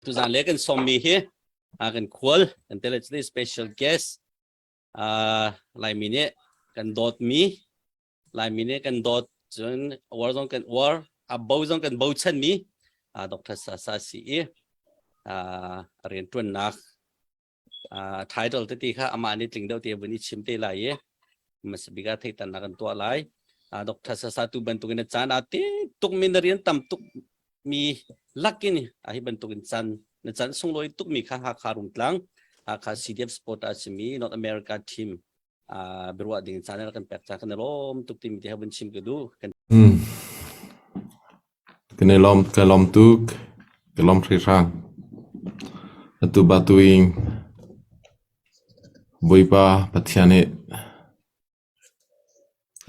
Tuzan le kan sawmmi hi kan khual kan tele special guest Laimi nih kan dawtmi Laimi nih kan dawt cun uar zong kan uar a bo zong kan bochanmi Dr. Sasa si i rianṭuannak title tete kha amah nih tling deuh te vun i chim te lai i hmasa bik ah theitannak kan tuah lai. Dr. Sasa tu bantukin a caan aa te tukmi na rian tam tuk mi lakin a hi bantukin caan na caan sunglawi tukmi kha Hakha Rungtlang Hakha CDF Sport a simi North America team biaruah ding caan kan pek ca kan i lawm tuk timi te ha vun chim ka duh. Kan Kan i lawm, ka lawm tuk. Ka lawm hringhran. Atu batuin Bawipa Pathian nih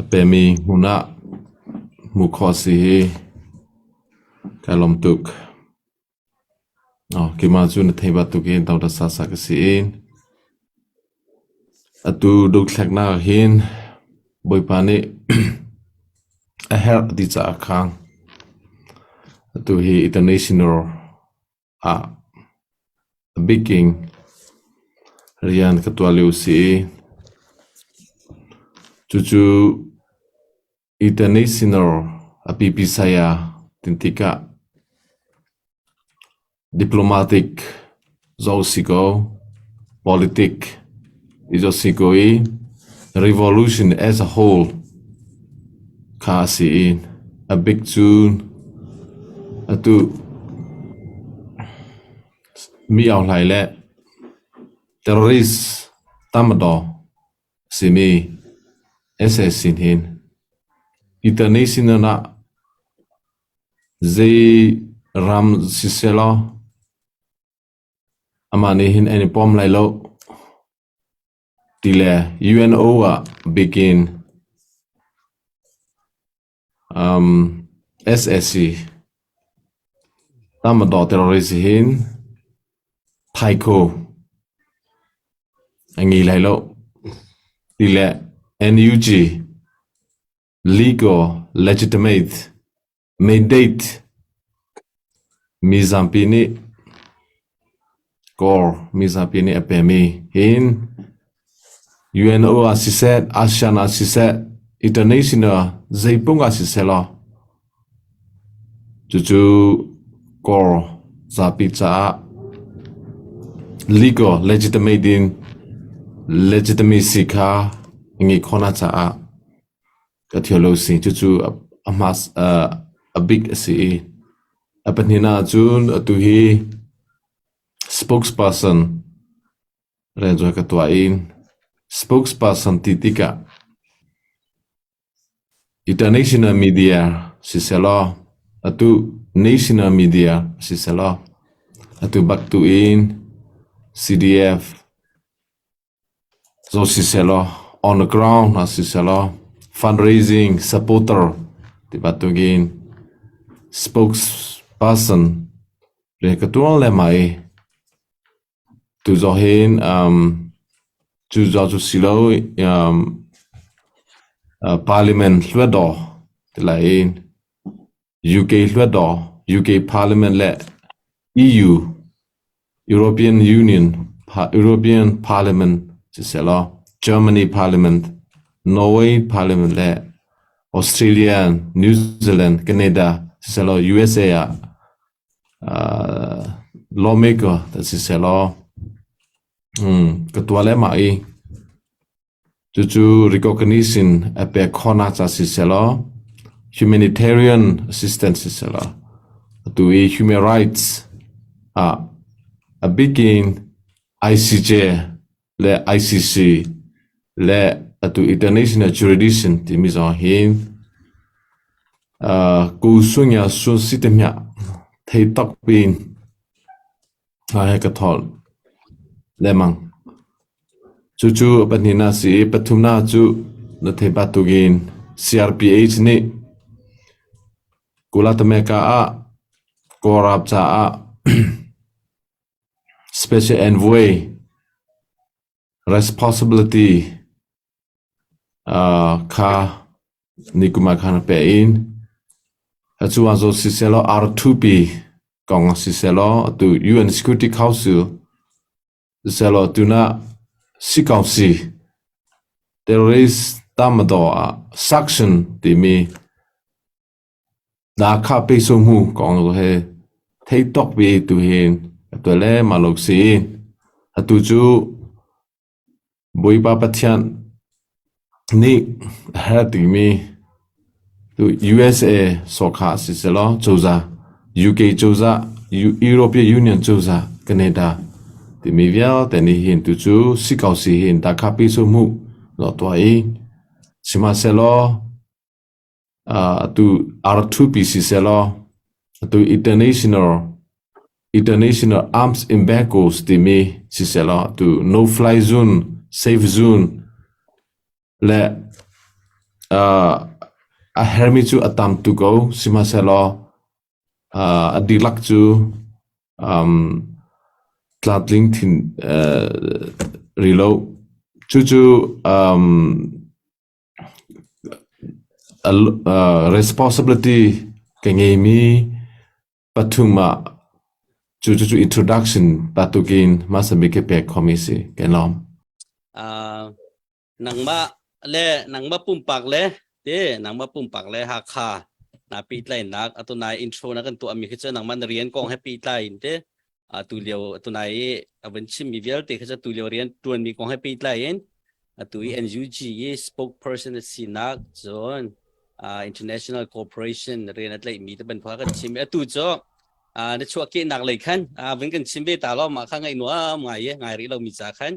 a pemi hmun ah hmuh khawh a si hi kai lawm tuk. Keimah cu na thei bantuk in Dr. Sasa ka si i atu dothleknak ah hin Bawipa nih a herh ti caah khan atu hi international ah a bikin rian ka tuah lio a si i cucu International a pipi saya tin tikah diplomatic zoh si kaw, politic i zoh si kaw i revolution as a whole kha a si i a bik cu atu mi auhlai le terrorist tam a daw simi sac sin hin international ah Zei ram sisehlaw amah nih hin an i pom lai lo ti le UNO ah bikin sac Tatmadaw terrorist hin thaikho a ngei lai lo ti le NUG Legal, legitimate, mandate mizapi nih Kawl mizapi nih a pemi hin UNO ah siseh, ASEAN ah siseh, international zeipung ah siseh law cucu Kawl zapi caah legal, legitimate in legitimacy kha ngeih khawhnak caah Ka thial lo si. Cucu a bik a si i a pahnihnak ahcun atu hi spokesperson rian cu ka tuah i spokesperson ti tikah international media sisehlaw atu national media sisehlaw atu bak tu in CDF Zo sisehlaw, on the ground hna sisehlaw, fundraising supporter ti bantukin spokesperson rian ka tuan lengmang i tu zong hin cu zong cu si lo parliament hluatdaw ti lai in UK hluatdaw, UK Parliament le EU, European Union, European Parliament sisehlaw Germany Parliament, Norway Parliament le Australia, New Zealand, Canada sisehlaw USA ah lawmaker sisehlaw ka tuah lengmang i Cucu recognition a pek khawhnak ca sisehlaw, humanitarian assistance sisehlaw, atu i human rights ah a bik in ICJ le ICC le atu international jurisdiction timi zong hin Ku sunya sun si te hmiah thei tak piin hna he ka thawl lengmang. Cucu a pahnihnak a si i pathumnak cu na theih bantukin CRPH nih Kulatameka ah Kawlram caah Special Envoy responsibility kha nikum ah khan a peh in atu ah zaw sisehlaw R2P. kong ah sisehlaw atu UN Security Council sisehlaw tuna sikausi terrorist tamadaw ah sanction timi Nakha peso mu kong he thei tok bi tu hin atu le ma lo si atu cu Bawipa Pathian nih a herh dingmi USA sawhkhah sisehlaw cozah, UK cozah, European Union cozah, Canada timi vialte nih hin tucu si ko si hin dahkhah pi cu hmuh law tuah i sihmanhsehlaw atu R2P sisehlaw atu international International Arms Embargoes timi sisehlaw atu no fly zone, safe zone le a hermi cu a tam tuk ko sihmanhsehlaw a dihlak cu tlamtling thin rih lo. Cucu responsibility ka ngeimi pathum ah cu cu introduction patukin hmasa bik ka pek khomi si. Kan lawm. Nangmah le nangmah pumpak le te nangmah pumpak le Hakha na pehtlaihnak atu nai intro na kan tuahmi khi cu nangmah na rian kong he pehtlai in te atu lio atu nai i a van chimmi vialte khi cu atu lio rian tuanmi kong he pehtlai in atu i NUG i spokesperson a sinak cun international corporation rian a tlaihmi te bantuk kan chim atu cu na chuahkehnak lei khan vun kan chim ve ta lo mah kha ngaih nuam ngai e ngai rih lomi ca khan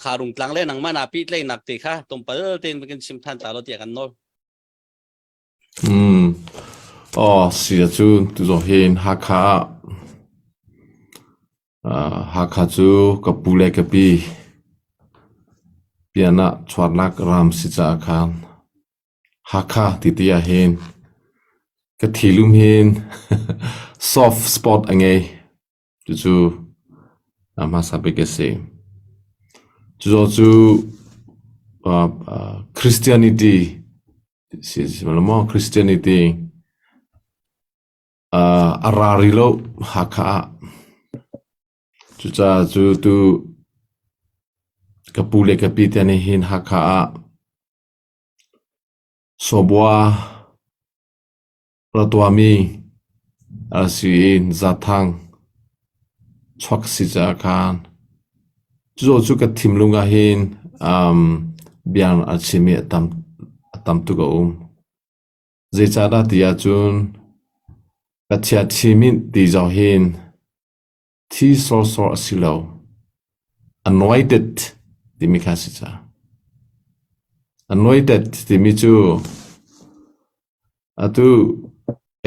kha rungtlang le nangmah na pehtlaihnak te kha tlawmpal tein vun kan chim than ta lo tiah kan nawl. Mm. Oh, si cu tu zong hin Hakha ah Hakha cu ka pu le ka pi pian ah chuarnak ram si caah khan Hakha ti ti ah hin ka thilum hin soft spot a ngei. Cucu a hmasa bik a si. Cuzaw cu Christianity si maw Christianity a ra rih lo Hakha ah. Cucaah cu tu ka pu le ka pi te nih hin Hakha ah Sawbua ra tuahmi a si i zathang chuak si caah khan cuzaw cu ka thinlung ah hin bia a chimmi a tam tuk a um. Zeicahdah ti ahcun Pathian thimit ti zong hin Thi sawsawh a si lo. Anointed timi kha a si cang. Anointed timi cu atu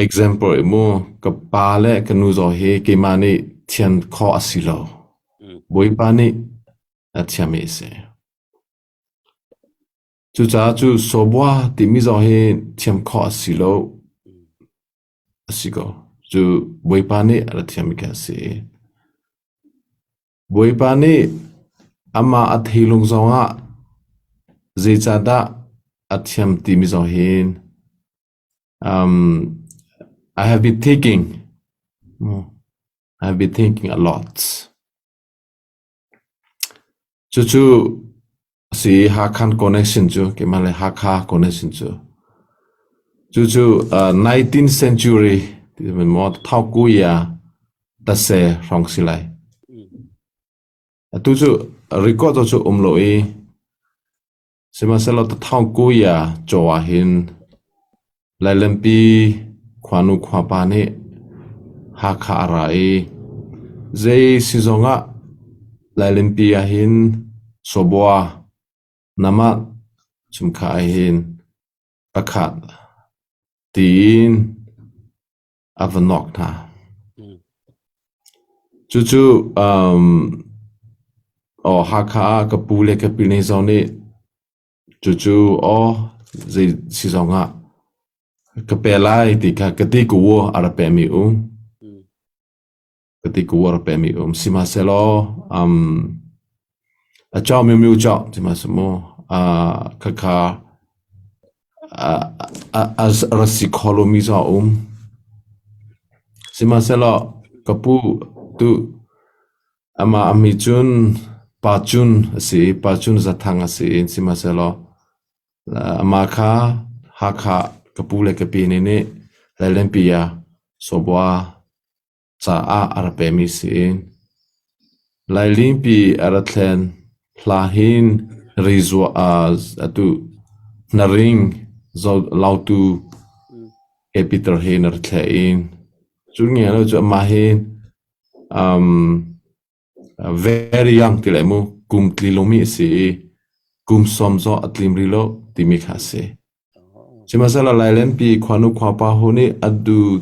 example i mu ka pa le ka nu zong hi keimah nih thian khawh a si lo. Bawipa nih a thiammi a si. Cucaah cu sawbua timi zong hi thiam khawh a si lo. A si ko. Cu Bawipa nih a ra thiammi khi a si. Bawipa nih amah a theilung zongah zeicahdah a thiam timi zong hin I have been thinking I have been thinking a lot. Cucu a si i Hakhan connection cu keimah le Hakha connection cu. Cucu 19th century ti maw Thaukuya tase hrawng si lai. Atu cu record cu um lo i Sihmanhsehlaw Tathaungkuya caw ahhin Lailenpi khuanu khuapa nih Hakha a ra i zei si zongah Lailenpi ahhin Sawbua namah chungkha ahhin pakhat tiin a va nawk hna. Cucu aw Hakha ah ka pu le ka pi nih zong nih cucu aw zei si zongah ka pe lai ti kha ka ti ku a ra pemi um. Ka ti ku a ra pemi um. Sihmanhsehlaw a caw miu caw sihmanhsehlaw khakha a ra si kho lomi zong a um. Sihmanhsehlaw. Ka pu tu amah a mi cun Pa Cun a si i Pa Cun Zathang a si i sihmanhsehlaw amah kha Hakha ka pu le ka pi nih nih Lailenpi ah sawbua caah a rak pemi si. Lailingpi a ra thlen hla hin rizua atu hnaring lautu he Peter he na ra thle in cun nge lo cu amah hi very young ti lai mu kum tli lomi a si i kum sawm zawh a tlim rih lo timi kha a si. Sihmanhsehlaw Lailenpi khuanu khuapa hu nih a duh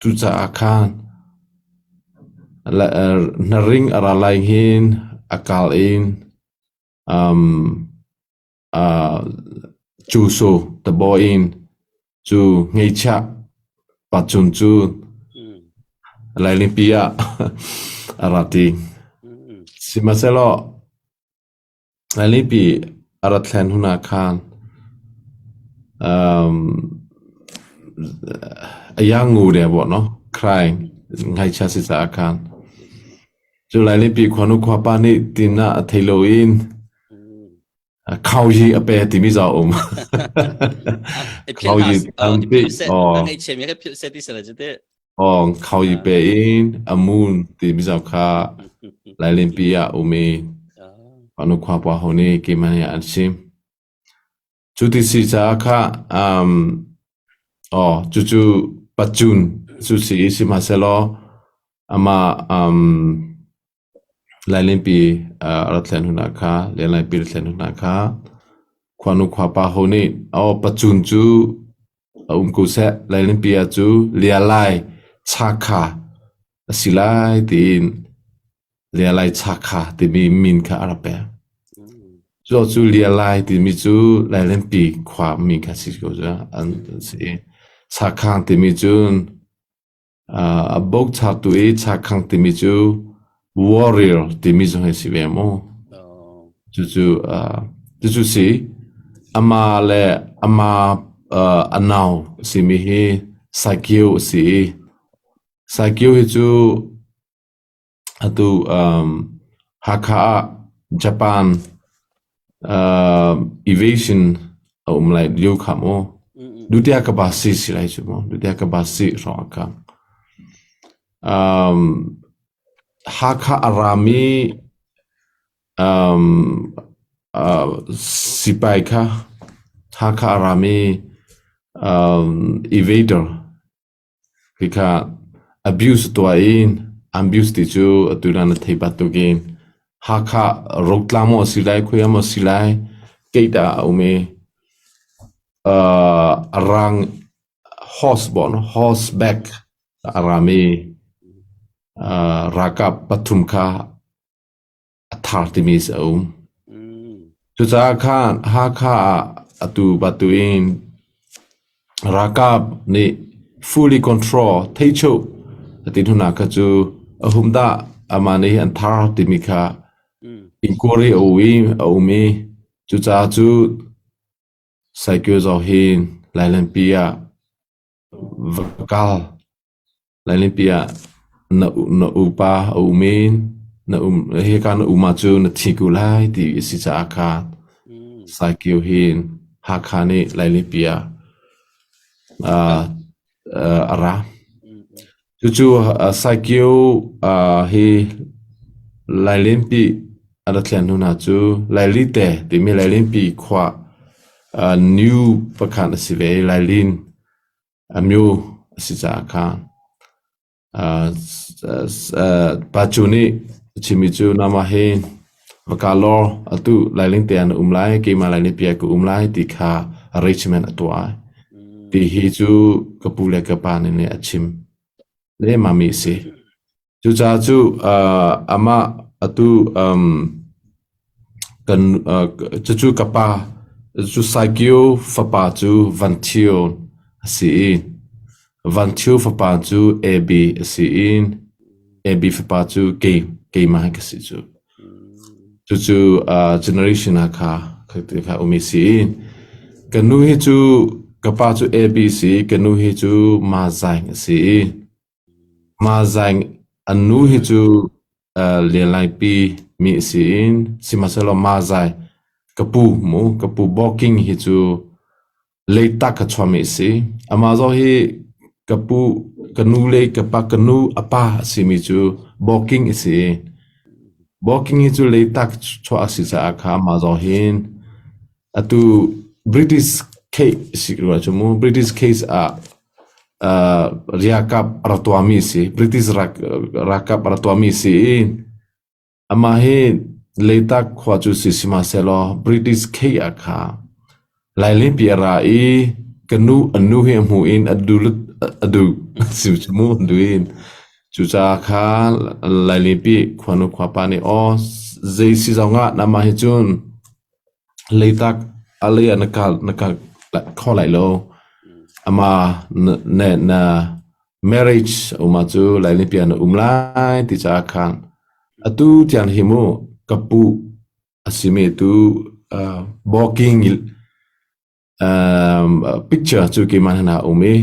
Cucaah khan hnaring a ra lai hin a kal in cusu tabaw in cu ngeihchiah pacun cu Lailingpi ah a ra ti. Sihmanhsehlaw Lailingpi a rat thlen hun ah khan a iang ngu deuh maw no crying ngaichia si caah khan cu Lailingpi khuanu khuapa nih tin ah a thei loin khau hi a pe timi za um. Khau hi tampi aw. Aw khau hi pe in a mun timi zau kha Lailenpi ah um i khuanu khuapa ho nih keimah nih an chim. Cu ti si caah kha aw cucu pacun cu si i sihmanhsehlaw amah Lailenpi a rat thlen hun ah kha Lenlaipi rat thlen hun ah kha khuanu khuapa ho nih aw pacun cu a um ko seh Lailenpi ah cu Lialai Chakha a si lai tiin Lialai Chakha timi min kha a rak pek. Cu cu Lialai timi cu Lailenpi khua min kha si ko cu an si. Chakhang timi cun A bokchaktu i chakhang timi cu warrior timi zong hi a si ve mu. Cucu cucu si. Amah le amah a nau a simi hi Saikio a si i Saikio hi cu Atu Hakha ah Japan evasion a um lai lio kha mu. Dutiya ka basi si lai cu mu. Dutiya ka basi hrawng a kang. Hakha a rami sipai kha Hakha a rami evader Hika abuse tuah in abuse ti cu atu na thei bantukin Hakha rotla maw a si lai khuia maw a si lai gate ah a um i a rang horse bon horseback a rami ralkap pathum kha a thar timi a um. Cucaah khan Hakha ah atu batuin ralkap nih fully control theichuh a ti hnu kha cu a hum dah amah nih an thar timi kha inquiry a um i a um i cucaah cu Saikyo zaw hin Lailenpi ah va kal Lailenpi ah na upa a um i na um hika na um ahcun na thi ko lai ti a si caah khan Saikio hin Hakha nih Lailenpi ah a ra. Cucu Saikio hi Lailenpi a rat thlen hnu hna cu Lailite timi Lailenpi khua new pakhat a si ve i Lailin A myu a si caah khan pa cu nih a chimmi cu nangmah hi va ka law atu lailing te ah na um lai, keimah lailing pi ah ka um lai ti kha arrangement a tuah. Ti hi cu ka pu le ka pa nih a chim lehmahmi a si. Cucaah cu amah atu kan cucu ka pa cu Saikio fapa cu Van Thio a si i Van Thio fapa cu Abi a si i Abi fapa cu kei keimah ka si cu. Cucu generation ah kha kha um i si i ka nu hi cu ka pa cu Abi si i ka nu hi cu Ma Zaing a si i. Mazaing an nu hi cu Lianlaipi mi a si in sihmanhsehlaw Mazai ka pu mu ka pu Bawking hi cu Leitak ka chuahmi a si. Amah zong hi ka pu ka nu le ka pa ka nu a pa a simi cu Bawking a si. Bawking hi cu Leitak chuah a si caah kha amah zong hin atu British case si rua cu mu British case ah riakap a rak tuahmi a si. British ralkap a rak tuahmi a si i amah hi Leitak khua cu si sihmanhsehlaw British case ah kha Lailenpi a ra i ka nu an nu hi a hmuh in a a duh si cu mu an duh in cucaah kha Lailenpi khuanu khuapa nih aw zei si zong ah nangmah hi cun Leitak a lei ah na kal kho lai lo. Amah na marriage um ahcu Lailipi ah na um lai ti caah khan atu tiang hi mu ka pu a simi tu walking picture cu keimah hna um i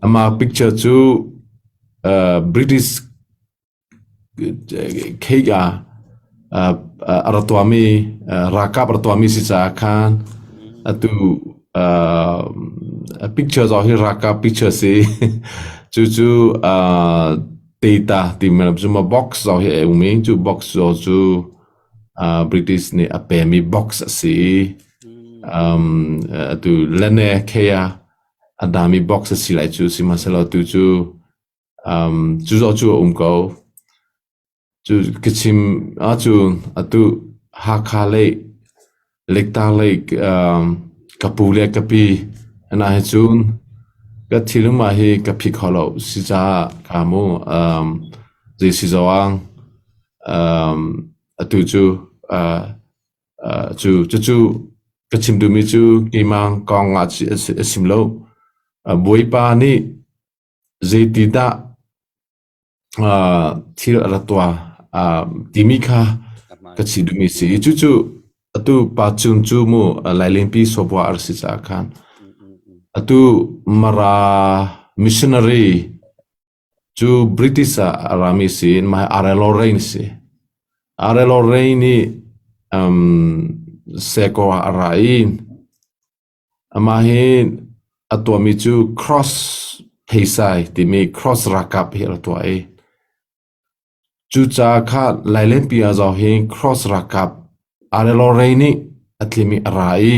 amah picture cu British Cake ah a ra tuahmi ralkap a ra tuahmi si caah khan atu picture zong hi ralkap picture si. Cucu data timi cu maw box zong hi a um i cu box zong cu British nih a pemi box a si i atu Lene Kea a dami box a si lai cu sihmanhsehlaw tu cu Cu zaw cu a um ko. Cu ka chim ahcun atu Hakha lei, Lektang lei ka pu le ka pi hna hi cun ka thinlung mah hi ka phi kho lo si caah ka mu zei si zawang atu cu cu cucu ka chim duhmi cu keimah kong ah a sim lo. Bawipa nih Zeitidah thil a ra tuah timi kha ka chim duhmi a si i cucu atu pa cung cu mu Lailenpi sawbua a rak si caah khan atu Mara missionary cu British ah a rami si in mah hi R.L. Lorraine a si. R.L. Lorraine nih sekaw ah a ra i Amah hi a tuahmi cu cross pheisai timi cross ralkap hi a rak tuah i cucaah kha Lailenpi ah zong hi cross ralkap Arelore nih a tlim i a ra i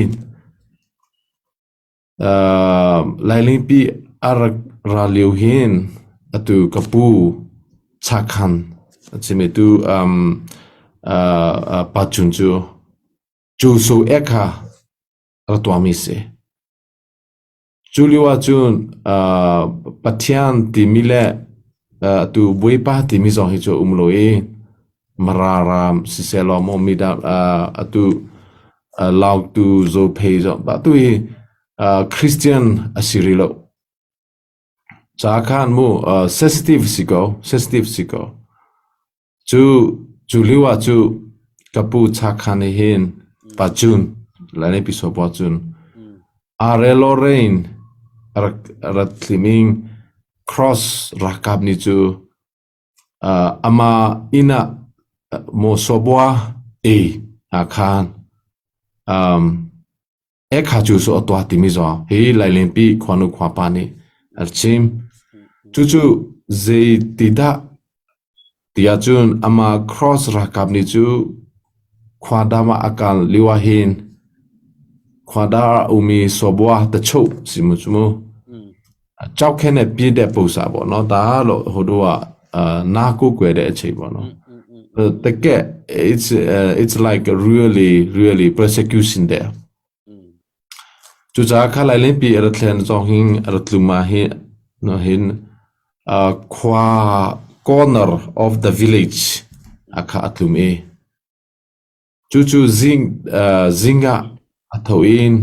Lailenpi a rak ra lio hin atu ka pu Chakhan a chim i tu Pa Cun cu cu su ek kha a tuahmi si. Cu lio ahcun Pathian timi le atu Bawipa timi zong hi cu a um lo i Mara ram sisehlaw maw midang atu Lautu Zophei zong atu hi Christian a si rih lo. Ca khan mu sensitive si ko, sensitive si ko. Cu cu lio ah cu ka pu Chakhan nih hin Pacun Lainei Sawpua cun Arelo Rain a rak a rat thliming Cross ralkap nih cu amah inn ah maw sawbua ei ah khan Ekha cu su a tuah timi zong hi Lailenpi khuanu khuapa nih a chim. Cucu zeitidah tiah cun amah cross ralkap nih cu khua dam ah a kal lio ah hin khua dar ah umi sawbua tachuh si mu cu mu. Chau khen e pi de pu sa bo no ta lo ho do ah na ku kwe de chei bo no. The ke it's like a really really persecution there. Cucaah kha Lailenpi a ra thlen zong hin a ra tlum ah hin no hin khua corner of the village a kha a tlum i cucu zing zing ah a tho in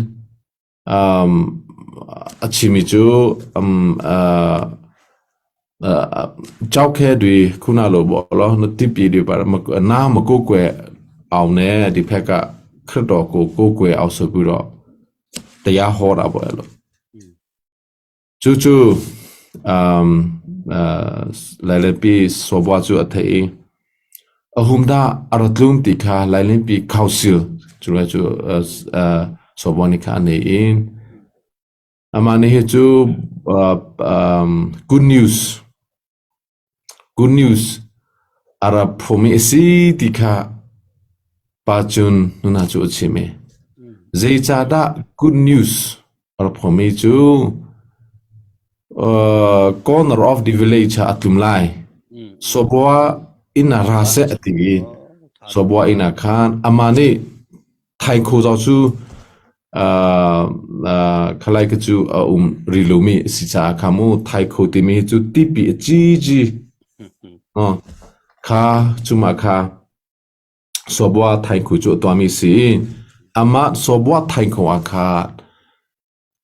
A chimmi cu Chau-khe dui khuna lo bo lo na tipi dui par na ma ko kwe au ne di phek ah khrido ko ko kwe au so pu ro taya ho ra bo lo. Cu cu. Lailenpi sawbua cu a theih i a hum dah a ra tlung ti kha Lailenpi Council cu lai cu sawbua nih kha a nei i amah nih hi cu good news Good news a ra phumi a si ti kha pa cun nuna cu a chim i zeicahdah good news a ra phumi cu corner of the village ah a tlum lai. Sawbua inn ah ra seh a ti i sawbua inn ah khan amah nih Thaikhu zong cu khalai ka cu a um rih lomi a si caah kha mu thaikhu timi hi cu tipi a cici kha cumah kha sawbua thaikhu cu a tuahmi si i amah sawbua thaikhu ah kha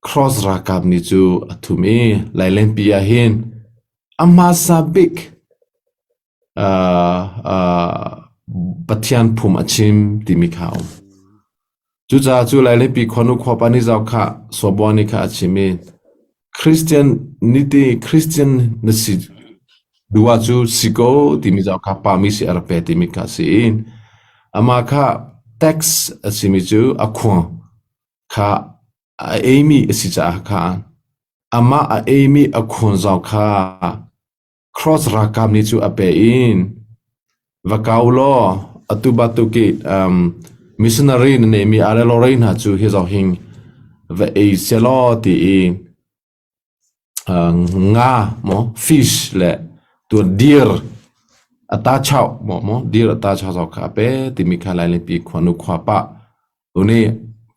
cross ralkap nih cu a thum i Lailenpi ah hin a hmasa bik Pathian phum a chim timi kha a um. Cucaah cu Lailenpi khuanu khuapa nih zau kha Sawbua nih kha a chim i Christian niti Christian na si duh ah cu si ko timi zau kha pami si a rak pe timi kha a si i amah kha tax a simi cu a khua kha a eimi a si caah khan amah a eimi a khuan zau kha Cross ralkap nih cu a pe in va kau law atu bantuk i missionary na neihmi arelorei hna cu hi zong hin va ei selaw ti i nga maw fish le tu deer a ta chau maw maw deer a ta chau zong kha a pe timi kha Lailenpi khuanu khua pah uni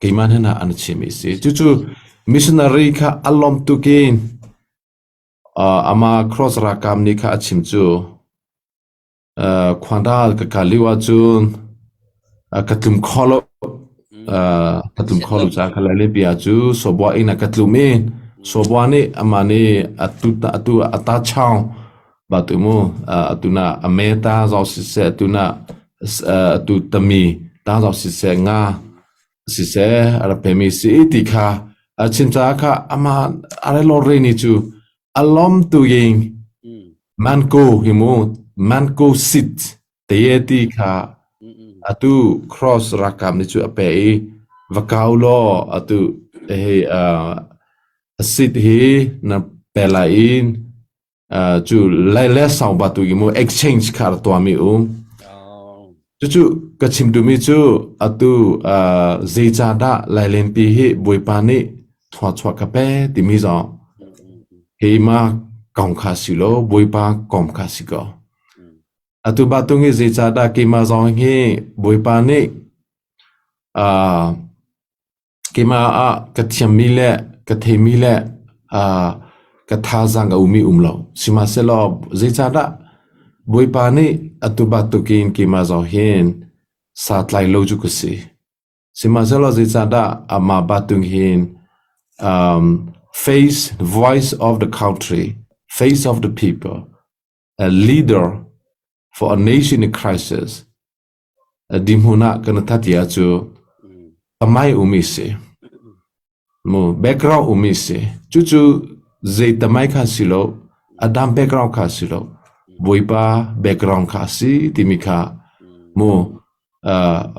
keimah hna an chim i si. Cucu missionary kha a lawm tukin Amah cross ralkap nih kha a chim cu khuandal ka kal lio ahcun ka tlum kho lo. Ka tlum kho lo caah ka Lailebia cu sawbua inn ah ka tlum i sawbua nih amah nih atu atu a ta chaung ba tu mu atu na a me ta zong siseh atu na atu tami ta zong siseh nga siseh a rak pemi si ti kha a chim caah kha amah a relo re ni cu a lawm tu ing manko hi mu manko sit te ti kha atu cross rakam ni cu a pe i va kau law atu hei a sit hi na pe lai in cu lai le sau ba tu mu exchange kha a tuahmi um. Cucu ka chim duhmi cu atu zeicahdah Lailenpi hi Bawipa nih thluachuah ka pe timi zong hi ma kong kha si lo Bawipa kong kha si ko. Atu batung hi zeicahdah keimah zong hi Bawipa nih Keimah ah ka thiammi le ka theimi le ka thazaang a ummi um lo. Sihmanhsehlaw zeicahdah Bawipa nih atu bantukin keimah zong hin sa tlai lo cu ka si. Sihmanhsehlaw zeicahdah amah bantuk hin face voice of the country, face of the people, a leader for a nation in crisis, Dihmun ah kan that ti ahcu tamai um i si. Mu background um i si. Cucu zei tamai kha si lo, Adam background kha si lo, Bawipa background kha si timi kha mu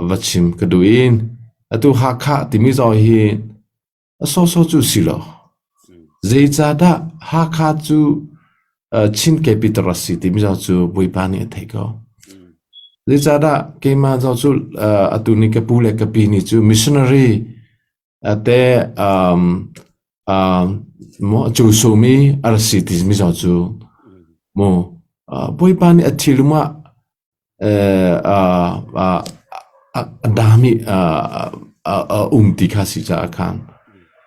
va chim ka duh in atu Hakha timi zong hi A sawsawh cu si lo. Zeicahdah Hakha cu Chin capital a si timi zong cu Bawipa nih a theih ko. Zeicahdah keimah zong cu atu ni ka pu le ka pi nih cu missionary te maw a cu mi a rak si timi zong cu mu Bawipa nih a thilum ah a dam i a um ti kha si caah khan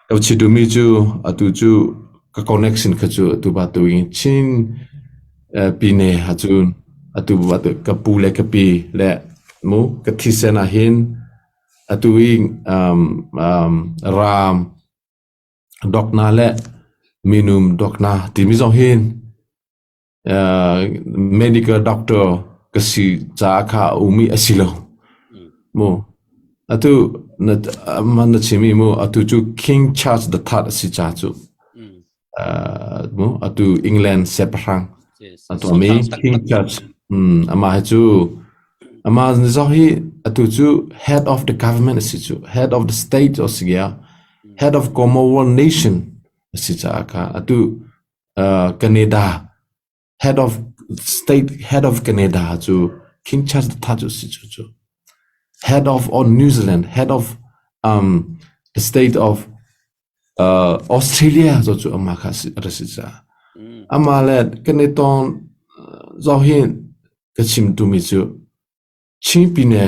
ka chim duhmi cu atu cu ka connection kha cu atu batu in Chin pine ahcun atu ka pu le ka pi le mu ka thisen ah hin atu i ram dokna le minum dokna timi zong hin Medical doctor ka si caah kha a um i a si lo. Mu atu na man na chim i mu atu cu King Charles the Third a si ca cu. Mu atu England siangpahrang an tuahmi King Charles amah hi cu amah zong hi atu cu head of the government a si cu head of the state a si head of Commonwealth nation a si caah kha atu Canada head of state head of Canada cu King Charles the Third cu si cu cu head of all New Zealand head of um, the state of uh, Australia zo cu amah kha a si caah amah le kan i ton zo hin ka chim tumi cu Chin pine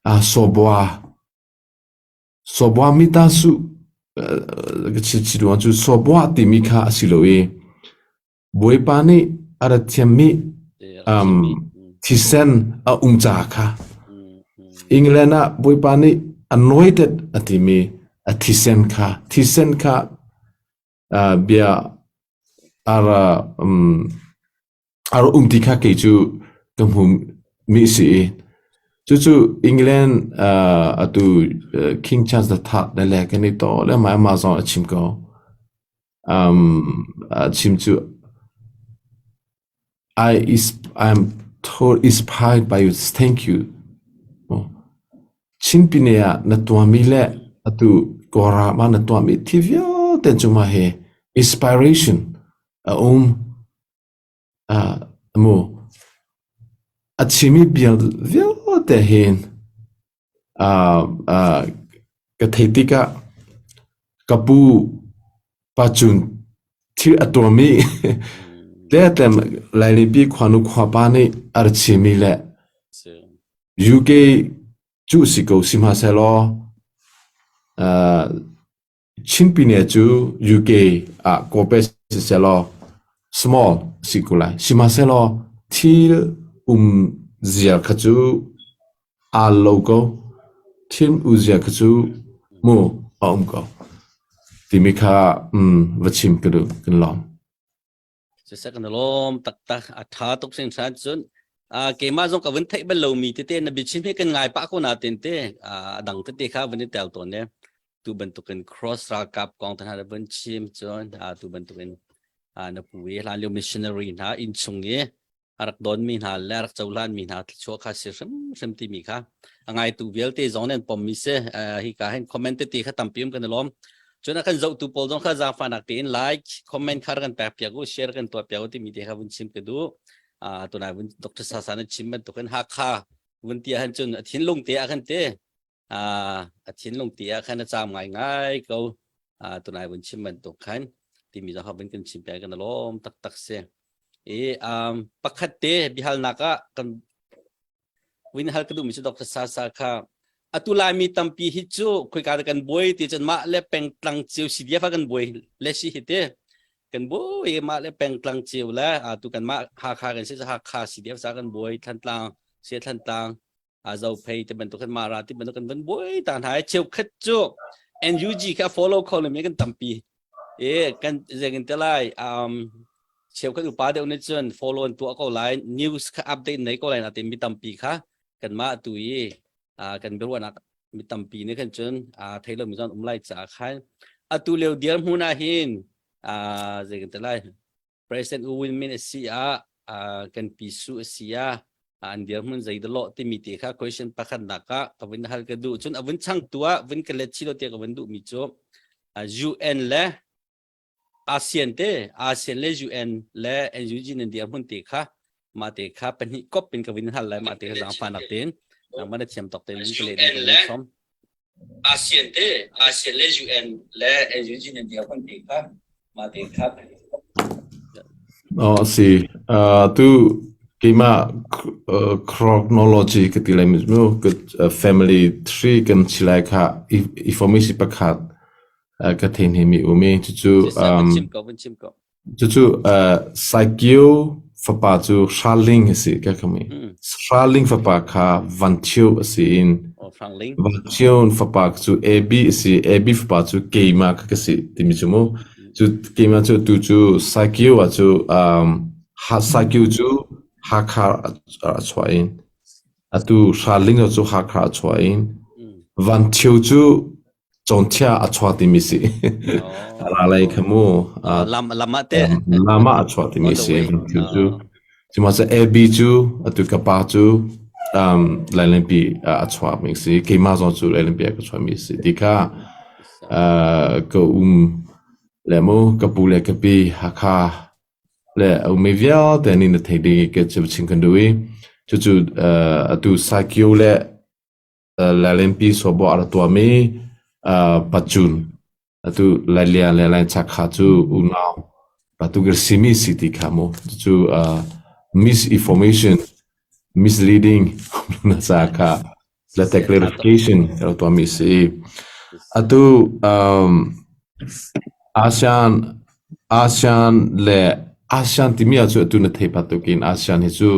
uh, Sobua Sawbua mitasu ka chim ruang cu sawbua timi kha a si lo i Bawipa nih a rat thiammi um, thisen a um ca kha England ah Bawipa nih anointed a timi a thisen kha thisen kha uh, bia ara um, a rak um ti kha kei cu ka hmuhmi a si i cucu England uh, atu uh, King Charles the Third le le kan i to le mah amah zong a chim ko. Um, a chim cu I is I'm totally inspired by you. Thank you. Oh. Chin pine ah na tuahmi le atu Kawlram ah na tuahmi thi vialte cu mah hi inspiration a um. Ah, mu a chimmi bia vialte hin ah, ah, ka theih tikah ka pu pa cun thil a tuahmi tletlem Lailipi khuanu khuapa nih a ra chimmi le UK cu si ko sihmanhsehlaw uh, Chin pine cu UK ah kawpe sisehlaw small si ko lai. Sihmanhsehlaw thil um zia kha cu aa lo ko. Thil um zia kha cu mu a um ko. Timi kha um, va chim ka duh kan lawm. Siseh kan lawm taktak a tha tuk hringhran cun keimah zong ka vun theih bal lomi tete na biachim hi kan ngai pah ko na ten te a dang tete kha vun i tel tawn ne tu bantukin cross ralkap kong te hna vun chim cun tu bantukin na pu i hlan lio missionary hna inn chung i a rak donmi hna le a rak cohlanmi hna thluachuah kha si hrimhrim timi kha a ngaitu vialte zong nih an pommi si hika hin comment tete kha tampi um kan i lawm cun a kan zohtu pawl zong kha zaangfahnak tein like comment kha kan pek piak u share kan tuah piak u timi te kha vun chim ka duh tunai vun Dr. Sasa na chim bantukin Hakha vun ti ahhin cun a thinlung te ah khan te a thinlung te ah khan a caam ngaingai ko tunai vun chim bantuk khan timi zong vun kan chim piak kan lawm taktak si i pakhat te bihalnak ah kan vun hal ka duhmi cu Dr. Sasa kha atu Laimi tampi hi cu khoika dah kan buai ti cun mah le pengtlang cio CDF ah kan buai le si hi te kan buai mah le pengtlang cio le atu kan mah Hakha kan si Hakha CDF sa kan buai Thantlang si Thantlang a Zophei ti bantuk kan Mara ti bantuk kan van buai ta hna cheukhat cu NUG kha follow kho lomi kan tampi e kan zengin te lai um cheukhat upa deuh nih cun follow an tuah ko lai news kha update nei ko lai na mi tampi kha kanmah tu i kan biaruahnak mi tampi nih khan cun thei lo mi zon um lai ca khan atu lio dir hmun ah hin zeikan te lai President U Win Myint a si ah kan pi Su a si ah an dirhmun zeidalawh timi te kha question pakhatnak ah ka vun hal ka duh cun a vun changtu ah vun ka let chilo te ka vun duhmi cu UN le ASEAN te ASEAN le UN le NUG nan dirhmun te kha mah te kha pahnih kop in ka vun hal lai mah te kha zaangfahnak tein nangmah na thiam tok te vun ka leh ding ka vun som ASEAN te ASEAN le UN le NUG nan dirhmun te kha mah te kha Oh, si. Uh, tu keimah uh, chronology ka ti lai mu ka family tree kan si lai kha information pakhat uh, ka thein hi mi umi cucu um, chim ko vun chim ko Cucu Saikio fapa cu Hraling a si ka kami. Hraling fapa kha Van Thio a si in Van Thio fapa cu AB a si. AB fapa cu keimah kha ka si timi cu mu. Cu keimah cu tu cu Saikio ah cu um, ha Saikio cu Hakha a chuah in atu Hraling cu Hakha a chuah in Van Thio cu. Cawnthia a chuah timi si. Ra lei kha mu. Lam lam ah te. Lam ah a chuah timi si. Cu cu. Sihmanhsehlaw AB cu atu ka pa cu um Lailenpi a chuah mi si. Keimah zong cu Lailenpi ah ka chuah mi si. Ti kha ka um le mu ka pu le ka pi Hakha le a ummi vialte nih na thei ding i ka chim kan duh i cucu atu Sakyo le Lailenpi sawbawh a ra tuahmi Pacun atu Lailia le Laichak kha cu unau patu simi si ti kha mu cucu misinformation misleading na ca kha le clarification a ra tuahmi si. Atu ASEAN ASEAN le ASEAN timi ah cu atu na thei bantukin ASEAN hi cu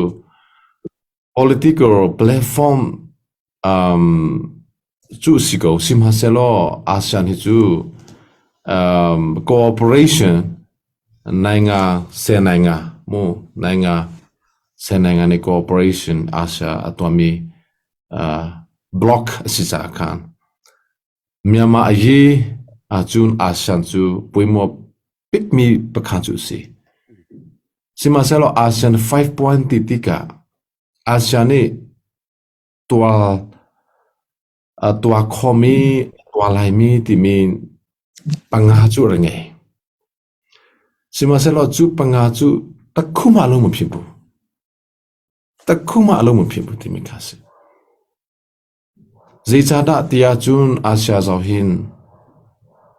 Political platform um, cu si ko sihmanhsehlaw ASEAN hi cu um, cooperation nainga se nainga mu nainga se nainga ni cooperation Asia a tuahmi uh, block a si caah khan Myanmar a yi ahcun ASEAN cu puimaw bikmi pakhat cu a si. Sihmanhsehlaw ASEAN 5 point ti tikah ASEAN nih tual tuah khawhmi, tuah laimi timi panga cu a ra ngei. Sihmanhsehlaw cu panga cu takkhum ah lung a bu. Takkhum ah lung a bu timi kha a si. Zeicahdah ti ahcun Asia zoh hin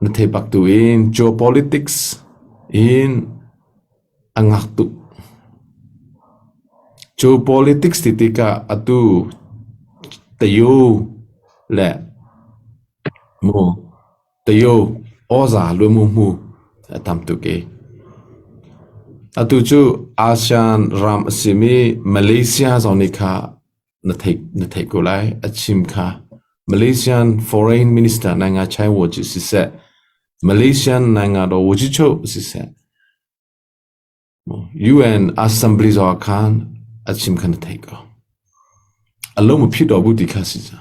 na thei bak tu in geopolitics in a ngak tuk. Geopolitics ti tikah atu tayo le mu tayo awza lumu mu a tam tuk i. Atu cu ASEAN ram a simi Malaysia zong nih kha na theih ko lai. A chim kha Malaysian Foreign Minister Nanga Chai Wo cu siseh, Malaysian Nanga Do Wo Cho siseh, UN Assembly zong ah khan a chim kha na theih ko. A lo mu phit do bu ti kha si ca.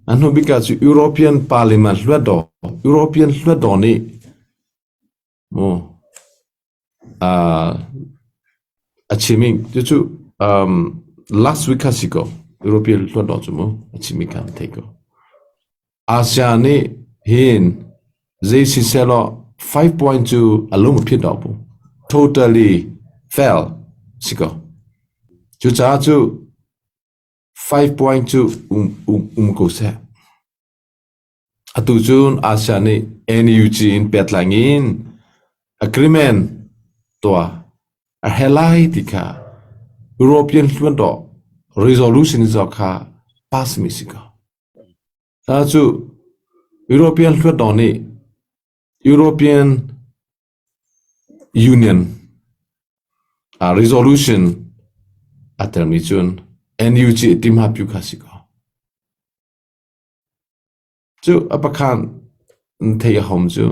A hnu bik ah cu European Parliament hluat do, European hluat do nih mu A chimmi cucu last week kha si ko. European hluatdaw cu mu a chimmi kha an thei ko. ASEAN nih hin zei sisehlaw 5 point cu a lung a phit dawh bu. Totally fail si ko. Cucaah cu 5 point cu um, um, um ko seh. Atu cun ASEAN nih NUG in pehtlaih in agreement tuah a herh lai ti kha European Hluttaw resolution zong kha pass mi si ko. Cu European Hluttaw nih European Union resolution a telmi cun NUG timha pyu kha si ko. Cu a pakhan thei a hom cu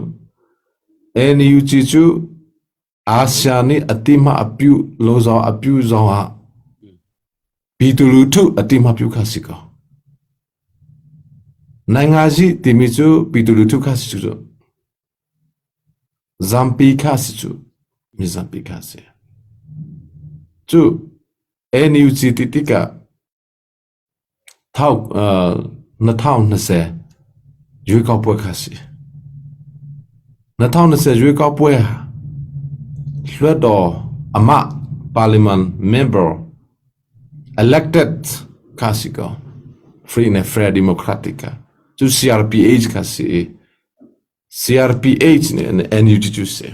NUG cu Asia nih a timah a piu lo zong a piu zong ah Pitulu thu a timah piu kha si ko. Naingazi timi cu Pitulu thu kha si cu. Zampi kha si cu. Mi zampi kha si. Cu NUG ti tikah Na thau hnaseh yuikaupuai kha a si. Na thau hnaseh yuikaupuai hluttaw amah parliament member elected kha a si ko. Free and fair democratic kha. Cu CRPH kha a si i CRPH nih NUG cu a si.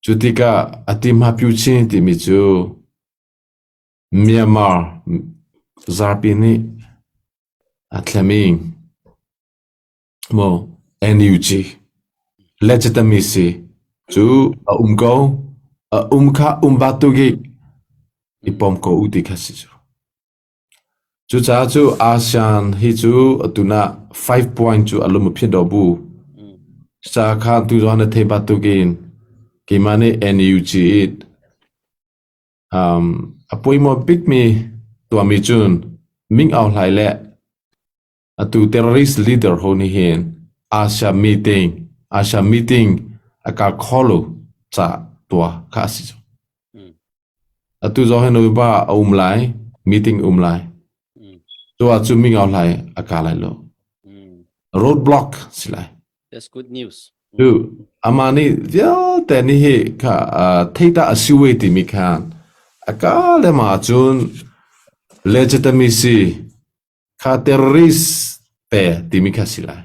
Cu tikah a ti hma pyu chin timi cu Myanmar zapi nih a thlemi maw NUG legitimacy cu a um ko. A um kha um bantukin i pom ko u ti kha si cu. Cucaah cu ASEAN hi cu atu nah 5 point cu a lung a phiat dawh bu. Cucaah khan tu zong na thei bantukin keimah nih NUG A poimawt bikmi tuahmi cun Ming Aung Hlaing le. Atu terrorist leader ho nih hin Asia meeting Asia meeting a kal kho lo ca tua kha a si cu. Atu zong hi November a um lai, meeting um lai. Cu ah cu mi ngau hlai a ka lai lo. Roadblock si lai. That's good news. Cu amah nih vialte nih hi kha theita a si we timi khan a ka le ma cun legitimacy kha terrorist pe timi kha si lai.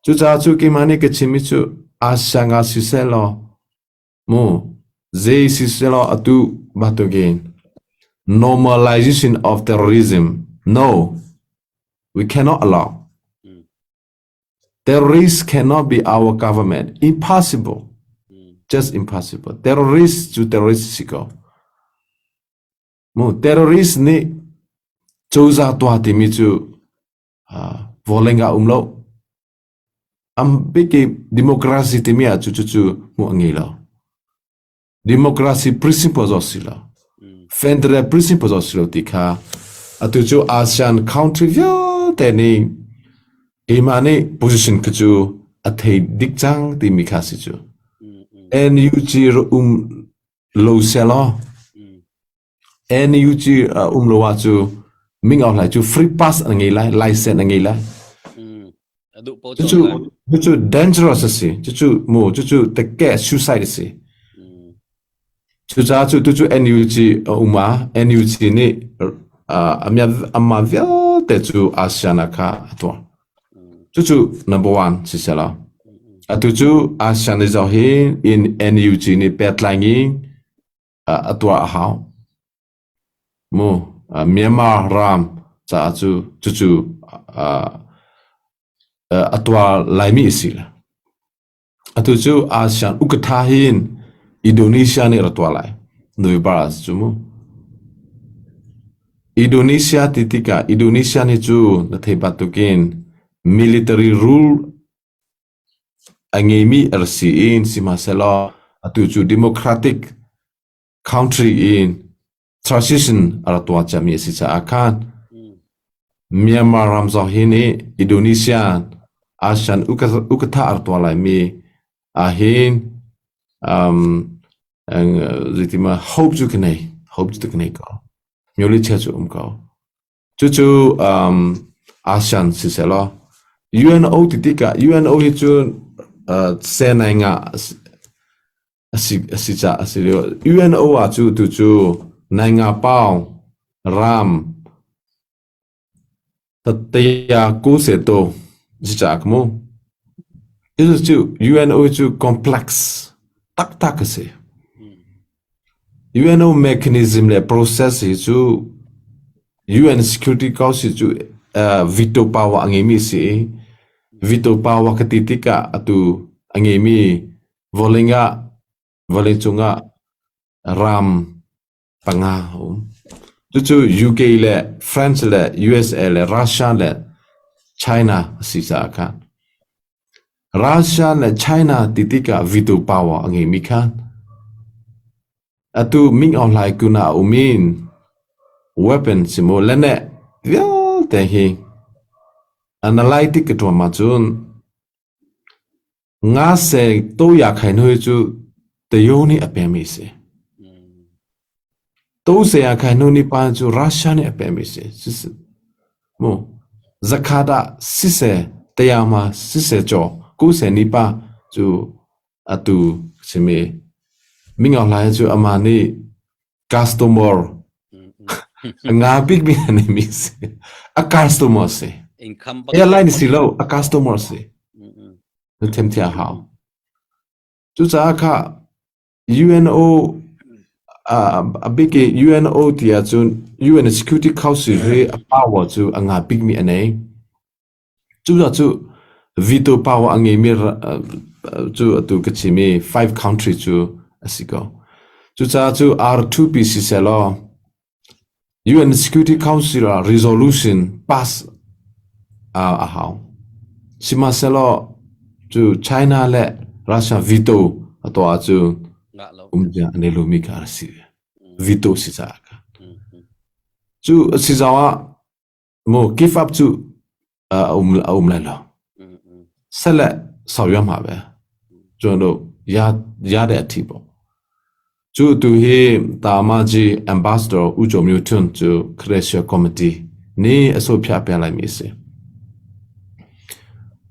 Cucaah cu keimah nih ka chimmi cu Asia nga siseh law mu zei siseh law atu bantukin normalization of terrorism no we cannot allow. Terrorists cannot be our government. Impossible. Just impossible. Terrorist cu terrorist si ko. Mu terrorist nih cozah tuah timi cu vawlei ah um lo. Am biki democracy timi ah cu cu cu hmuh a ngei lo. Democracy principle zong si lo. Federal principle zong si lo ti kha atu cu ASEAN country vialte nih keimah nih position kha cu a thei dik cang timi kha si cu. NUG um lo selaw NUG um lo ah cu Ming Aung Hlaing cu free pass an ngei lai, license an ngei lai. Cucu cucu dangerous a si. Cucu mu cucu teke suicide a si. Cucaah cu tucu NUG a um ah NUG nih ama vialte cu ASEAN ah kha a tuah. Cucu number one si selaw. Atu cu ASEAN nih zoh hi in NUG nih pehtlai in a tuah a hau. Mu Myanmar ram caah cu cucu a tuar laimi a si. Atu cu ASEAN ukatha hin Indonesia nih ra tuah lai. November cu mu. Indonesia ti tikah Indonesia nih cu na thei bantukin military rule a ngeimi a si in sihmanhsehlaw atu cu democratic country in transition a rak tuah ciami a si caah khan Myanmar ram zong hi nih Indonesia ASEAN ukatha a rak tuah laimi ahhin um, zeitima hope cu ka nei hope cu ka nei ko myoli chia cu um ko Cucu um, ASEAN sisehlaw UNO ti tikah UNO hi cu uh, senai nga a si a si ca a si lio. UNO ah cu tu cu nai nga pau ram tataya ku se to si ca ka mu. Cucu UNO cu complex taktak a si. UNO mechanism le process hi cu UN Security Council cu veto power a ngeimi a si i veto power ka ti tikah atu a ngeimi vawlei ah vawleicung ah ram panga a um. Cucu UK le France le USA le Russia le China a si caah khan Russia le China ti tikah veto power a ngeimi kha atu Ming Aung Hlaing kun ah a um in weapon simaw leneh vialte hi analytic ka ṭuan ahcun nga seng toya khain hui cu tayo nih a pemi a si. Tose ah khan nu nih pa cu Russia nih a pehmi si. Mu zakhat ah siseh tayama siseh caw kuse ni pa cu atu simi mingau hlai cu amah nih customer nga bik mi an mi si a customer si airline si lo a customer si na them thia hau cucaah kha UNO a bik i UNO ti ahcun UN Security Council hi a power cu a ngah bikmi a nei. Cucaah cu veto power a ngeimi cu atu ka chim i five country cu a si ko. Cucaah cu R2P siseh law UN Security Council ah resolution pass a hau. Sihmanhsehlaw cu China le Russia veto a tuah ahcun umzia an i lomi kha a si. Veto si caah kha. Cu a si zong ah mu give up cu A um a um lai lo. ဆက်လက်ဆောင်ရွက်မှာပဲကျွန်တော်တို့ရရတဲ့အထိပေါ့ကျူသူဟေတာမကြီး ambassador ဦးကျော်မျိုးထွန်းကျူ Croatia Committee နေအဆိုဖြပြန်လိုက်မြစီ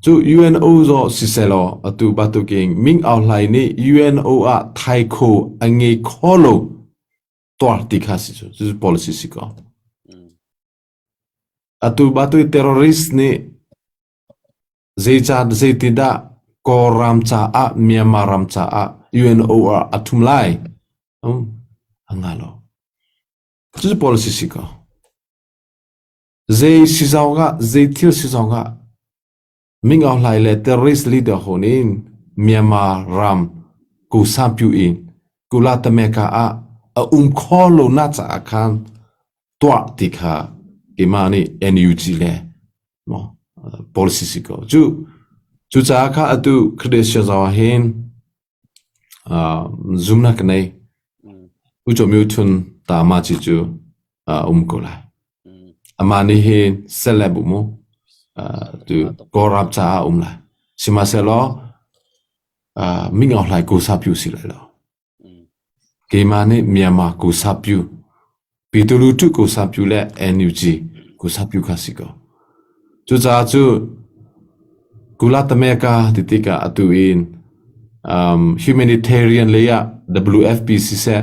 ကျူ UNO ဇောစီဆဲလောအတူဘတုကင်မင်းအောင်လှိုင်နေ UNO အထိုင်ခိုအငေခေါ်လို့တွားတိခါစီကျူ policy စီကော Atu batu terrorist nih zeica zeitindah Kawlram caah Myanmar ram caah UNO ah a thum lai? Um, a nga lo. Cucu policy si ko. Zei si zong ah, zei thil si zong ah Ming Aung Hlaing le terrorist leader ho nih Myanmar ram Kusapyu in Kula Tameka ah a um kho lo na caah khan tuah ti kha keimah nih NUG le maw policy si ko. Cu cucaah kha atu Croatia zong ah hin zumnak ka nei. U Chaw Myo Thun ta ma ci cu um ko lai. Amah nih hin celeb mu tu Kawlram caah um lai. Sihmanhsehlaw Ming Aung Hlaing ku sa pyu si lai lo. Keimah nih Myanmar ku sa pyu Pyitulu tu ku sa pyu le NUG ku sa pyu kha si ko. Cucaah cu Kula-tameka ti tikah atu in humanitarian lei ah WFP siseh,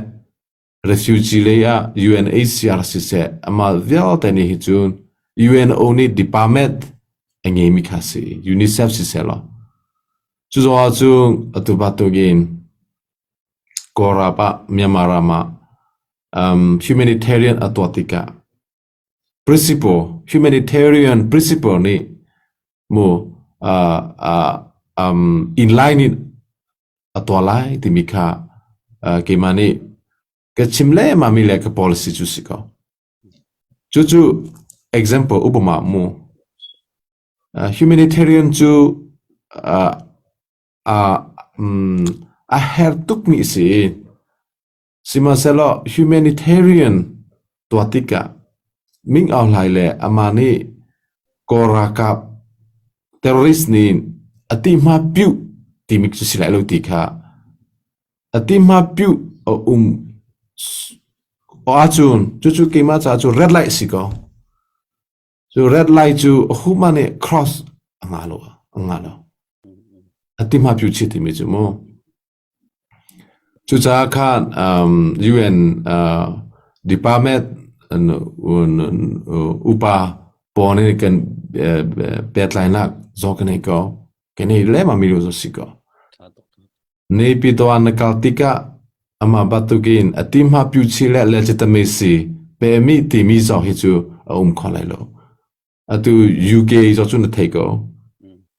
refugee lei ah UNHCR siseh, amah vialte nih hi cun UNO nih department a ngeimi kha si, UNICEF siseh law. Cu zong ah cun atu bantukin Kawlram ah, Myanmar ram ah humanitarian a tuah tikah Principle, humanitarian principle nih mu uh, uh, um, inline in a tuah lai timi kha uh, keimah nih ka chim lehmah mi le ka policy cu si ko. Cucu example Obama mu humanitarian cu uh, uh, um, a her tukmi si. Sihmanhsehlaw humanitarian tuah tikah Ming Aung Hlaing le amah nih Kawl ralkap terrorist nih a tihma piuh timi cu si lai lo ti kha a tihma piuh a um ahcun cucu keimah caah cu red light si ko. Cu red light cu a huma nih cross a ngah lo a ngah lo. A tihma piuh chih timi cu mu. Cucaah khan UN department upa pawl nih kan pehtlainak zong kan ngei ko. Kan ngei lengmang mi zong si ko. Naypyidaw ah na kal tikah amah bantukin a tihma pyuchi le legitimacy pemi timi zong hi cu a um kho lai lo. Atu UK zong cu na thei ko.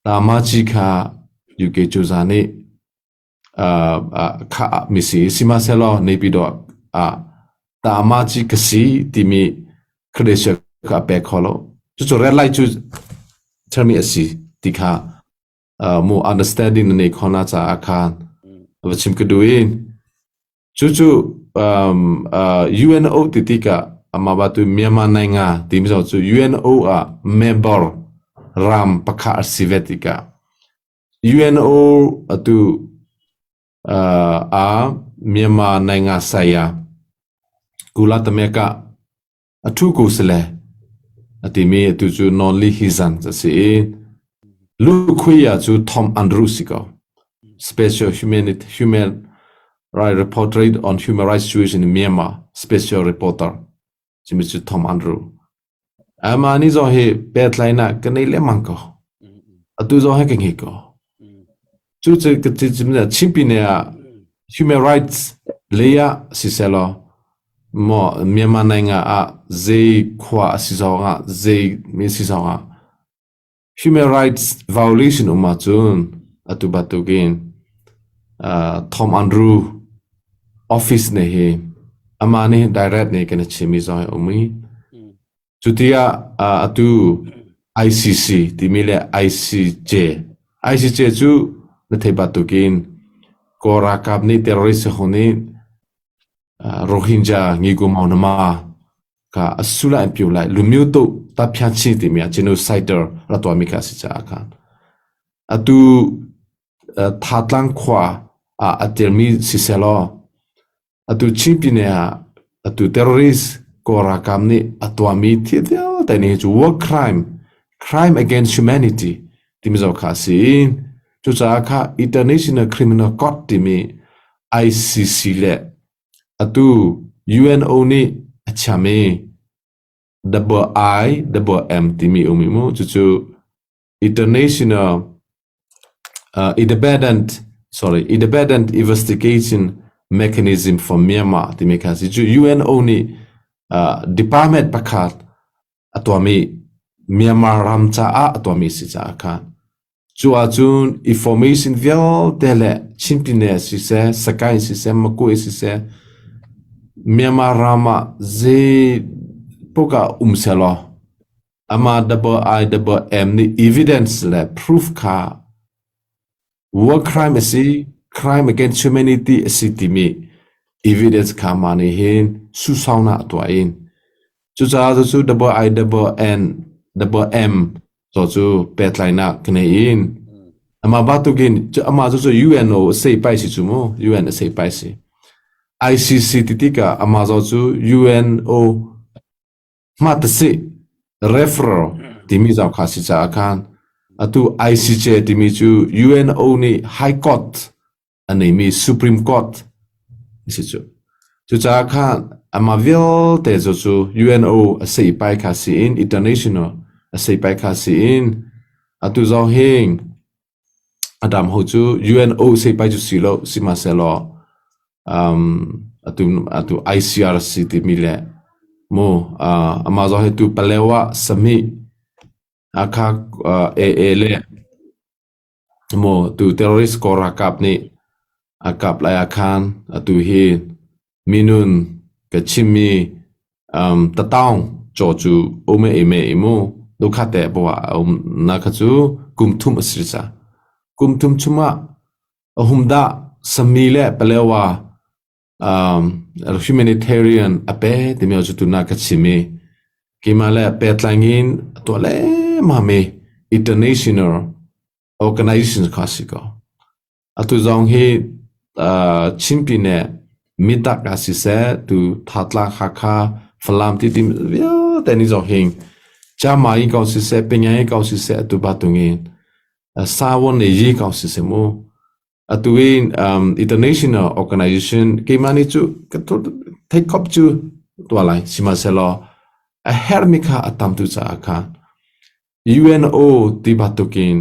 Tamachi kha UK cozah nih kha mi si sihmanhsehlaw Naypyidaw ah tamachi ka si timi credential kha a pek kho lo. Cucu red light cu termi a si ti kha mu understanding na nei khona caah khan va chim ka duh in Cucu UNO ti tikah amah batu Myanmar Nainga timi zong cu UNO ah member ram pakhat a si ve tikah UNO atu ah Myanmar Nainga saya Kula Tameka a thu ko sile a timi atu cu Nonli Hizan a si i Lukhuia cu Tom Andrew si ko. Special Human, Human Right Reporter on Human Rights Situation in Myanmar Special Reporter cimi cu Tom Andrew. Ama ni zong hi pehtlainak ka nei lengmang ko. Atu zong hi ka ngei ko. Cu cu ka Chinpi ne ah human rights lei ah siselaw maw Myanmar nainga ah zei khua a si zong ah zei mi si zong ah human rights violation um ahcun atu bantukin Tom Andrew office ne hi amah nih direct nih kan i chimmi zong hi um i Cu tiah atu ICC timi le ICJ, ICJ cu na theih bantukin Kawl ralkap nih terrorist ho nih Rohingya ngiku maunama kha a sula an piu lai. Lumyu tu. Taphianchi timi ah genocider ra tuahmi kha a si caah khan atu Thatlang khua ah a telmi siselaw atu Chin pine ah atu terrorist Kawl ralkap nih a tuahmi thil vialte nih cu war crime, crime against humanity timi zong kha a si. Cucaah kha International Criminal Court timi ICC le atu UNO nih a chiami double I double M timi um i mu cucu International Independent sorry Independent Investigation Mechanism for Myanmar timi kha si cu UNO nih department pakhat a tuahmi Myanmar ram caah a tuahmi si caah khan cu ahcun information vialte le Chin Pine siseh Sagaing siseh Makwe siseh Myanmar ram ah zei poah um sehlaw Amah double I double M nih evidence le proof kha war crime a si, crime against humanity a si timi evidence kha mah nih hin susaunak a tuah in cucaah cucu double I double N double M to cu pehtlainak ka nei in amah batukin cu amah cu cu UNO a sei pai si cu mu UN a sei pai si ICC ti tikah amah zaw cu UNO Hmatasi referral timi zau kha si caah khan atu ICJ timi cu UNO nih High Court a neimi Supreme Court a si cu. Cucaah khan amah vialte cu cu UNO a seipai kha si in international a seipai kha si in atu zong hing Adam ho cu UNO seipai cu si lo sihmanhsehlaw um, atu atu ICRC timi le mu uh, amah zong hi tu Palewa Sami akha uh, AA le mu tu terrorist ko ralkap nih a kap lai ah khan atu hi Minun ka chimmi um, tataung caw cu um e me i mu dukha te bawa a um na kha cu kum thum a si ca. Kum thum chungah a hum dah sami le palewa um, humanitarian a pe timi cu tuna ka chimi keimah le pehtlaing in tuah le mami international organization kha si ko. Atu zong hi Chin Pyine mitak ah siseh tu Thatlang Hakha Falam ti tim vialte nih zong hin Chama in ko siseh Pengai in ko siseh atu batungin Sawon le Yi ko siseh mu atu in international organization keimah nih cu ka theih khop cu tuah lai sihmanhsehlaw a herhmi kha a tam tu caah khan UNO ti bantukin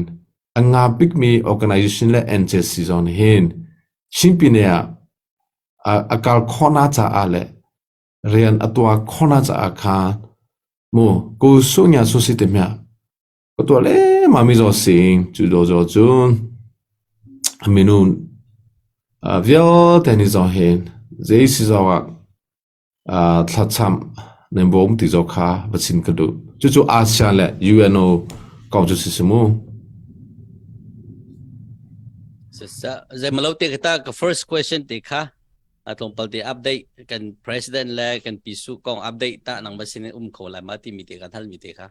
a nga bikmi organization le NJC zong nih hin Chin Pyine ah a kal khawhnak caah le rian a tuah khawhnak caah khan mu ko sunya su si te hmia ka tuah le ma mi zaw sing cu do zaw cun minun vialte ni zong hin zei si zong ah thlacam nan bawm ti zong kha va chim ka duh. Cucu ASEAN le UNO kong cu si si mu. Zeimalo te ta ka first question te kha tlawmpal te update kan president le kan pisu kong update ta nang ba sin um kho lai ma ti mi te kan hal mi te kha.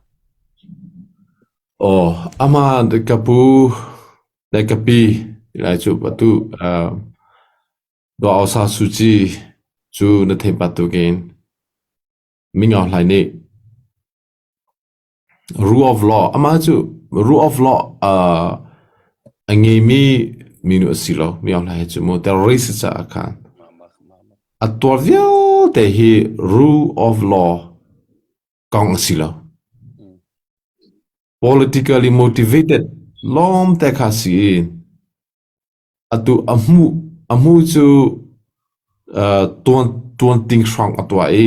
Oh, ama ka pu le ka pi lai cu atu Daw Aung San Suu Kyi cu na theih bantukin Min Aung Hlaing nih rule of law amah cu rule of law a ngeimi minu a si lo Min Aung Hlaing cu mu terrorist caah khan a tuar vialte hi rule of law kong a si lo. Politically motivated lawmte kha si i Atu a hmuh cu tuanting hrawng a tuah i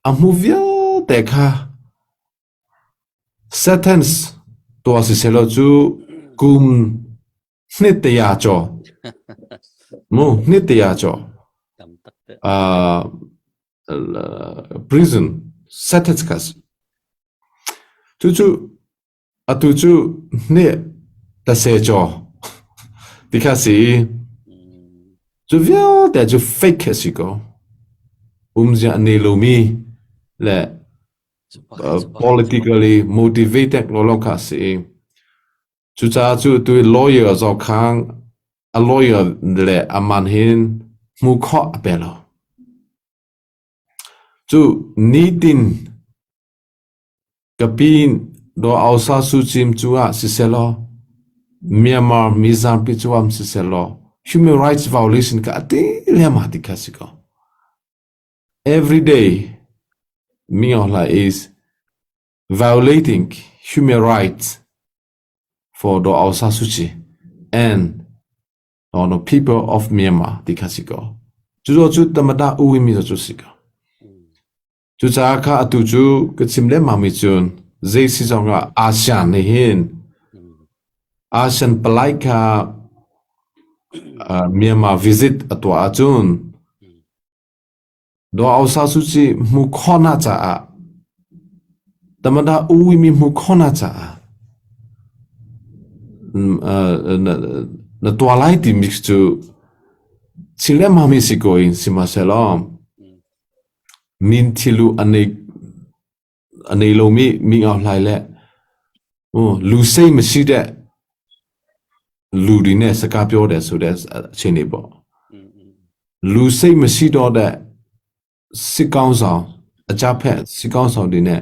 a hmuh vialte kha sentence tuah sisehlaw cu kum hnit te ah caw mu hnit te ah caw prison sentence kha si. Cucu Atu cu hneh tase caw ti kha si. Cu vialte cu fake a si ko. Umzia a nei lomi le Politically motivated lawlaw kha a si i cucaah cu tu lawyer zong khang a lawyer le aman hin hmu khawh a pe lo. Cu nitin ka pi Daw Aung San Suu Kyi cu ah siselaw Myanmar mizapi cu am siselaw human rights violation ka ati lema ti kha si ko. Every day Min Aung Hlaing is violating human rights for Daw Aung San Suu Kyi and on the people of Myanmar ti kha si ko. Cu cu tamada uwi mi cu si ko. Cucaah kha atu cu ka chim lemmang mi cun zei si zong ah ASEAN nih hin ASEAN palai kha Myanmar visit a tuah ahcun Daw Aung San Suu Kyi hmu khawhnak caah Tamada U Win Mi hmu khawhnak caah na tuah lai timi cu chim lemmang mi si ko in sihmanhsehlaw Min thilu a nei a nei lomi mi Aung Hlaing le lusei masi deh လူတွေနဲ့စကားပြောတယ်ဆိုတဲ့အခြေအနေပေါ့လူစိတ်မရှိတော့တဲ့စစ်ကောင်းဆောင်အကြဖက်စစ်ကောင်းဆောင်တွေနဲ့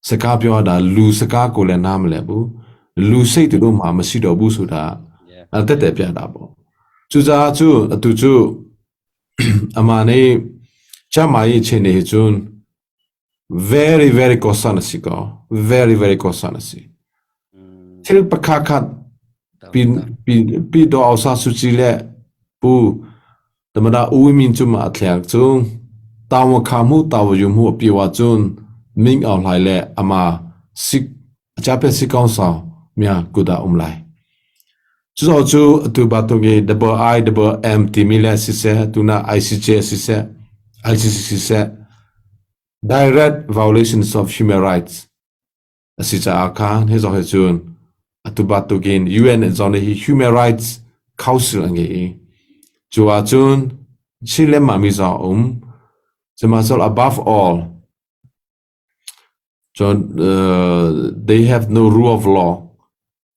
စကားပြောတာလူစကားကိုလည်းနားမလည်ဘူးလူစိတ်သူတို့မှမရှိတော့ဘူးဆိုတာအတက်တက်ပြတာပေါ့ကျူစားကျူအတူကျူအမနေချမ်းမာရေးအခြေအနေကျွန်း very very concern စီကော very very concern စီ thil pakha khat pin pin pi do au sa su chi le pu tamada u min chu ma thlek chung taw kha mu taw yu mu pi wa chun ming au hlai le ama sik acha pe si kaung saw mya kuda um lai chu zo chu tu ba tu ge double i double m ti mi le si se tuna icj si se icc si se direct violations of human rights a si caah khan hi zong hi cun atu bantukin UN zong nih hi Human Rights Council an ngei i cu ahcun Chin le mah mi zong a um. Sihmanhsehlaw above all, cun they have no rule of law.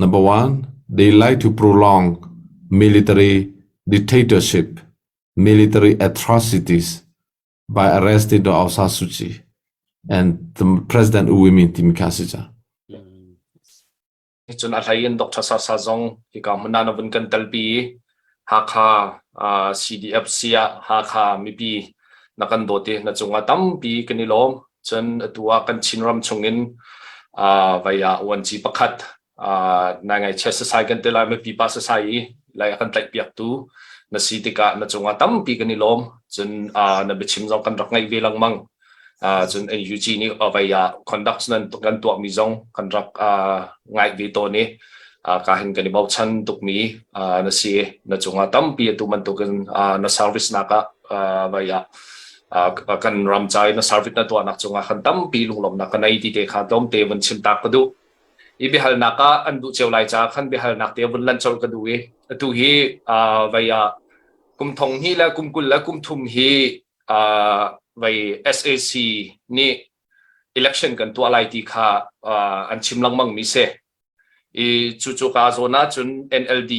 Number one, they like to prolong military dictatorship, military atrocities by arresting Daw Aung San Suu Kyi and the President U Win Myint timi kha a si cang. Cun a hlei in Dr. Sasa zong hika hmun ah na vun kan telpi i Hakha CDFC ah Hakha mipi na kan dawt i na cungah tampi kan i lawm. Cun atu ah kan Chinram chungin vai ah uanci pakhat nai ngaihchia sasai kan ti lai mipi pa sasai i lai a kan tlaih piaktu na si tikah na cungah tampi kan i lawm cun na biachim zong kan rak ngaih ve lengmang cun NUG nih vei ah conduct nan kan tuahmi zong kan rak ngaih ve tawn i ka hin kan i bochan tukmi na si na cungah tampi atu bantukin na service nak ah vei ah kan ram ca i na service na tuahnak cungah khan tampi lunglawmhnak ka nei ti te kha tlawmte vun chim ta ka duh I biahalnak ah an duh cio lai caah khan biahalnak te vun lanh colh ka duh i atu hi vei ah kum thong hnih le kum 20 le kum thum hi vei SAC nih election kan tuah lai ti kha an chim lengmang mi si. I cucu ka zawn ahcun NLD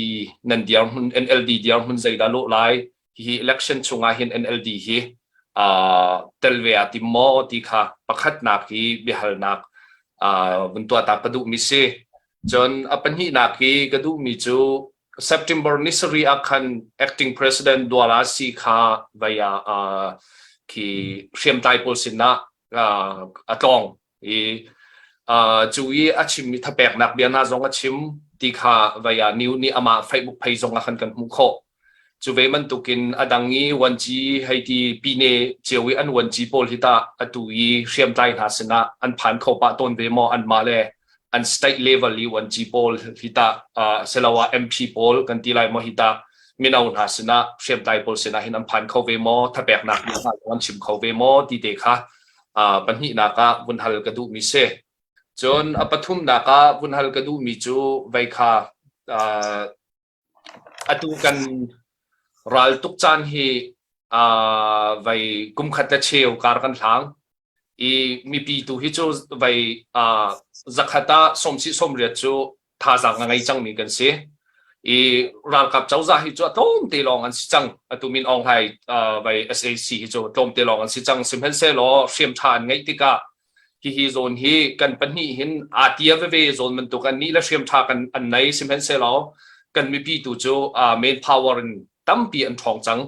nan dirhmun NLD dirhmun zeidah lawh lai hihi election chungah hin NLD hi tel ve aa tim maw ti kha pakhatnak hi biahalnak vun tuah ta ka duhmi si. Cun a pahnihnak hi ka duhmi cu September ni sarih ah khan acting president Dwala Si kha vai ah khi hriamtlai pawl sinah a tlawng i cu i a chimmi thapeknak bia hna zong a chim ti kha vai ah new nih amah Facebook page zong ah khan kan hmuh khawh. Cu ve bantukin a dang i vuanci hei ti pine cio i an vuanci pawl hi tah atu i hriamtlai hna sinah an phan kho pah tawn ve maw anmah le an state level i vuanci pawl hi tah siloah MP pawl kan ti lai maw hi tah mino hna sinah hriamtlai pawl sinah hin an phan kho ve maw thapeknak bia hna an chim kho ve maw ti te kha pahnihnak ah vun hal ka duhmi si. Cun a pathumnak ah vun hal ka duhmi cu vei kha Atu kan ral tuk caan hi vei kum khat le cheu kar kan hlang. I mipi tu hi cu vai zakhat ah sawmsih sawmriat cu thazaang a ngei cangmi kan si. I ralkap cozah hi cu a tlawmte lawng an si cang. Atu Min Aung Hlaing vai SAC hi cu tlawmte lawng an si cang. Sihmanhsehlaw hriam ṭha an ngeih tikah hihi zawn hi kan pahnih hin aa tia veve zawn bantuk an nih le hriam ṭha kan an nei. Sihmanhsehlaw kan mipi tu cu main power in tampi an ṭhawng cang.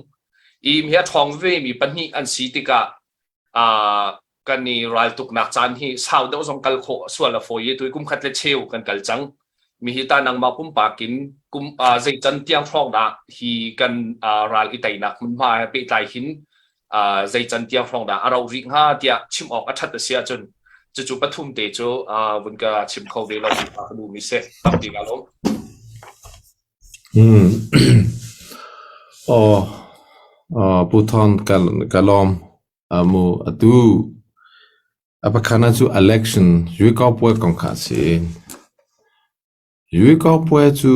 I hi a ṭhawng veve mi pahnih an si tikah kan i raltuknak caan hi sau deuh zong kal khawh sual a fawi i tui kum khat le cheu kan kal cang. Mi hi ta nangmah pumpak in kum zei can tiang hrawng dah hi kan ral i teinak hmunhma he pehtlai hin zei can tiang hrawng dah a rauh rih hnga tiah chim awk a ṭhat a si ahcun cucu pathum te cu vun ka chim kho ve lo ti ka duhmi si. Tampi ka lawm. Aw, Pu Thawn ka lawm. Mu atu a pakhatnak cu election yuikaw kong kha a si. Yuikaw cu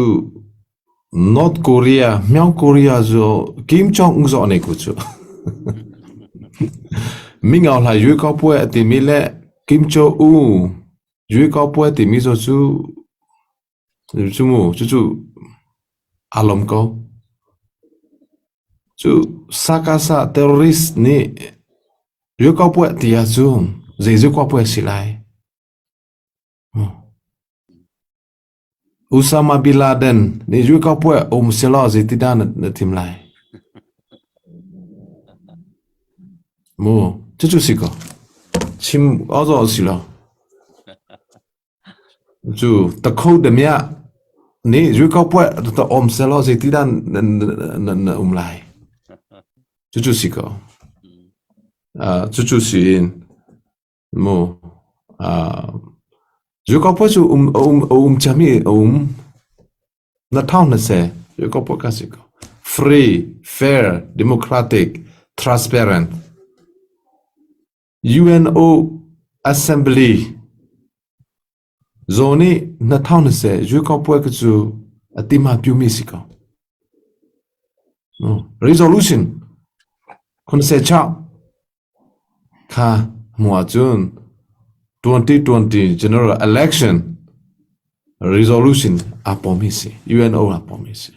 North Korea, Myanmar Korea cu Kim Jong Un zawh ne ku cu. Mingau hla yuikaw a timi le Kim Jong Un yuikaw timi zaw cu Cu mu, cucu aa lawm ko. Cu sakasa terrorist nih Yukapuah ti ahcun zei Yukapuah si lai? Usama bin Laden nih Yukapuah um selaw zeitidah na thim lai? Mu, cucu si ko. Chim awzaw si lo. Cu takho damiah nih zuikaupuai ta om selaw zeitidah na um lai? Cucu si ko. Cucu si in mu zuikaupuai cu um um um ciami a um. Na thau na se zuikaupuai ka si ko. Free, fair, democratic, transparent. UNO Assembly zaw nih na thau na seh zuikaw ka cu a tima piumi si ko. Resolution khun se chau kha hmu ahcun 2020 general election resolution a pom hi si UNO a pom hi si.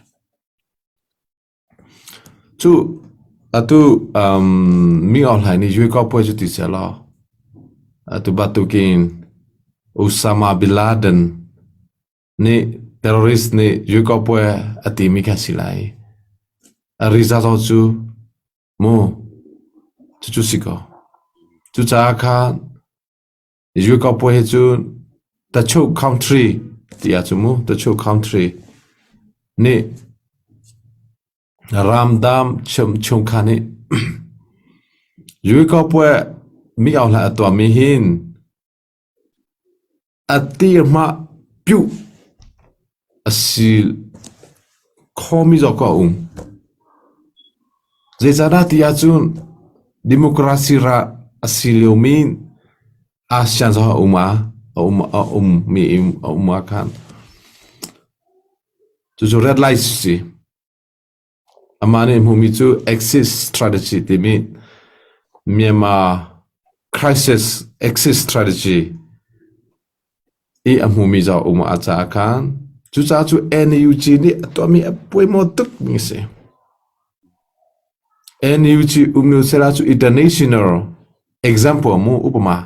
Cu atu mi awhlai nih Yuikaw puai cu ti sehlaw atu bantukin Osama bin Laden nih terrorist nih Yuikaw puai a timi kha a si lai. A riza zong cu mu cucu si ko. Cucaah khan Yuikaw puai hi cu Tachuh country ti ahcun mu Tachuh country nih Ramdam chungkhar nih Yuikaw puai mi auhla a tuahmi hin a tirhmah piuh a si khomi zong ka um. Zeicahdah ti ahcun democracy ra a si liomi ASEAN zong a um ah a um a ummi a um ah khan cucu red light si. Amah nih hmuhmi cu exit strategy timi Myanmar crisis exit strategy i a hmumi zong um a caah khan cucaah cu NUG nih a tuahmi a puaimaw tuk mi si. NUG um sela cu international example mu upama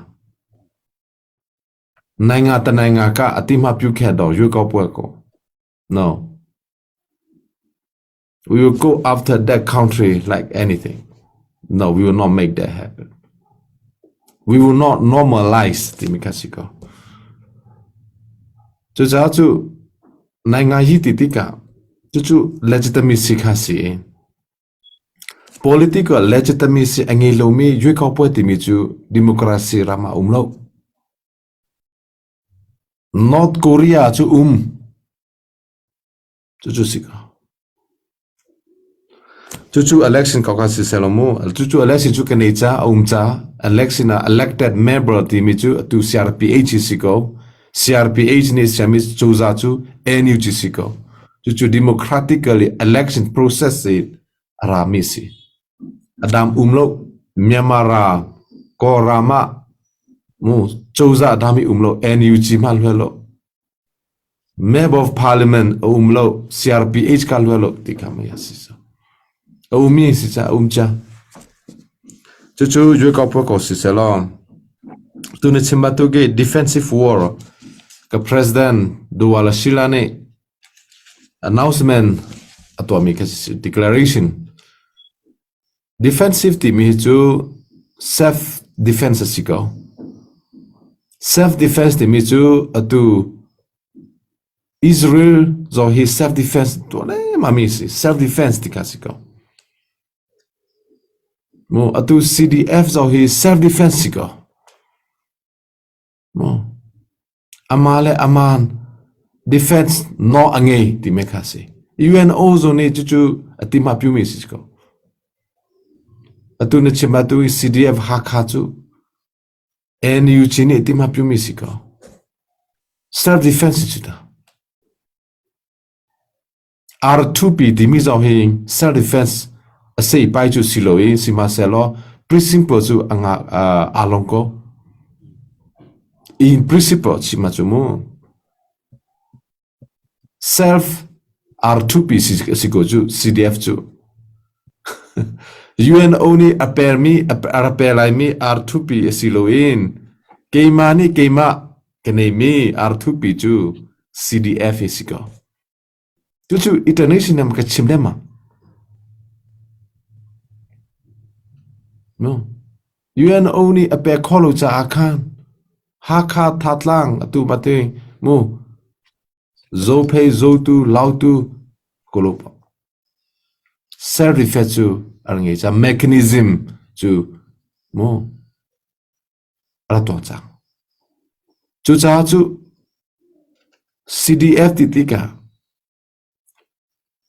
နိုင်ငံတနိုင်ငံကအတိမပြုခဲ့တော့ရွေးကောက်ပွဲကို no we will go after that country like anything no we will not make that happen we will not normalize တိမိခစီကောcucaah cu နိုင်ငံကြီးတိတိကcucu legitimacy ခစီ Political legitimacy a ngei lomi ရွေးကောက်ပွဲ timi cu democracy ram ah um lo. North Korea cu um. Cucu si ko. Cucu election ko kha si selaw mu. Cucu election cu kan ei ca a um ca election ah elected member timi cu atu CRPH si ko. CRPH nih siami cozah cu NUG si ko. Cucu democratically election process in a rami si. A dam um lo Myanmar ra Kawlram ah Mu cozah dami um lo NUG ma hluai lo Member of Parliament a um lo CRPH ka hluai lo ti kha mei si so a umi si cha um cha cucu yue ko po ko si se lo tu ni chim batu ke defensive war ka president Duwala Shila nih announcement a tuahmi kha si declaration Defensive timi hi cu self defense a si ko. Self defense timi cu atu Israel zong hi self defense tuah lengmang mi si. Self defense ti kha si ko. Mu atu CDF zong hi self defense si ko. Mu Amah le aman defense nawl a ngei timi kha a si. UNO zong nih cucu a timh ah piumi a si ko. Atu na chim atu i CDF Hakha cu NUG nih timh ah piumi a si ko. Self defense si cu ta. R2P timi zong hi self defense a seipai cu si lo i sihmanhsehlaw principle cu a ngah aa lawng ko. In principle chim ah cu mu self R2P si ko cu CDF cu UNO nih a permi a ra per laimi R2P a si lo in keimah nih keimah ka neimi R2P cu CDF hi si ko. Cucu international ka chim lengmang. No. UNO nih a pek khawh lo caah khan Hakha Thatlang atu mate mu Zophei Zotu Lautu Kulup self defense cu an ngei ca mechanism cu mu a ra tuah cang. Cucaah cu CDF ti tikah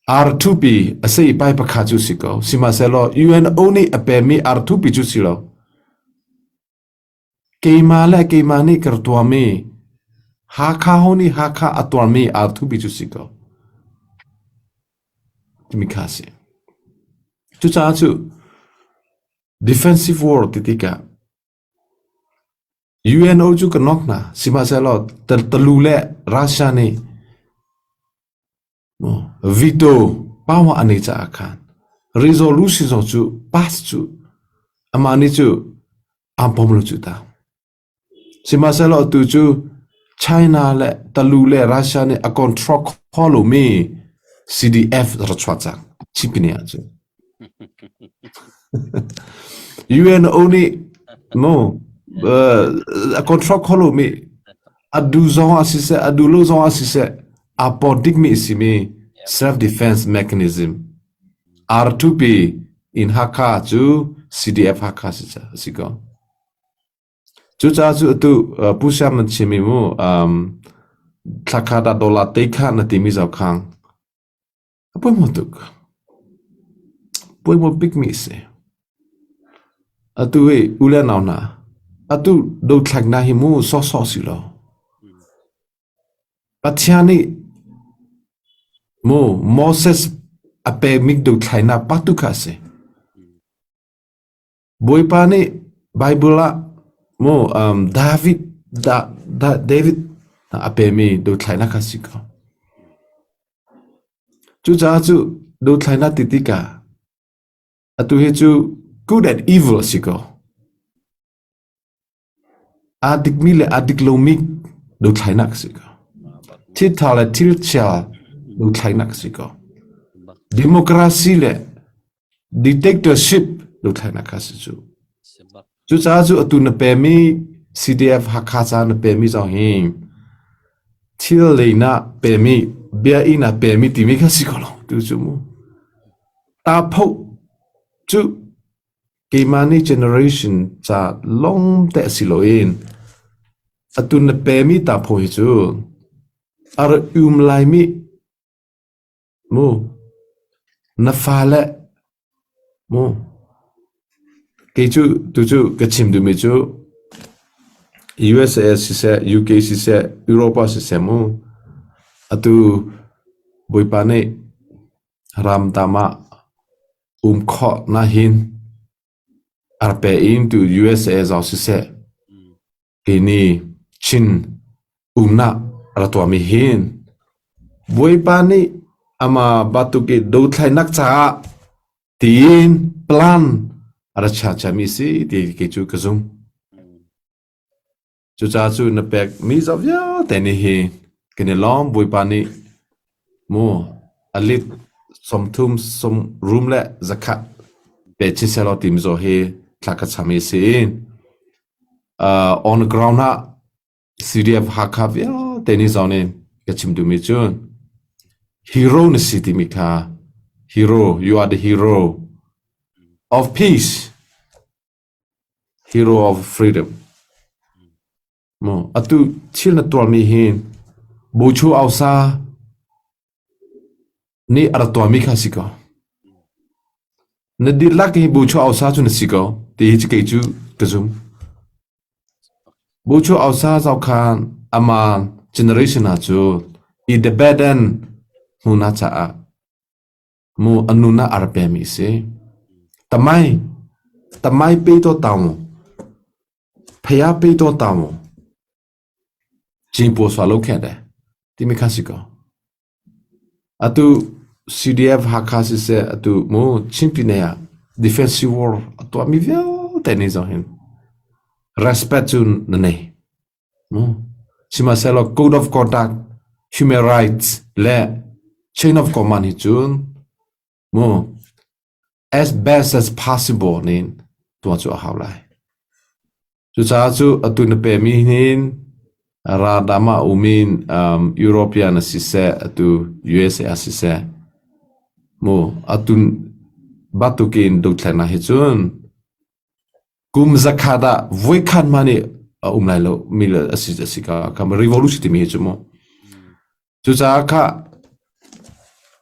R2P a seipai pakhat cu si ko. Sihmanhsehlaw UNO nih a pemi R2P cu si lo. Keimah le keimah nih ka tuahmi Hakha ho nih Hakha a tuarmi R2P cu si ko. Timi kha si. Cucaah cu Defensive war ti tikah UNO cu ka nok hna. Sihmanhsehlaw talu le Russia nih veto power an nei caah khan resolution zong cu pass cu amah nih cu aan pom lo cu ta. Sihmanhsehlaw atu cu China le Talu le Russia nih a control kho lomi CDF ra chuah cang. Chipini ahcun. UNO nih no a control kho lomi a du zong ah siseh a du lo zong ah siseh aa pawt dikmi a simi self defense mechanism R2P in Hakha cu CDF Hakha si si ko. Cucaah cu atu Pu Siam nan chimmi mu thlakhat ah dollar te kha na timi zau khang a pawimawh tuk. Pawimawh bikmi a si. Atu i u le nau hna, atu dothlaknak hi mu sawhsawh si lo. Pathian nih mu Moses a pekmi dothlainak pa tu kha a si. Bawipa nih Baibal ah mu David da, da, David a pemi dothlainak kha si ko. Cucaah cu dothlainak ti tikah atu hi cu good and evil a si ko. Aa dikmi le aa dik lomi dothlainak a si ko. Thil ṭha le thil chia dothlainak a si ko. Democracy le dictatorship dothlainak kha si cu. Cucaah cu atu na pemi CDF Hakha ca na pemi zong hi thil lei na pemi bia i na pemi timi kha si ko lo tu cu mu. Ta pho cu Keimah nih generation ca lawngte si loin atu na pemi tapho hi cu a ra um laimi mu na fale mu kei cu tucu ka chim duhmi cu USA siseh UK siseh Europa siseh mu atu Bawipa nih ramtam ah um khawh nahin a pe in tu USA zong siseh. Tini Chin umnak ra tuahmi hin Bawipa nih amah bantuk i dothlainak caah tiin plan a ra chia ciami si ti kei cu ka zum. Cucaah cu na pekmi zoh vialte nih hi kan i lawm. Bawipa nih mu a lit 30 sum rum le zakhat pe chin sehlaw timi zaw hi thla ka cham i si. On ground ah CDF Hakha vialte nih zawn in ka chim duhmi cu hero na si timi kha hero you are the hero of peace hero of freedom mu atu thil na tuarmi hi buchu ausa nih a rak tuahmi kha si ko. Na dihlak hi Buchu Ausa cu na si ko ti hi kei cu ka zum. Buchu Ausa zau khan ama generation ah cu i the beden hmuna caah mu anuna a rak pemi si. Tamai tamai pe to taung phaya pe to taung ကျင်းပေါ်စွာလုပ်ခဲ့တယ်တိမိခစီကောအတူ CDF Hakha စစ်အတူမို့ချင်းပြည်နယ် defensive war အတူအမိပြောတဲ့နေဆောင်ဟင် respect ချွန်းနေမို့စီမဆဲလော code of conduct human rights และ chain of command ဟချွန်းမို့ as best as possible နေตัวchu a hau lai Cucaah cu atu na pemi hin Radam ah um in European a siseh, atu USA ah siseh, mu atu bantukin dothlennak hi cun kum zakhat ah voikhat hmanh nih a um lai lo mi le a si a si ka ka revolution timi hi cu mu. Cucaah kha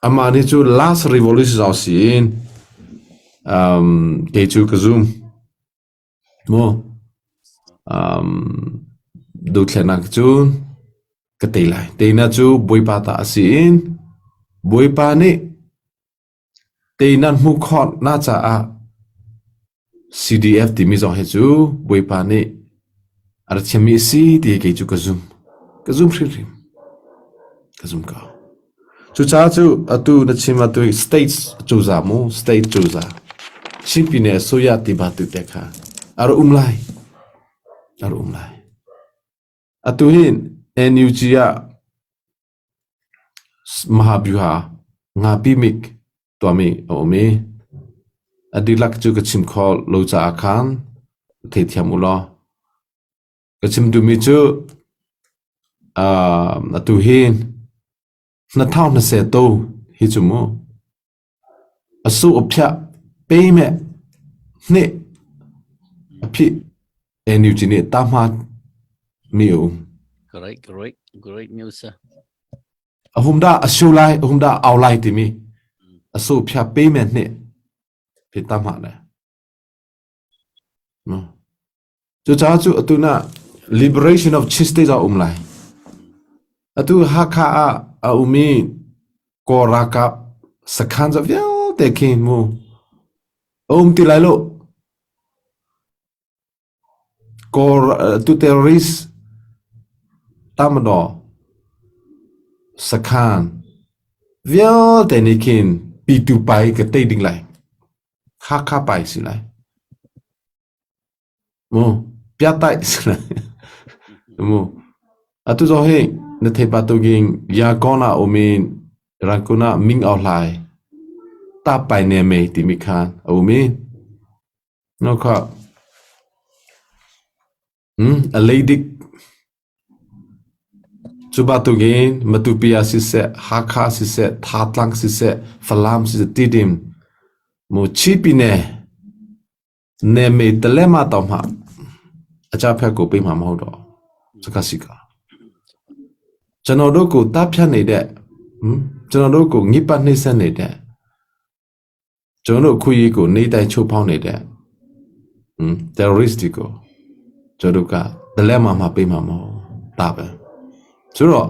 amah nih cu last revolution zong si in kei cu ka zum. Dothlennak cu ka tei lai. Teinak cu Bawipa ta a si i Bawipa nih teinak hmuh khawhnak caah CDF timi zong hi cu Bawipa nih a ra thiammi a si ti kei cu ka zum. Ka zum hrimhrim. Ka zum ko. Cucaah cu atu na chim atu state cozah mu state cozah Chin pine soya ti ba tu te kha a ra um lai a ra um lai atu hin NUG ah Mahabyuha ngapi mik tuahmi a um i a dihlak cu ka chim kho lo caah khan theithiam u law Ka chim duhmi cu atu hi na thau na se to hi cu mu a su a phiah pe meh hne a phih NUG nih ta hma mi a um. Great, great, great news. A hum dah a su lai, a hum dah au lai timi a su phiah pe meh hne phi ta hma le. Cucaah cu atu na liberation of Chin State ah um lai. Atu Hakha ah a um i Kawl ralkap sakhan za vialte khi mu a um ti lai lo. Kawl tu terrorist tamadaw sakhan vialte nih khin pitu pai ka tei ding lai. Hakha pai si lai. Mu piatai si lai. Mu atu zo hi na thei pa tuking Yangon ah um in Rangoon ah Ming Aung Hlaing ta pai ne mei timi khan a um i no kha a leidik Cu bantukin Matupi ah siseh, Hakha siseh, Thatlang siseh, Falam siseh, Tidim mu Chipine neme talema to hma acha phe ko pe ma ma ho do saka si ka ကျွန်တော်တို့ကိုတားဖြတ်နေတဲ့ဟမ်ကျွန်တော်တို့ကိုညစ်ပတ်နှိပ်စက်နေတဲ့ ကျွန်တော်တို့ခွေးကြီးကိုနေတိုင်းချိုးဖောက်နေတဲ့ဟမ် terrorist တွေကိုကျွန်တော်တို့ကတလက်မှမပေးမှာမဟုတ်ဒါပဲဆိုတော့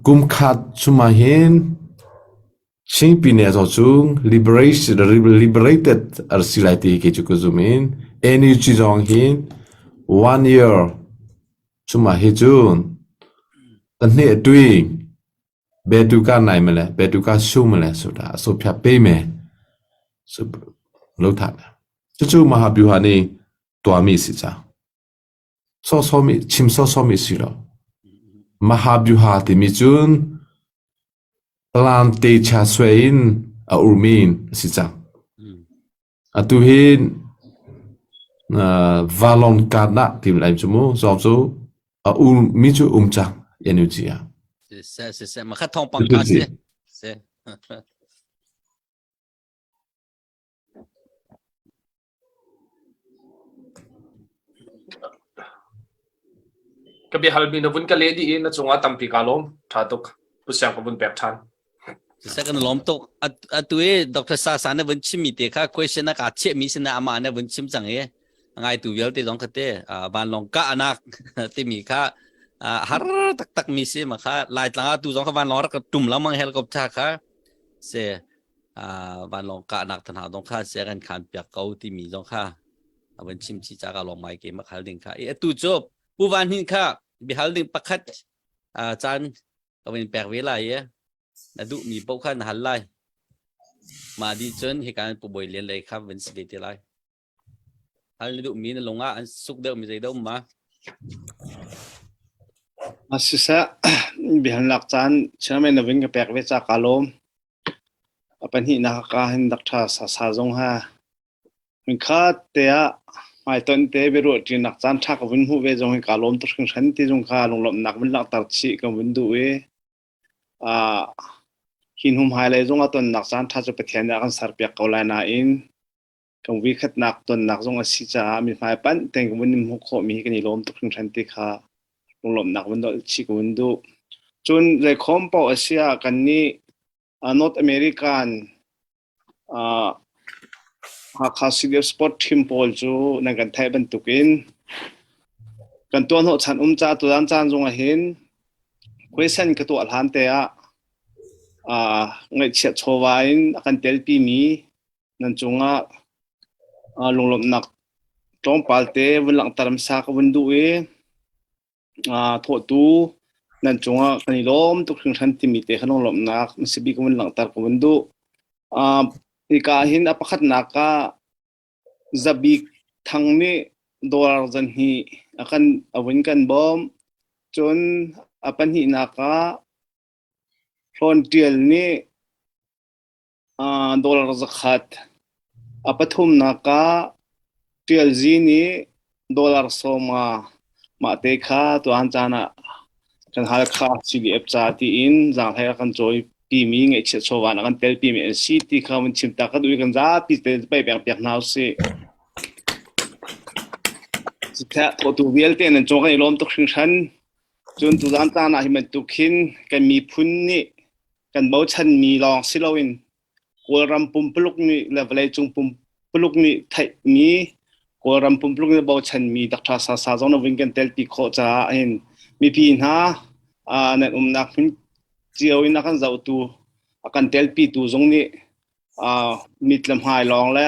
ကုမ်ခတ်ချူမဟင်ချင်းပြည်နယ်ဆိုချုံ liberation liberated အစီလိုက်တီကေချူကဇူမင် NUG ဇောင်းဟင် one year Cumah hi cun pahnih tui betu ka nai male betu ka su male suda so phya pe me su lo tha cucu mahabyuha nih tuahmi si ca sawsawmi chim sawsawmi si lo mahabyuha timi cun plan te cha sui in a urmi si cang Atu hi Valon card ah ti lai cu mu zawng cu a um mi cu um cang NUG ah. Siseh siseh ma kha thawngpang ka si. Si. Ka biahalmi na vun ka leh dih i na cungah tampi kaa lawm. Ṭha tuk. Pu Siang ka vun pek ṭhan. Siseh kan lawm tuk. Atu i Dr. Sasa na vun chimmi te kha question na ka chiahmi sin ah amah na vun chim cang i ngaitu vialte zong kha te vanlawng kahnak timi kha har taktak mi si ma kha Laitlang ah tu zong kha vanlawng rak tum lamang helicopter kha se vanlawng kahnak than hau dong kha se kan khan piak ko timi zong kha a van chim chi cha ka lawng mai ke ma khal ding kha i atu cu pu van hin kha bihal ding pakhat caan ka van pek ve lai i na duh mi paoh kha na hal lai ma di cun hikan pu boi lian lei kha van si ve te lai Hal na duhmi na lung ah an suk deuhmi zei dah um ma? Siseh, biahalnak caan chairman na vun ka pek ve ca kaa lawm. A pahnihnak ka hin Dr. Sasa zong ha hmunkhat te ah hmaitonh te biaruah ṭinak caan ṭha ka vun hmuh ve zong hi kaa lawm tuk hringhran ti zong kha lunglawmhnak vun langhter chih ka vun duh i ah hi hnu hmailei zong ah tonnak caan ṭha cu Pathian nih a kan serpiak ko lai nain kan voikhatnak tonnak zong a si caah mithmai panh tein kan vun in hmuh khawhmi hi kan i lawm tuk hringhran ti kha lunglawmhnak vun dolh chih ka vun duh. Cun zeikhom paoh a si ah kannih North American uh, Hakha City Sport Team pawl cu nan kan theih bantukin kan tuah hnawhchan um ca tutan caan zong ah hin question ka tuah hlan te ah uh, ngaihchiat chawva in a kan telpi mi Nan cungah lunglawmhnak tlawmpal te vun langhter hmasa ka vun duh i thawhtu nan cungah kan i lawm tuk hringhran timi te kha lunglawmhnak hmasa bik ka vun langhter ka vun duh. Hika hin a pakhatnak ah Zabik Thang nih dollar zanhnih a kan a vun kan bawmh. Cun a pahnihnak ah Hlawn Ṭial nih Dollar zakhat. A pathumnak ah Ṭialzi nih dollar sawma mahte kha tuan caan ah kan Halkha CDF ca tiin zaanghlei a kan cawipimi ngeihchiah chawva in a kan telpimi an si ti kha vun chim ta ka duh i kan zapi te pei peng piak hna usih. Siseh thawhtu vialte nan cung kan i lawm tuk hringhran. Cun tuzaan caan ah hi bantuk hin kan miphun nih kan bochanmi lawng si loin Kawlram pumpuluk nih le vawleicung pumpuluk nih theihmi Kawlram pumpuluk nih bochanmi Dr. Sasa zong na vun kan telpi khawh caah hin mipi hna nan umnak hmun cio in a kan zohtu a kan telpitu zong nih mit le hmai lawng le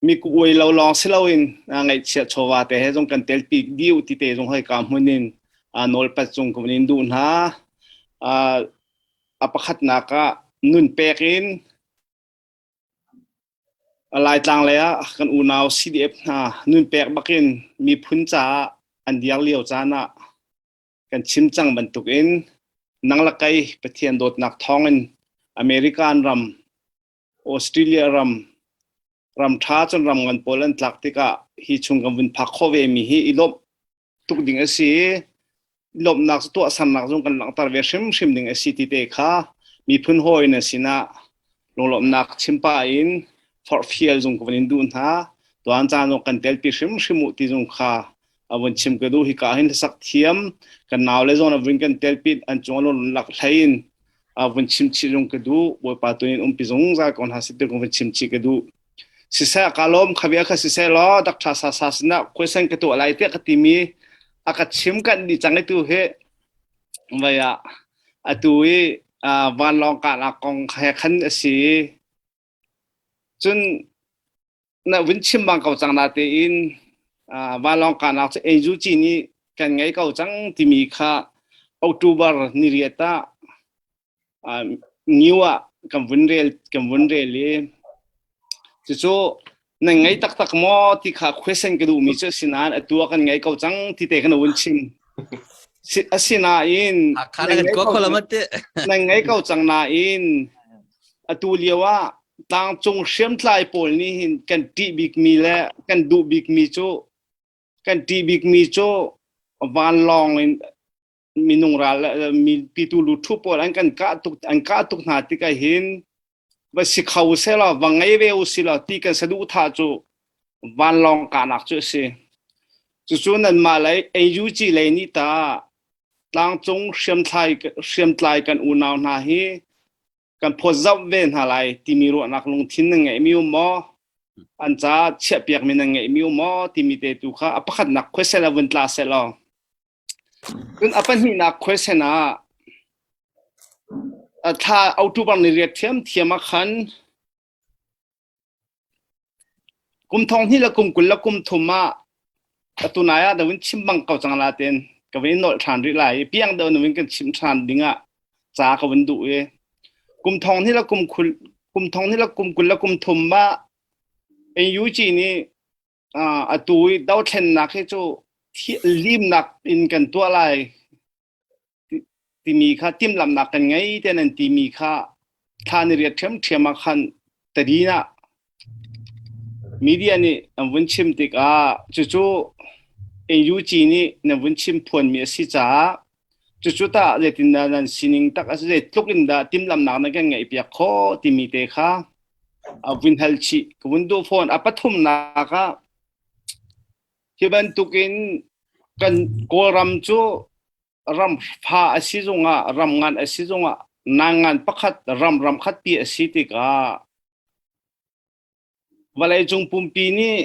Mi uai lo lawng si loin ngaihchiat chawva te he zong kan telpi dih ti te zong hoi ka hmun in nawlpat cung ka in duh hna. A pakhatnak ah nun pek in Laitlang lei ah kan unau CDF hna nun pek bakin miphun caah an dir lio caan ah kan chim cang bantukin nang le kei Pathian dawtnak thawngin American ram Australia ram ram ṭha cun ram ngan pawl an tlak tikah hi chung kan vun phak khawh ve mi hi i lawmh tuk ding a si i lawmhnak cu tuahsernak zong kan langhter ve hrimhrim ding a si ti te kha miphun hawi na sinah lunglawmhnak chim pah in forhfial zong ka vun in duh hna tuan caan zong kan telpi hrimhrim u ti zong kha a vun chim ka duh hika hin hlasak thiam kan nau le zong a vun kan telpi an cung a lak hlei in a vun chim chih zong ka duh bawipa tu in umpi zungzal ko hna si tu vun chim chih ka duh siseh ka lawm khabia kha siseh law dak tha sa sa sinah question ka tuah lai tiah ka timi a ka chim kan di cang tu hi vaya atu i vanlawng kahnak kong he khan a si cun na vun chim bang ko cang na tein vanlawng kahnak cu NUG nih. kan ngei ko cang timi kha October ni riat ah new ah kan vun rel kan vun rel i cucu nan ngei taktak maw ti kha question ka duhmi cu asinain atu ah kan ngei ko cang ti te kan vun chim. Asinain nan ngei ko cang nain atu lio ah tlangcung hriamtlai pawl nih hin kan ṭih bikmi le kan duh bikmi cu kan ṭih bikmi cu vanlawng in minung ral mi pitu lu thu pawl an kan kah tuk an kah tuk hna tikah hin va si kho selaw va ngei ve u silaw ti kan saduhthah cu vanlawng kahnak cu a si. Cucu nanmah lei AUG lei nih ta tlangcung hriamthlai hriamtlai kan unau hna hi kan phawtzamh ve hna lai timi ruahnak lungthin nan ngeihmi um maw? An ca chiahpiakmi nan ngeihmi um maw? timi te tu kha a pakhatnak question a vun tla selaw. Cun a pahnihnak question ah a thla October ni riat ṭhiamṭhiam ah khan kum thong hnih le kum 20 le kum thum ah atu nai ah dawin chim bang ko cang la ten ka vun nolh ṭhan rih lai i piang deuh in kan chim ṭhan ding ah ca ka vun duh i kum thong hnih le kum khul kum thong hnih le kum 20 le kum thum ah NUG nih atu i dothlennak hi cu limnak in kan tuah lai timi kha timhlamhnak kan ngei te nan timi kha thla ni riat ṭhiamṭhiam ah khan tadin ah media nih an vun chim tikah cucu NUG nih nan vun chim phuanmi a si caah cucu tah zeitindah nan sining tak a si zeitluk in dah timhlamhnak nan kan ngeihpiak khawh timi te kha a vun hal chih ka vun duh fawn a pathumnak ah hi bantukin kan Kawlram cu ram fa a si zongah ram ngan a si zongah nangan pakhat ram ram khat pi a si tikah Vawleicung pumpi nih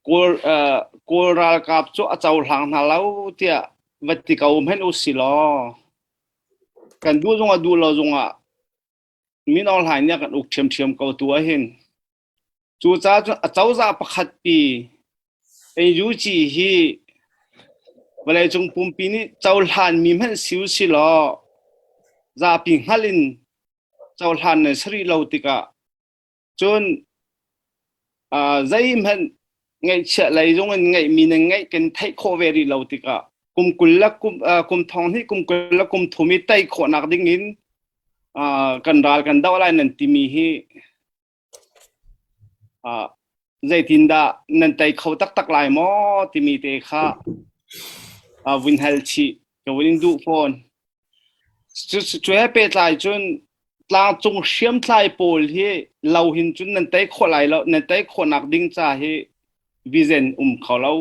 Kawl, uh, Kawl ralkap cu a cohlang hna lo tiah va ti ko hmenh u si law kan duh zongah duh lo zongah Min Aung Hlaing nih a kan uk ṭhiamṭhiam ko tu ahhin. Cucaah cun a cozah pakhat pi NUG hi vawleicung pumpi nih cohlanmi hmanh si u si law zapi hngalh in cohlan nan si rih lo tikah Cun zeihmanh ngaihchiah lei zong in ngeihmi nan ngeih kan theih khawh ve rih lo tikah kum 20 le kum kum thong hnih kum 20 le kum thum i tei khawhnak ding in kan ral kan doh lai nan timi hi zeitindah nan tei kho taktak lai maw timi te kha vun hal chih ka vun in duh fawn. Cu he pehtlai cun tlangcung hriamtlai pawl hi lo hin cun nan tei khawh lai lo nan tei khawhnak ding ca hi vision um kho lo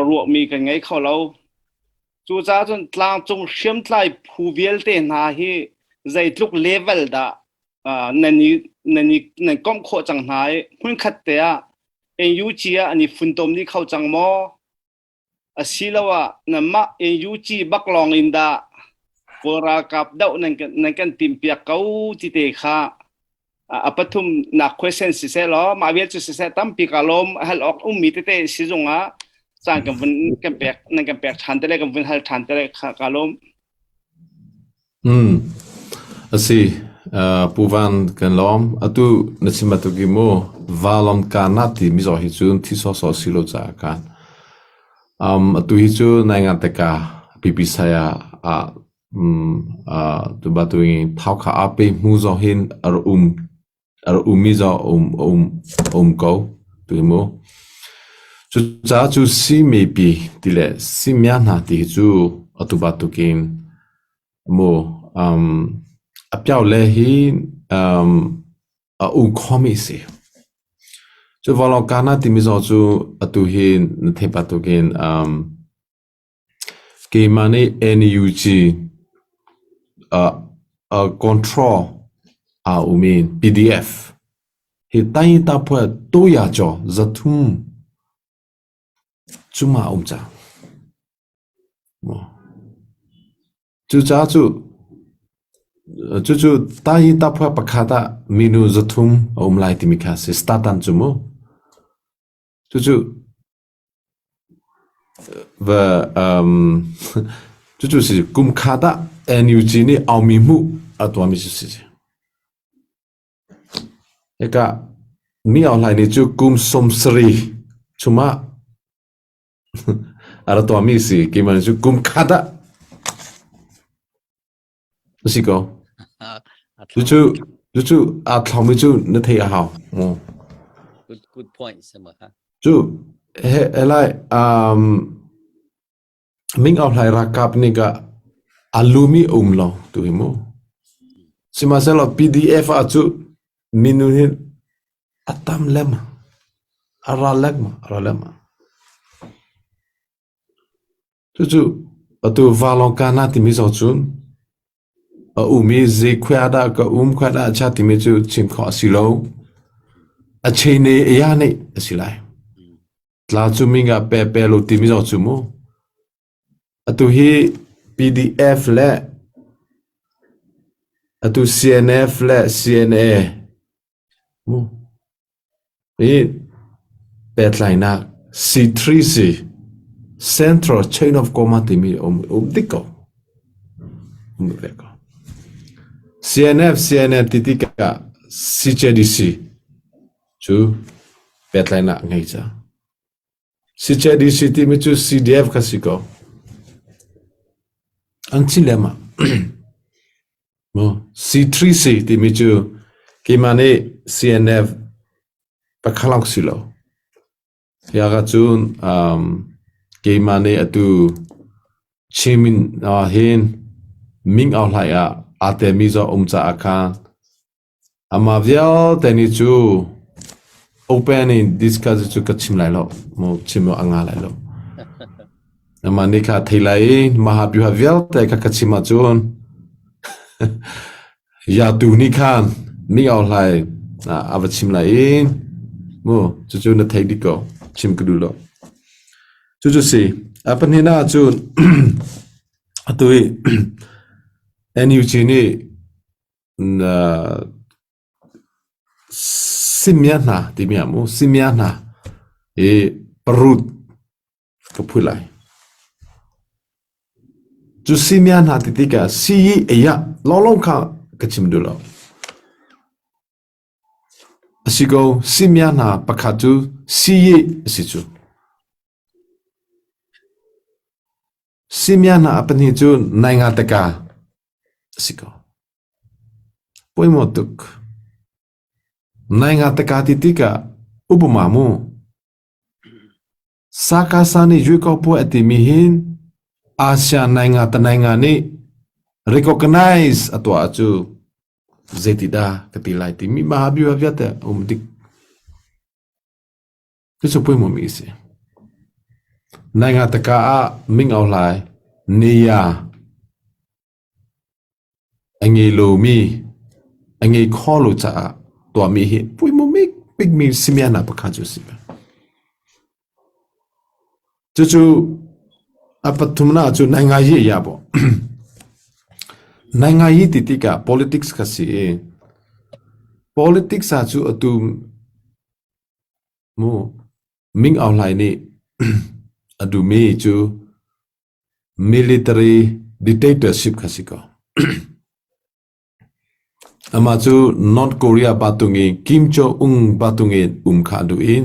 ruahmi kan ngei kho lo cucaah cun tlangcung hriamtlai phu vialte hna hi zeitluk level dah nan i nan i nan komh khawh cang hna i hmunkhat te ah NUG ah an i funtom dih kho cang maw Asiloah nanmah NUG bak lawng in dah Kawl ralkap doh nan kan, nan kan timhpiak ko ti te kha a pathum nak question siseh law mah vial cu siseh tampi ka lawm hal awk ummi tete si zongah caan kan vun kan pek nan kan pek ṭhan te le kan vun hal ṭhan te le kha ka lawm. Mm. Asi uh, Pu Van kan lawm atu na chim atu ki mu valon ka na ti mi zo hi cun thi so so si lo ca kan um atu hi cu nai ngan te ka pipi saya a um uh, tu ba tu thau kha a pe mu zo hin ar um A rak ummi zong a um, a um, a um ko. Tu hi mu. Cucaah cu simipi ti le simia hna ti hi cu atu bantukin mu um, a piao le hi um, a um khomi si. Cu valong kana timi zong cu atu hi na theih bantukin um, Keimah nih NUG ah control aa um i PDF hi Taingtapua tuyacaw 300 cungah a um cang. Cucaah cu cucu Taingtapua pakhat ah minu 300 a um lai timi kha a si. Statan cu mu. Cucu. Va um cucu si kum khat ah NUG nih aumi hmuh a tuahmi cu si. Hika mi Aung Hlaing nih cu kum 70 chungah a ra tuahmi si. Keimah nih cu kum khat ah a si ko. Cucu cucu aa thlawngmi cu na theih a hau. Good, good point. Sama ha. Cu he helai um Ming Aung Hlaing ralkap nih ka a lumi a um lo tu hi mu. Sihmanhsehlaw PDF ah cu minu hi a tam lengmang. A ra lengmang, a ra lengmang. Cucu atu Valongkana timi zong cun a um i zei khua dah ka um khua dah a chia timi cu chim khawh a si lo. A chain i a nih a si lai. Tla cu mi nga pe pe lo timi zong cu mu. Atu hi PDF le atu CNF le CNA mu. Hi pehtlainak C3C Central Chain of Command timi a um, um dik ko. Um ve ko. CNF, CNN ti tikah CJDC cu pehtlainak ngei cang. CJDC timi cu CDF kha si ko. An si lem ah. C3C timi cu keimah nih CNF pakhalawng si lo. Hi ah cun um, keimah nih atu Chimin ah hin Ming Aung Hlaing ah aa telmi zong um caah khan Amah vialte nih cu open in discuss cu ka chim lai lo. Mu chim a nga lai lo. Amah nih kha thei lai i mahabyuha vialte kha ka chim ahcun yatu nih khan mi au hlai a va chim lai i mu cucu na thei dik ko chim ka duh lo. Cucu si a pahnihnak ahcun atu i NUG nih Simia hna timi ah mu simia hna i parut ka phui lai. Cu simia hna ti tikah si i ei ah lawnglawng kha ka chim duh lo. A si ko, simia hna pakhat cu si i a si cu. Simia hna a pahnih cu naingataka a si ko. Poimaw tuk. Naingataka ti tikah upama mu. Sakasa nih Yuekawpuai a timi hin Asia nainga ta nainga nih recognize a tuah cu zeiti dah ka ti lai timi mahabia vialte a um dik. Cucu puimawmi a si. Naingataka ah Ming Aung Hlaing Niya a ngei lomi a ngei kho lo caah tuahmi hi puimawmi bikmi simiahnak pakhat cu a si. Cucu a pathumnak cu naingayi ya bo. Naingayi ti tikah politics kha si i politics ah cu atu Mu Ming Aung Hlaing nih a duhmi cu military dictatorship kha si ko. Amah cu North Korea batung i Kim Jong Un batung in um kha a duh i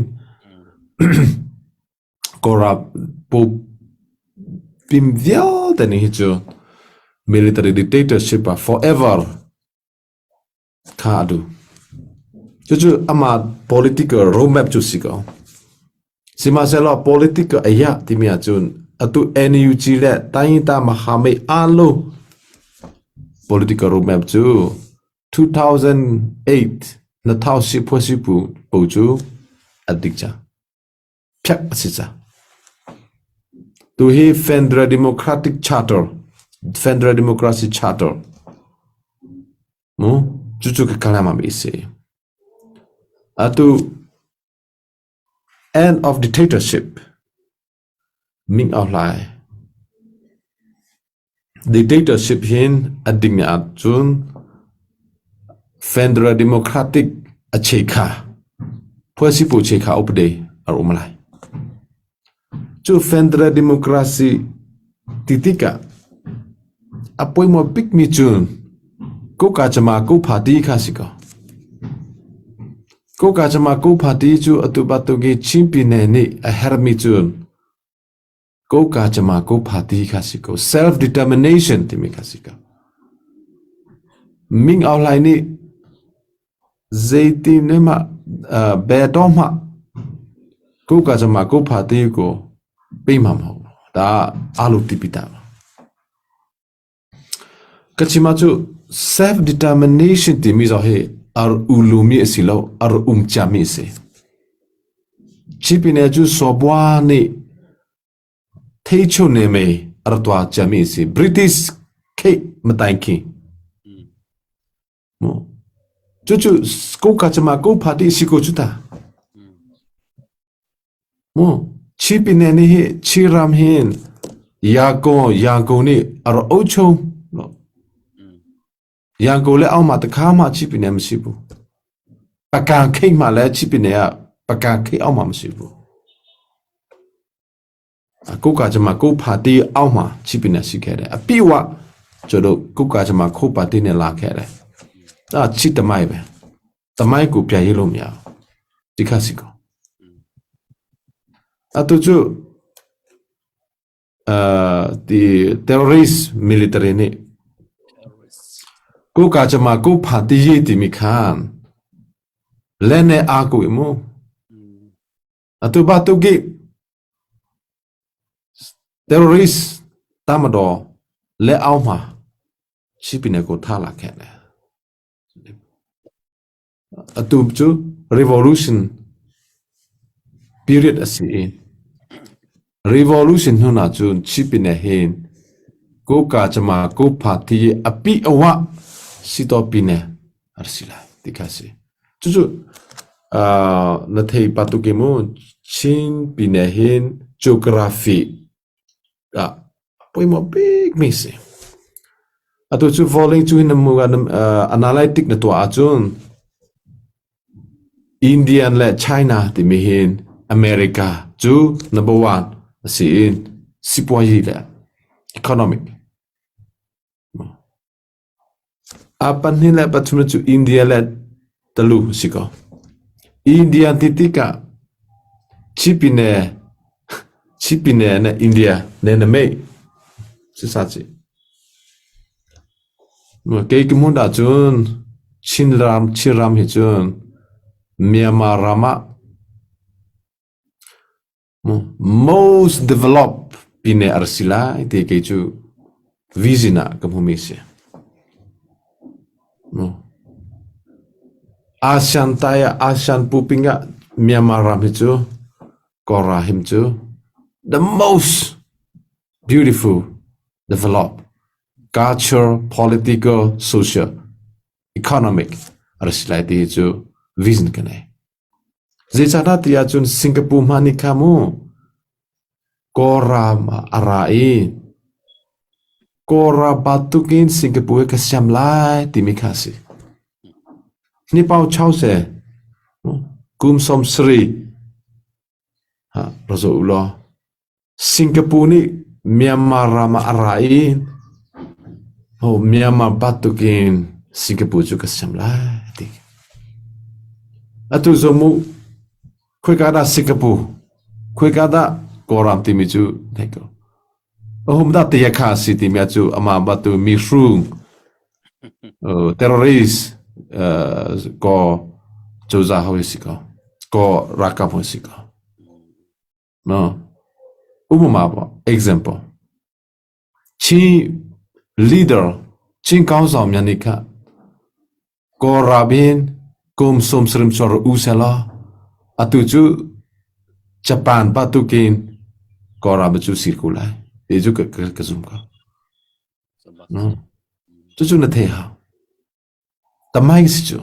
Kawlram pum vialte nih hi cu military dictatorship ah forever Kha a duh. Cucu amah political roadmap cu si ko. Sihmanhsehlaw political a iah timi ahcun atu NUG le Tayinta Mahamei aa lo. Political roadmap cu 2008 na thau si phua si pu po cu a dik cang. Phek a si cang. Tu hi Federal Democratic Charter, Federal Democracy Charter mu cucu ka kalam ah mi si. Atu end of dictatorship Ming Aung Hlaing Dictatorship hin a ding ahcun Federal Democratic a chekha phuasipu chekha upade a um lai. Cu federal democracy ti tikah a pawimawh bikmi cu Koka cama ko party kha si ko. Koka cama ko party cu atu bantuk i Chin Pyine nih a herhmi cu Koka cama ko party kha si ko. Self determination timi kha si ko. Ming Aung Hlaing nih Zeitin ne mah be to hmah ku ka chama ku pha ti ko pe ma mo ta alu ti pi ta ka chima chu self determination ti mi zo hi ar ulu mi asi lo ar um cha mi si chipine chu sobwa ni Theichu ne mei ar twa cha mi si British khe matai khi Cucu koka cama ko party si ko cu ta. Mu Chipine nih hi Chiram hin Yako Yako nih a ra ocho no. Yako le auma ta kha ma Chipine ma si bu. Paka khei ma le Chipine ah paka khei auma ma si bu. ကုတ်ကကြမှာကုတ်ဖာတီအောက်မှာချိပနေရှိခဲ့တယ်အပြည့်ဝကျွန်တော်ကုတ်ကကြမှာခုတ်ပါတီနဲ့လာခဲ့တယ်ဒါချိတမိုက်ပဲတမိုက်ကိုပြန်ရေးလို့မရဒီခါစီကောအတူချအဲဒီ terrorist military နေကိုကကြမှာကိုဖာတီရေးတီမိခန်လဲနေအာကိုအမ အတူပါတုကိ terrorist တမတော်လက်အောက်မှာရှိပင်ကိုထားလာခဲ့တယ်အတူကျ revolution period အစီ revolution ဟွနာကျချိပင်ဟင်ကိုကာချမာကိုဖာတီအပိအဝစီတော့ပင်နေအစီလာတိခါစီ ကျကျအာနထေပတုကေမချင်းပီနေဟင် geography อ่ะပွိမ big miss အတူချူ falling ချူနမူက analytic နတော့အချွန်း Indian และ China တိမီဟင် America ကျူ number 1အစီအင်စီပွားရေးလေ economic အပန်ဟင်လေပထုမချူအိန္ဒိယလေတလူစီကောအိန္ဒိယတိတိကချိပိနေချိပိနေနဲ့အိန္ဒိယနေနမိတ်စစ်စာချီမကေကမွန်ဒါချွန်းချင်းရမ်ချီရမ်ဟီချွန်းမြန်မာရမ most developed pine arsila ti ke chu vision a ka hmu mi si. ASEAN tai ah ASEAN puping ah Myanmar ram hi cu Kawlra him cu the most beautiful developed culture, political, social, economic a si lai ti hi cu vision ka nei. Zeicahdah ti ahcun Singapore hmanh nih kha mu Kawlram ah a ra i Kawlram bantukin Singapore hi ka siam lai timi kha a si. Hnipau chau seh kum 70 ha ra zoh u law Singapore nih Myanmar ram ah a ra i Myanmar bantukin Singapore cu ka siam lai a ti. Atu zong mu khoika dah Singapore, khoika dah Kawlram timi cu theih ko. Ahum dah te kha si timi cu amah batu mi hrung terrorist ko cozah hawi si ko ko ralkap hawi si ko. No. Umama po example Chin leader Chin council myan nih kha Kawlram in kum 70 chuar u selaw atu cu Japan batukin Kawlram cu sir ko lai ti cu ka zum ko. No. Cucu na thei hau. Tamai si cu.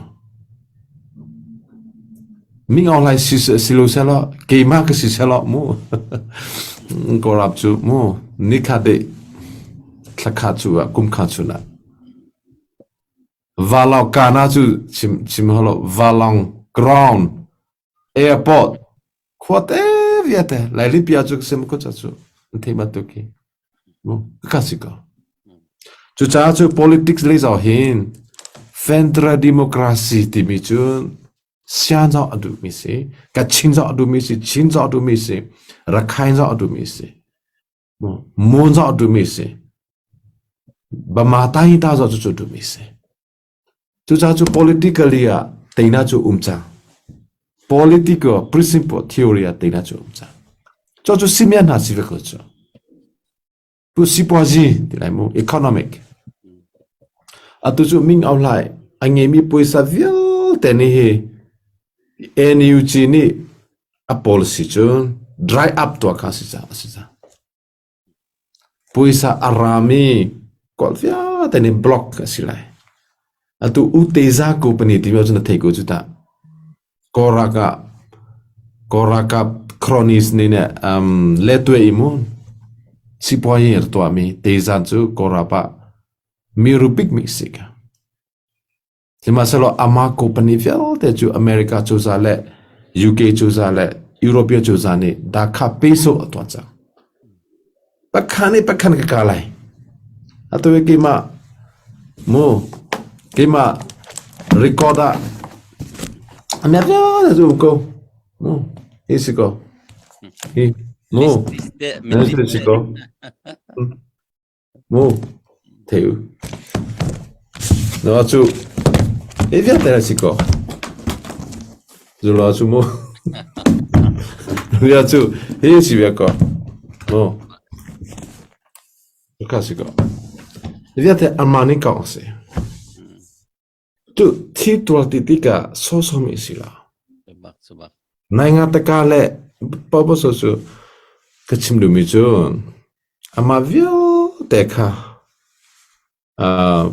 Ming Aung Hlaing si si lo sehlaw keimah ka si sehlaw mu Kawlram cu mu nikhat deh thlakhat cu ah kum kha chun ah Valong kana cu chim chim holo Valong ground airport khuate viate Lailipia cu sim ko cha cu an thei bantuk hi mu ka si ko. Cucaah cu politics lei zau hin federal democracy timi cu Sian zong a duhmi si, Kachin zong a duhmi si, Chin zong a duhmi si, Rakhine zong a duhmi si, Mon zong a duhmi si, Bama Tayita zong cu duhmi si. Cucaah cu politically ah teina cu um cang. Political principle theory ah teina cu um cang. Cu cu simian hna si ve ko cu. Tu sipuazi ti lai mu economic. Atu cu Ming Aung Hlaing a ngeimi puaisa vialte nih hi NUG nih a policy cu dry up tuah kha si cang a si cang. Puaisa a rami kawl vialte nih block a si lai. Atu U Teza company timi ahcun na thei ko cu tah. Kawl ralkap cronies nih letwe i mu sipuazi a tuahmi Tezan cu Kawl ralkap ah mi rupik mi si ka. Sihmanhsehlaw amah company vialte cu America cozah le UK cozah le European cozah nih dakha peso a tuah cang. Pakhan i pakhan ka ka lai. Atu i keimah mu keimah record ah a miak vialte cu um ko. Mu hi si ko. Hi mu hi si ko. Mu thei u. No cu hi vialte si ko. Zula cu mu. Bia cu hi si ve ko. Mu. Ka si ko. Vialte amah nih kong a si. Tu thi tual ti tikah sawsawh mi si lo. Bak cu bak. Nai nga taka le paopaw cu ka chim duhmi cu amah vialte kha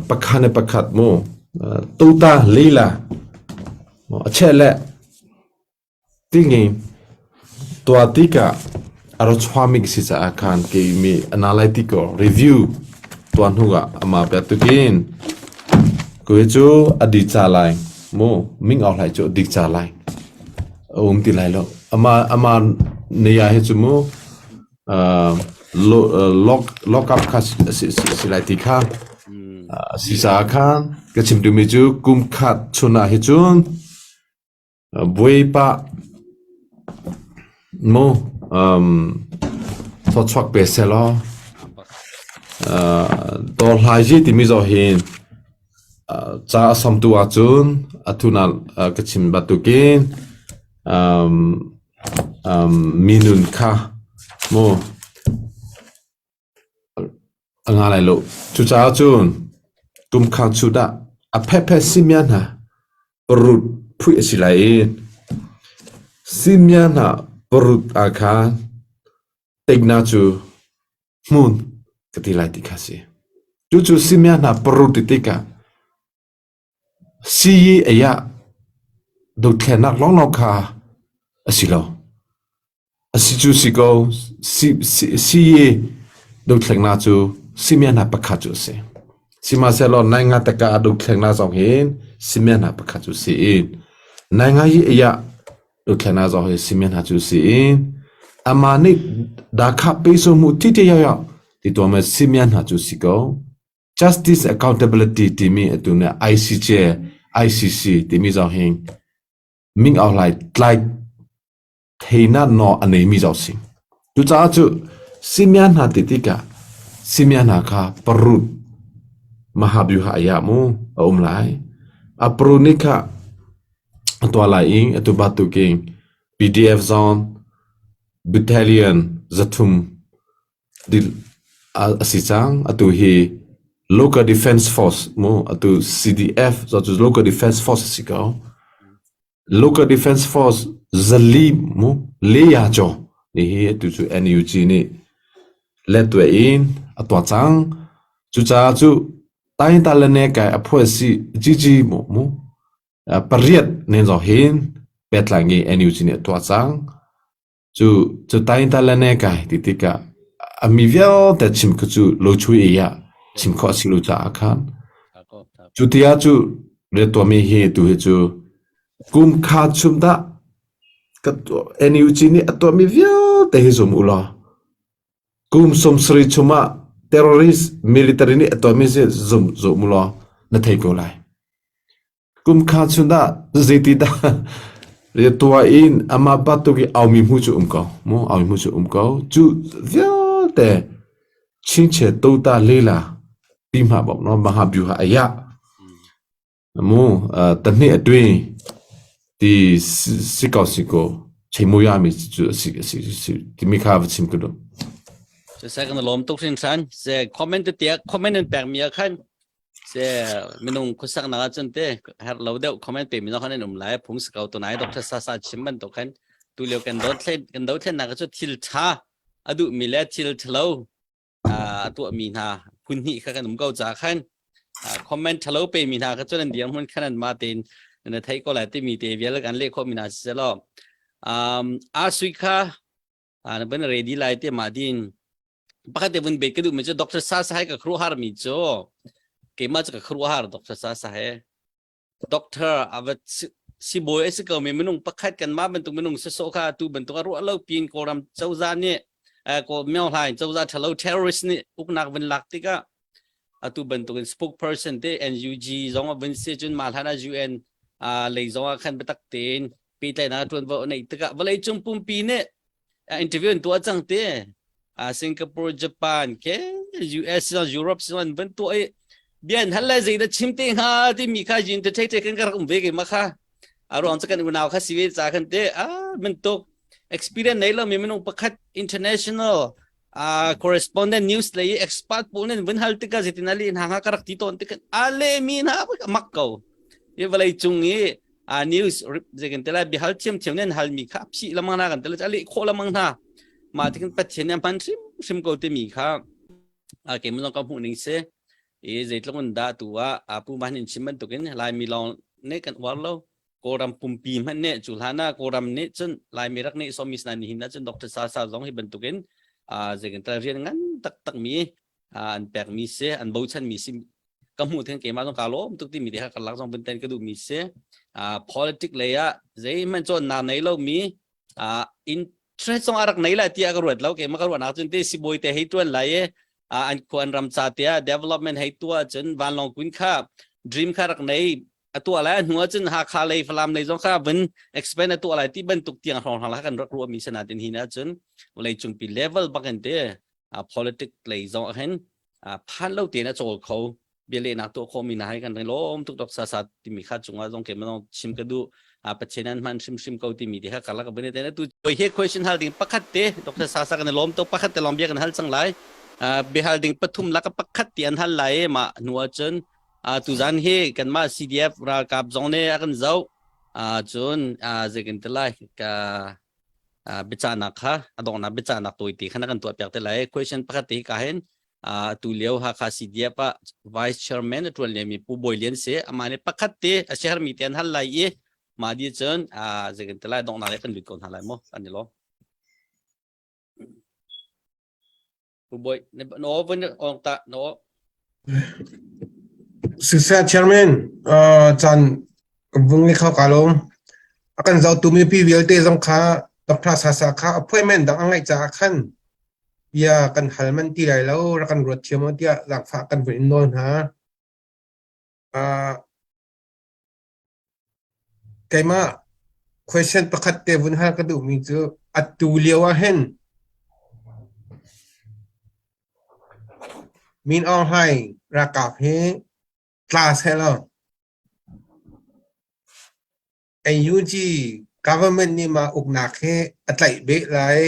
Pakhat le pakhat mu tuta lila a cheh le tingi tua tikah a ra chuahmi ka si caah khan keimi analytical review tuah hnu ah amah bia tukin kui cu a di ca lai mu ming au hlai cu a dik ca lai a um ti lai lo ama ama nia hi cu mu lock up kha si lai ti kha si caah khan ka chim duhmi cu kum khat chun ah hi cun Bawipa mu thawchuak pe seh law dawr hlai timi zaw hin ca a samtu ahcun atu na ka chim bantukin Mi nun kha mu a nga lai lo. Cucaah cun tumkhang chut ah a phephe simia hna parut phuih a si lai i simia hna parut ah khan tekna cu hmun ka ti lai ti kha a si. Cucu simia hna parut ti tikah Sii ei ah dothlennak lawnglawng kha a si lo. A si cu si ko, sii dothlennak cu simiahnak pakhat cu a si. Sihmanhsehlaw naingataka ah dothlennak zong hin simiahnak pakhat cu a si i naingai ei ah dothlennak zong hi simiahnak cu a si i amah nih dahkhah peso hmuh thiti yau ti tuah ma simiahnak cu a si ko. Justice Accountability timi atu nih ICJ, ICC timi zong hi Ming Aung Hlaing tlai theinak nawl a neimi zong si. Cucaah cu simia hna ti tikah simia hna kha parut mahabyuha ayah mu a um lai. A parut nih kha a tuah lai i atu bantukin PDF zone battalion 300 a si cang. Atu hi Local Defense Force mu atu CDF cu Local Defense Force a si ko. Local Defense Force zali mu leya caw ni hi atu cu NUG nih letwe in a tuah cang. Cucaah cu Tainta le ne kai a phuai si GG mu mu pariat nen zong hin petlai ngi NUG nih a tuah cang. Cu cu tainta le ne kai ti tikah a mi vialte chim kha cu lochui ei ah chim khawh a si lo caah khan cu tiah cu rian tuahmi hi tu hi cu kum kha chum dah. NUG nih a tuahmi vialte hi zum u law kum 70 chungah terrorist military nih a tuahmi si zum zum u law na thei ko lai. Kum kha chun ah zeiti dah riantuah in amah bantuk i aumi hmu cu um ko mu aumi hmu cu um ko cu vialte chingche tota lela ti hma bok no maha byuha aya mu tahni atui ti si ko si ko cheimu ya mi cu si si si timi kha va chim ka duh. Siseh kan lawm tuk hringhran. Se comment te tiah comment in pek mi ah khan Se minung khuasaknak ahcun te herh lo deuh comment pe mi khan an um lai phung si ko tunai Dr. Sasa chim bantuk khan tu lio kan dothlen kan dothlennak cu thil tha a duh mi le thil thalo a tuah mi hna phun hnih kha kan um ko ca khan comment thalo pe mi hna kha cun an dirhmun khan an ma tein na thei ko lai timi te vial kan leh khawh mi hna si selaw um a sui kha na ban ready lai te ma din pakhat te vun bet ka duh mi cu Dr. Sasa he ka khuaruahhar mi cu keimah cu ka khuaruahhar Dr. Sasa he doctor ava sibawi a si ko mi minung pakhat kanmah bantuk minung sawsawh kha tu bantuk a ruah lo pin Kawlram cozah nih ko Myo Hlaing cozah ṭhalo terrorist nih uknak vun lak tikah atu bantukin spokesperson te NUG zong a vun si cun mah hlan ah UN lei zong ah khan biatak tein pehtlaihnak ṭuanvo a neih tikah vawleicung pumpi nih interview an tuah cang te Singapore Japan ke US Europe an van tuah i bia an hal le zei dah chim te hnga timi kha yin te thei kan ka rak um ve ke ma kha a ruang cu kan unau kha si ve ca khan te a bantuk experience nei lo mi minung pakhat international uh, correspondent news lei expert pawl nin vun hal tikah zeitin ali hna nga ka rak ti tawn tik a le mi na mak ko i vawlei cung i a news zeikan te lai bihal thiam thiam nen hal mi kha phi lamang na kan te ali kho lamang hna ma tikin pathian ne man hrim hrim ko te mi kha a ke mun ka hmuh ning se i zeitluk in dah tu ah apu man in chim bantukin lai mi lawng ne kan uar lo Kawlram pumpi hmanh nih cu hlan ah Kawlram nih cun Laimi rak nih sawmi sna nihin ah cun Dr. Sasa zong hi bantukin zeikan tal rian ngan taktak mi an pekmi si an bochan mi si ka hmuh then keimah zong ka lawm tuk timi te kha ka lak zong bunten ka duh mi si politic lei ah zeihmanh cawnnak nei lo mi interest zong a rak nei lai tiah ka ruat lo keimah ka ruahnak cun te sibawi te hei tuan lai i an khua an ram ca te ah development hei tuah cun vanlawng kun kha dream kha rak nei a tuah lai hnu ahcun Hakha lei Falam lei zong kha vun expand a tuah lai ti bantuk tiang hrawng hrang la kan rak ruahmi sana tin hin ahcun vawlei cungpi level bak in te politic lei zong ah hin phan lo tein a cawl kho bialehnak tuah khawhmi na hai kan lawm tuk dok sa sa timi kha cungah zong ke manong chim ka duh Pathian an hman hrimhrim ko timi te kha karlak bane te tu he question hal ding pakhat te Dr. Sasa kan lawm to pakhat te lawng bia kan hal cang lai bia hal ding pathum laka pakhat ti an hal lai ma hnu ahcun tuzan hi kanmah CDF ralkap zong nih a kan zoh cun zei kan ti lai ka biachahnak kha a donghnak biachahnak tawite khan a kan tuahpiak te lai question pakhat te ka hin tu lio Hakha CDF ah vice chairman a tuan lemi Pu Bawi Lian si amah nih pakhat te a share mi te an hal lai i mah di cun zei kan ti lai donghnak le kan lut ko hna lai mu kan i lawm Pu Bawi no vun ong ta no Siseh chairman caan vung ni kho ka lawm. A kan zohtu mipi vialte zong kha Dr. Sasa kha appointment dang a ngeih caah khan bia kan hal manh ti lai lo rak kan ruat thiam u tiah zaangfah kan vun in nawl hna. Uh, Keimah question pakhat te vun hal ka duhmi cu atu lio ah hin Min Aung Hlaing ralkap hi tla sehlaw NUG government nih mah uknak hi a tlaih beh lai.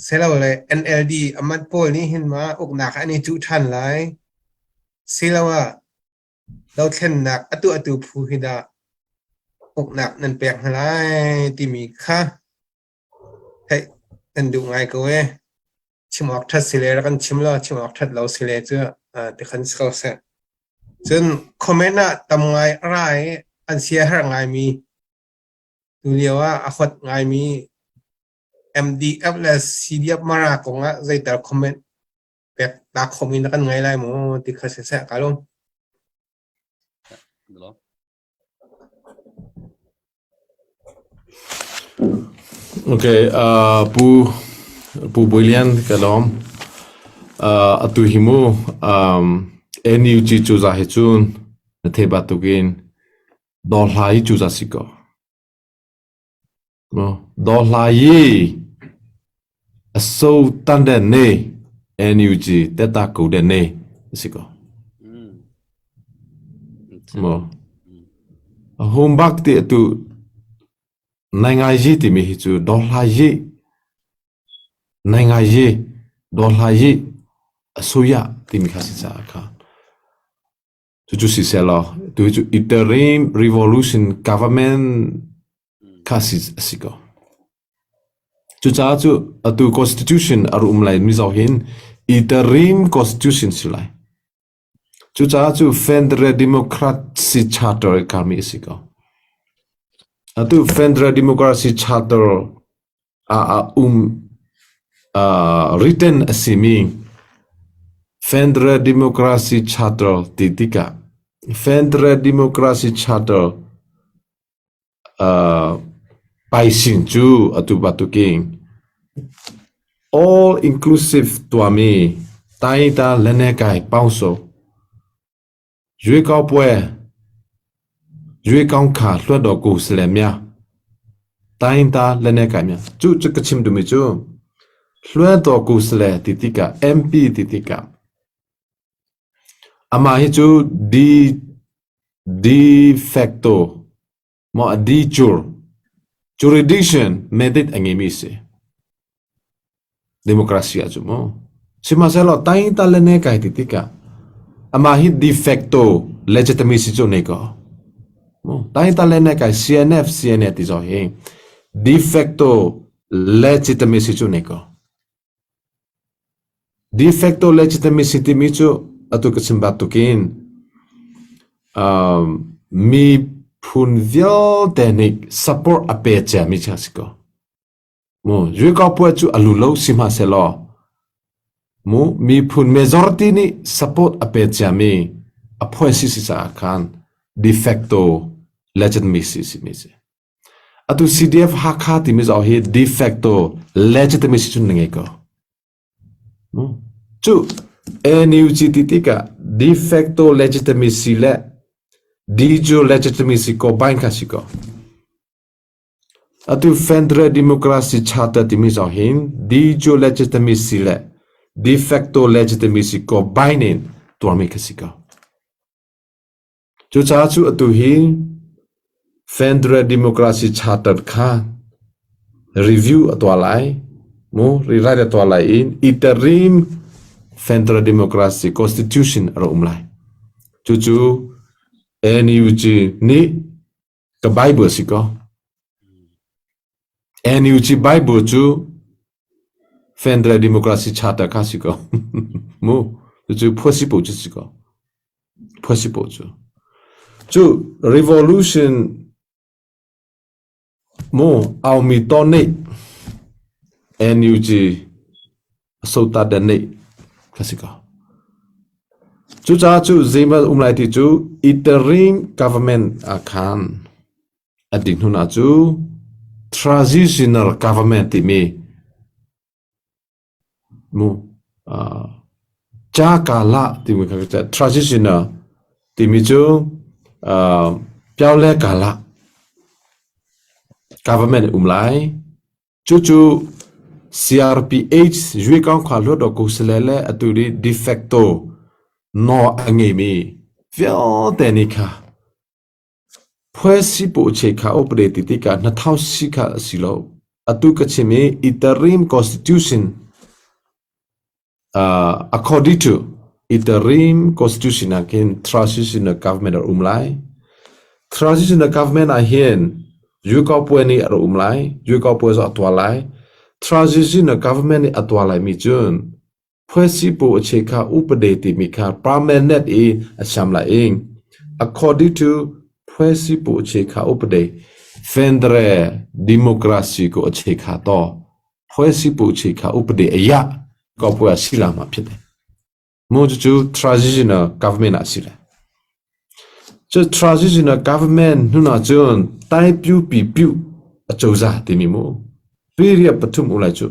Silole NLD a mat pawl nih hin ma uknak an i cuh ṭhan lai. Siloah dothlennak a tuahtu phu hi dah uknak nan pek hna lai timi kha theih nan duh ngai ko ee. Chim awk ṭhat si le rak kan chim law chim awk ṭhat lo si le cu tikhan si ko seh. Cun comment ah tam ngai a ra i an siaherh ngaimi Tulio ah a hot ngaimi MDF le CDF Mara kong ah zeital comment pek ta khawhmi na kan ngei lai maw ti kha siseh ka lawm. Okay, Pu Pu Bawi Lian ka lawm. Atu hi mu NUG cuza hi cun na thei bantukin dawhla hi cuza si ko. Dawhla hi a so tan den ne NUG teta ko den ne si ko. Mo home bak ti atu Naingayi timi hi cu dawhlayi, naingayi, dawhlayi, asuya timi kha si caah khan cucu si sehlaw tu cu interim revolution government kha si a si ko. Cucaah cu atu constitution a rum lai mi zoh hin interim constitution si lai. Cucaah cu Federal Democracy Charter i karmi a si ko. Atu Federal Democracy Charter ah a um written a simi Federal Democracy Charter ti tikah Federal Democracy Charter Paisin cu atu bantukin all inclusive tuahmi Taita Lenekai Paungso Yuekaupuai Yuekaungkha Hluatdaw ku Salemya Taita Lenekai mya cu cu ka chim duhmi cu Hluatdaw ku sale ti tikah MP ti tikah amah hi cu de de facto maw de jure jurisdiction mandate a ngeimi a si. Democracy ah cu mu. Sihmanhsehlaw taingta le ne kai ti tikah amah hi de facto legitimacy cu nei ko. Mu taingta le ne kai CNF CNA ti zong hi de facto legitimacy cu nei ko. De facto legitimacy timi cu atu ka chim bantukin miphun vialte nih support a pe ciami a si ko. Mu Yukapuai cu a lu lo sihmanhsehlaw mu miphun majority nih support a pe ciami a phuaisi si caah khan de facto legitimacy simi si. Atu CDF Hakha timi zong hi de facto legitimacy cun na ngei ko. Cu NUG ti tikah de facto legitimacy le de jure legitimacy combine kha si ko. Atu Federal Democracy Charter timi zong hin de jure legitimacy le de facto legitimacy combine in tuarmi kha si ko. Cucaah cu atu hi Federal Democracy Charter kha review a tuah lai, mu rewrite a tuah lai i interim Federal Democracy Constitution a rak um lai. Cucu NUG nih ka Bible si ko. NUG Bible cu Federal Democracy Charter kha si ko. Mu, cucu phuasi po cu si ko. Phuasi po cu. Cu revolution mu aumi ton nih NUG sota den nih kha si ko. Cucaah cu zeimal um lai ti cu interim government ah khan a ding hnu ah cu transitional government timi mu ca-ka-la timi kha transitional timi cu pyau-le-ka-la government um lai. Cucu CRPH Yuekawng khua Hluttaw Kusale le atu i de facto nawl a ngeimi vialte nih kha phuaisipuhche kha upade ti tikah hnathausi kha a si lo. Atu ka chim i interim constitution According to interim constitution ah khin transitional government a um lai. Transitional government ah hin Yukaw nih a um lai. Yukaw cu a tuah lai. Transitional government nih a tuah lai mi cun phuasipu a che kha upade timi kha permanent i a siam lai i according to phuasipu a che kha upade federal democracy ko a che kha to Phuaisipuhchi kha upadi a yah ko puai ah si ma phit. Mu cu transitional government ah si le. Cu transitional government hnu ah cun tai piu pi piu a cozah timi mu. Period pathum um lai cu.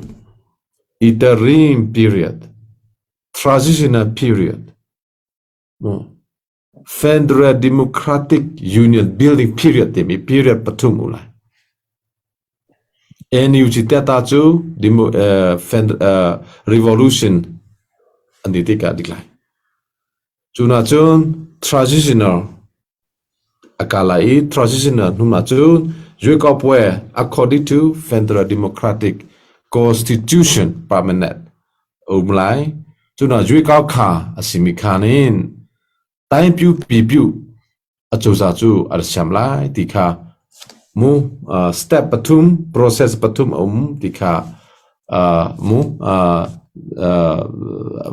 Interim period, transitional period, Federal Democratic Union building period timi period pathum um lai. NUG teta cu revolution an ti tikah dik lai. Cu na cun transitional a ka lai i transitional hnu ah cun Yuekawpwe according to Federal Democratic Constitution permanent um lai. Cu na Yuekau kha a simi khan in Taingpyu Pipyu acozah cu a ra siam lai ti kha mu step pathum process pathum a um ti kha mu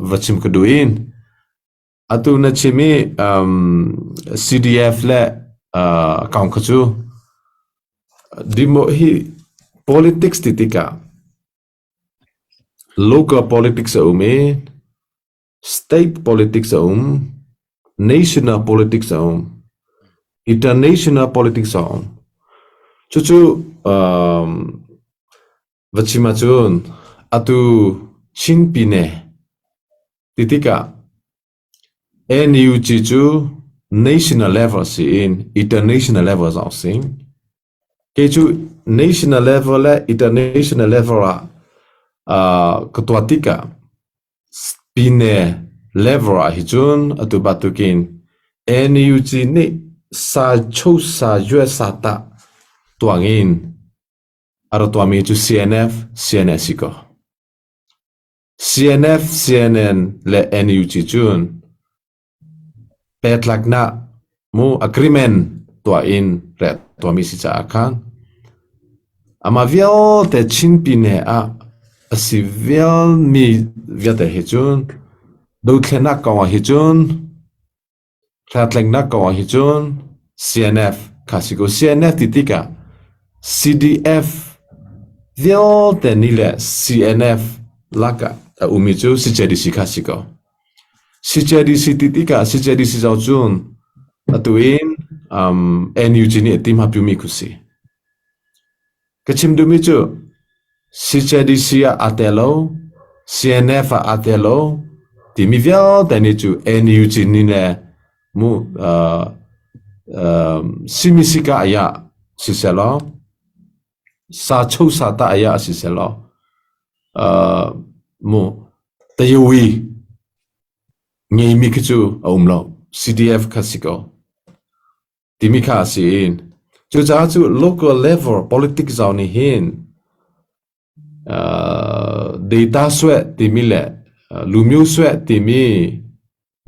va chim ka duh in Atu na chim i CDF le kong kha cu dimo hi politics ti tikah local politics a um i state politics a um, national politics a um, international politics a um. Cucu va chim ahcun atu Chin Pine Ti tikah NUG cu national level si in international level zong si. Kei cu national level le international level ah ka tuah tikah pine level ah hi cun atu bantukin NUG nih sa cho sa yue sa ta tuang in a ra tuahmi cu CNF, CNS si ko. CNF, CNN le NUG cun petlaknak mu agreement tuah in reh tuahmi si caah khan amah vialte Chin pine ah a si vialmi vialte hi cun dothlennak kong ah hi cun Hlathlainak kong ah hi cun CNF kha si ko. CNF ti tikah CDF vialte nih le CNF lakah a ummi cu CJDC kha si ko. CJDC ti tikah CJDC zong cun atu in NUG nih a ti hma piumi khu si. Ka chim duhmi cu CJDC ah aa tel lo, CNF ah aa tel lo timi vialte nih cu NUG nih le mu simisika ayah sisehlaw sa cho sa ta ayah sisehlaw mu tayawi ngeimi khi cu a um lo CDF kha si ko. timi kha a si i cucaah cu local level politics zau nih hin data sueh timi le lumyu sueh timi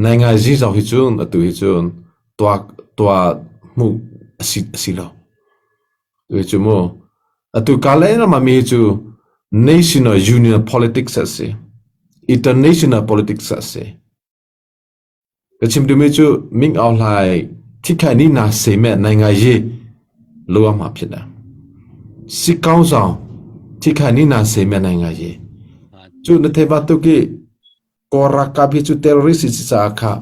naingai zau hi cun atu hi cun tuah tuah hmuh a si a si lo. Tu cu mu atu ka le ram mi cu national union politics a si international politics a si. Ka chim duhmi cu Ming Aung Hlaing thikhaih ni na seh nai ngai yi lua ma phit a. Si kaung zong thikhaih ni na seh nai ngai yi. Cu na thei ba tu ki Kawl ralkap hi cu terrorist si caah kha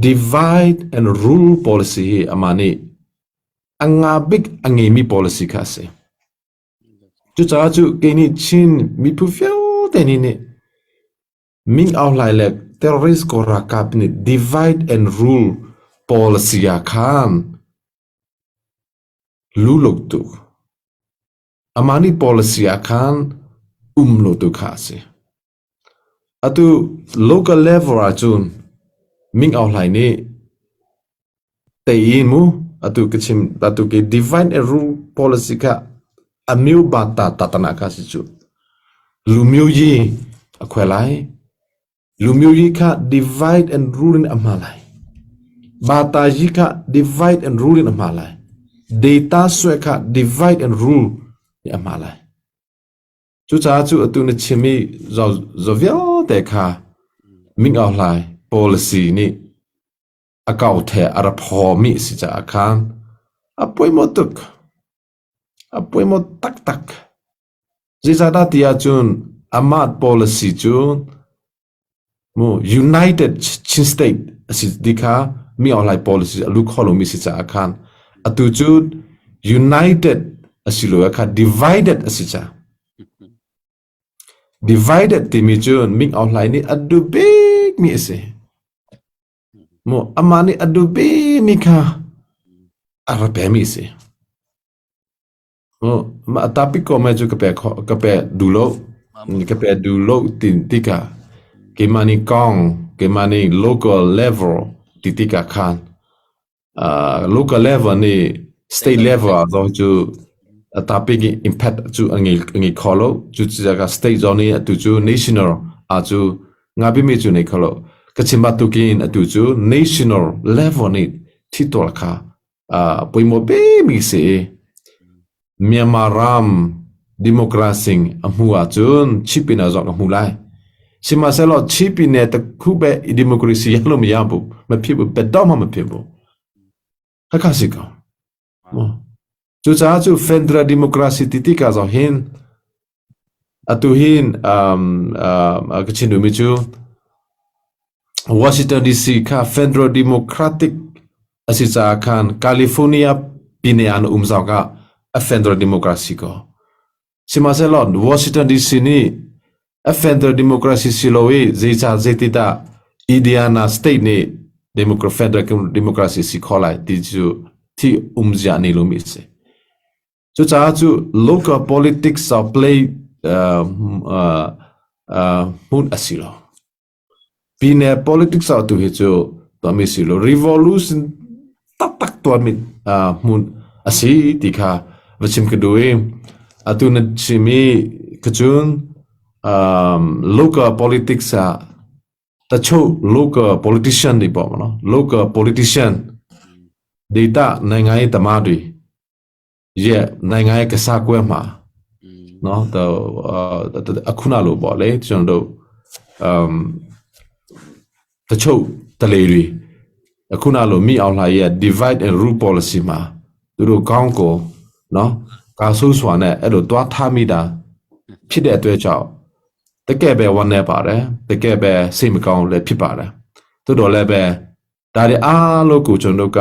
divide and rule policy hi amah nih a nga bik a ngeimi policy kha a si. Cucaah cu kei nih Chin miphun vialte nih nih Min Aung Hlaing le terrorist Kawl ralkap nih divide and rule policy ah khan lu lo tuk. Amah nih policy ah khan um lo tu kha a si. Atu local level ahcun Min Aung Hlaing nih Tei mu atu ka chim atu ke divine and rule policy kha a myu ba ta tatana kha si cu lu myu yi a khwe lai lu myu yi kha divide and rule in a hma lai ba ta yi kha divide and rule in a hma lai data sue kha divide and rule in a hma lai Cucaah cu atu na chim i zo vialte kha Ming Aung Hlaing policy nih a kau the a ra phawmi a si caah khan a poimawh tuk. A poimawh taktak. Zeicahdah ti ahcun amah policy cu mu United Chin State a si ti kha mi Aung Hlaing policy a lut kho lomi si caah khan atu cu United a si lo ah kha divided a si caah. Divided timi cu Ming Aung Hlaing nih a duh bikmi a si. Mu amah nih a duh bikmi kha a ra pemi a si. Mah tapi ko mai cu ka pe kho ka pe duh lo. Ka pe duh lo ti tikah keimah nih kong keimah nih local level ti tikah khan local level nih state level ah zong cu a topic i impact cu a ngei a ngei kho lo. Cucaah state zong nih atu cu national ah cu ngapimi cu nei kho lo. Ka chim bantukin atu cu national level nih thitual kha poimawh bikmi si i Myanmar ram democracy a hmu ahcun Chin Pine zong a hmu lai. Sihmanhsehlaw Chin Pine takhu be democracy yang lo mi yang bu ma phi bu bet dong ma ma phi bu. Hakha si ko. Cucaah cu federal democracy ti tikah zong hin atu hin um, uh, ka chim duhmi cu Washington DC kha federal democratic a si caah khan California pine ah na um zong ah a federal democracy ko. Sihmanhsehlaw Washington DC nih a federal democracy si lo i zeicah zeitidah Indiana state nih federal democracy si kho lai ti cu thi umzia ni lomi a si. Cucaah cu local politics ah play uh, uh, uh, hmun a si lo. Pine politics ah tu hi cu tuahmi si lo. Revolution taktak tuahmi uh, hmun a si ti kha va chim ka duh i atu na chim i ka cun um, local politics ah tacho local politician nih bo no local politician data nai ngai tama dui ye nai ngai ka sa kwe ma no to akhuna lo bo le chon do um တချို့တလေတွေအခုနလိုမိအောင်လှရဲ့ divide and rule policy မှာသူတို့ကောင်းကိုနော်ကာဆိုးစွာနဲ့အဲ့လိုတွားထားမိတာဖြစ်တဲ့အတွက်ကြောင့်တကယ်ပဲဝမ်းနေပါတယ်တကယ်ပဲစိတ်မကောင်းလည်းဖြစ်ပါတယ်သို့တော်လည်းပဲဒါတွေအားလုံးကိုကျွန်တော်တို့က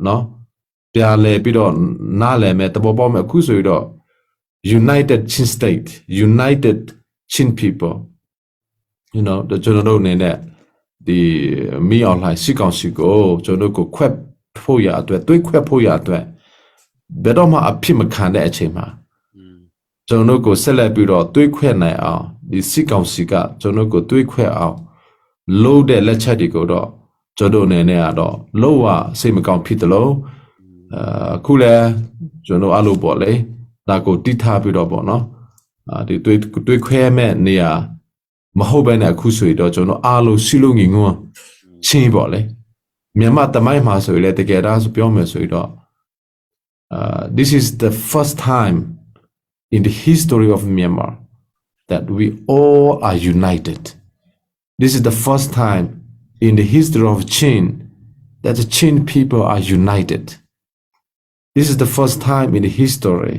နော် ပြန်လည်ပြီးတော့နားလည်မယ်သဘောပေါက်မယ်အခုဆိုရင်တော့ United Chin State United Chin People you know ကျွန်တော်တို့အနေနဲ့ဒီမိအောင်လှိုင်စစ်ကောင်စီကိုကျွန်တော်တို့ကိုခွက်ဖို့ရအတွက်တွေးခွက်ဖို့ရအတွက်ဘယ်တော့မှအဖြစ်မခံတဲ့အချိန်မှာကျွန်တော်တို့ကိုဆက်လက်ပြီးတော့တွေးခွက်နိုင်အောင်ဒီစစ်ကောင်စီကကျွန်တော်တို့ကိုတွေးခွက်အောင်လို့တဲ့လက်ချက်တွေကိုတော့ ကျွန်တော်တို့အနေနဲ့ကတော့လို့ဝစိတ်မကောင်းဖြစ်တယ်လို့အခုလဲကျွန်တော်အလိုပေါ့လေဒါကိုတိထားပြီးတော့ပေါ့နော်အာဒီတွေးတွေးခွဲမဲ့နေရာမဟုတ်ဘဲနဲ့အခုဆိုရင်တော့ကျွန်တော်အားလုံးစီလုံးငင်ငွန်းချင်းပေါ့လေမြန်မာတမိုင်းမှာဆိုရင်လည်းတကယ်ဒါဆိုပြောမယ်ဆိုရင်တော့ uh, this is the first time in the history of Myanmar that we all are united This is the first time in the history of Chin that the Chin people are united. This is the first time in the history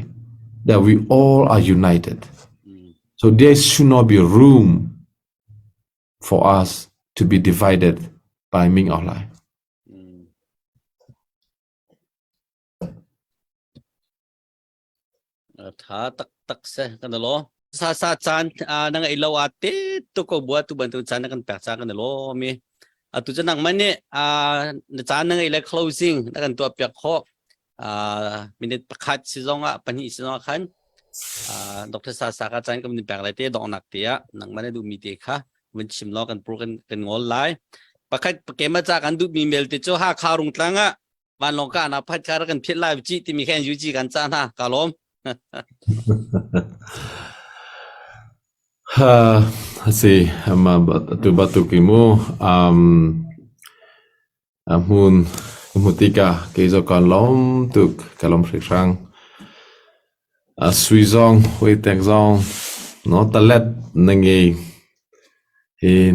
that we all are united. So there should not be room for us to be divided by Ming Aung Hlaing. Tha taktak se kan lo. Sa sa caan na ngeih lo ah te tu ko bua tu bantuk caan na kan pek caan kan lo mi. Atu cu nang man nih na caan na ngeih le closing na kan tuah piak khawh. Minute pakhat si zong ah pahnih si zong ah khan Dr. Sa Sa ka caan kan pek lai te donghnak te ah nangmah na duhmi te kha vun chim law kan pur kan kan ngol lai. Pakhat kema ca kan duhmi mail te cu Hakha Rungtlang ah vanlawng ka na phat kha kan phiat lai ci timi khan UG kan ca hna ka lawm. Ha si ma tu batu ki mu um hmun mutika ke zo kan lom tuk ka lom hrik hrang a sui zong hoi tek zong no talet na ngei hin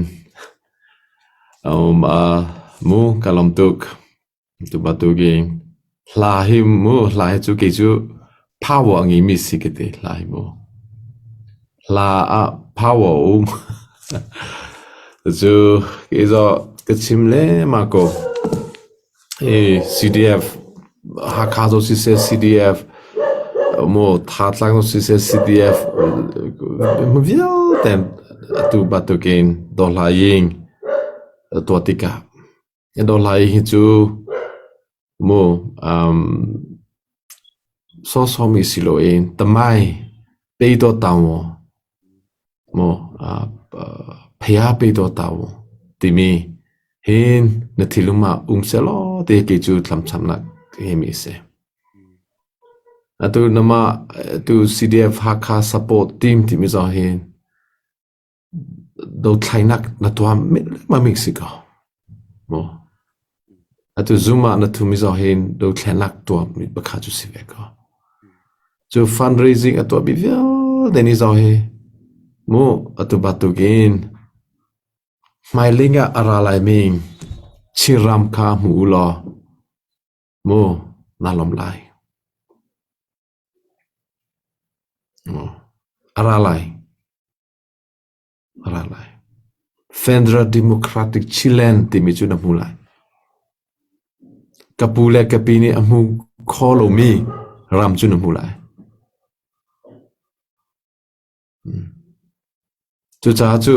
um mu ka lom tuk Tu bantuk in hla hi mu hla hi cu kei cu power a ngeimi si ka ti hla hi mu. Hla ah power a um. Cu kei zaw ka chim lengmang ko. Hi CDF Hakha zong siseh CDF mu Thatlang zong siseh CDF vialte. Vialte atu bantukin dawhla-ying tuah tikah dawhla-ying hi cu mu um, sawsawmi si loin tamai pei daw taung mu phaya pei daw taung timi hin na thinlung ah um sehlaw ti kei cu tlamchamnak himi a si. Atu nama tu CDF Hakha support team timi zong hi dothlainak na tuah lengmang si ko. Mu. Atu Zoom ah na thumi zong hin dothlenak tuah mi pakhat cu si ve ko. Cu fundraising a tuah mi vialte ni zong hi mu atu batukin hmailei ah a ra lai mi Chinram kha hmu u law Mu, naa lawm lai. A ra lai. A ra lai. Federal Democratic Chiland timi cu na hmu lai. Ka pu le ka pi nih a hmu kho lomi ram cu na hmu lai. Cucaah cu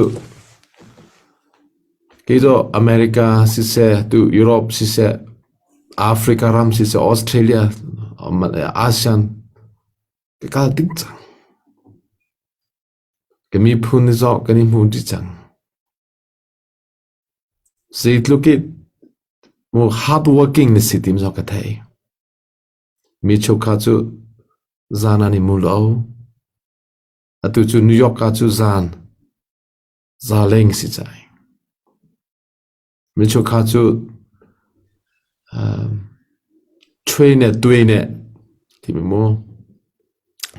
kei cu America siseh, tu Europe siseh, Africa ram siseh, Australia, ASEAN ka kal ding cang. Ka miphun nih zoh kan i hmu dih cang. Zeitluk i hard working na si ti zong ka thei. Mi cheukhat cu zan an i mu lo. Atu cu New York ah cu zan zaleng si cai. Mi cheukhat cu ṭhui ne tui ne timi mu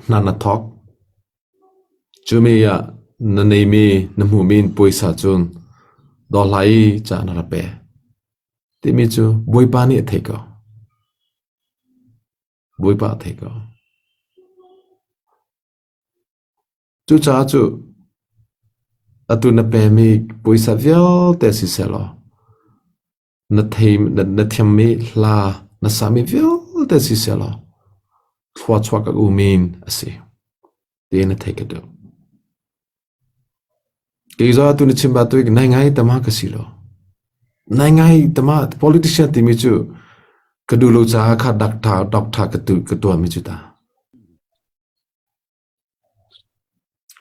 hna na thawk. Cu mi ah na neimi na hmuhmi in puaisa cun dawhlai ca na ra pe. Timi cu Bawipa nih a theih ko. Bawipa a thei ko. Cucaah cu atu na pemi puaisa vialte sisehlaw na thei na thiammi hla na sami vialte sisehlaw thluachuah ka umin a si ti na thei ka duh. Kei zong atu na chim ba tu nai ngai tama ka si lo. Nai ngai tama politician timi cu ka duh lo caah kha doctor doctor ka tu ka tuah mi cu ta.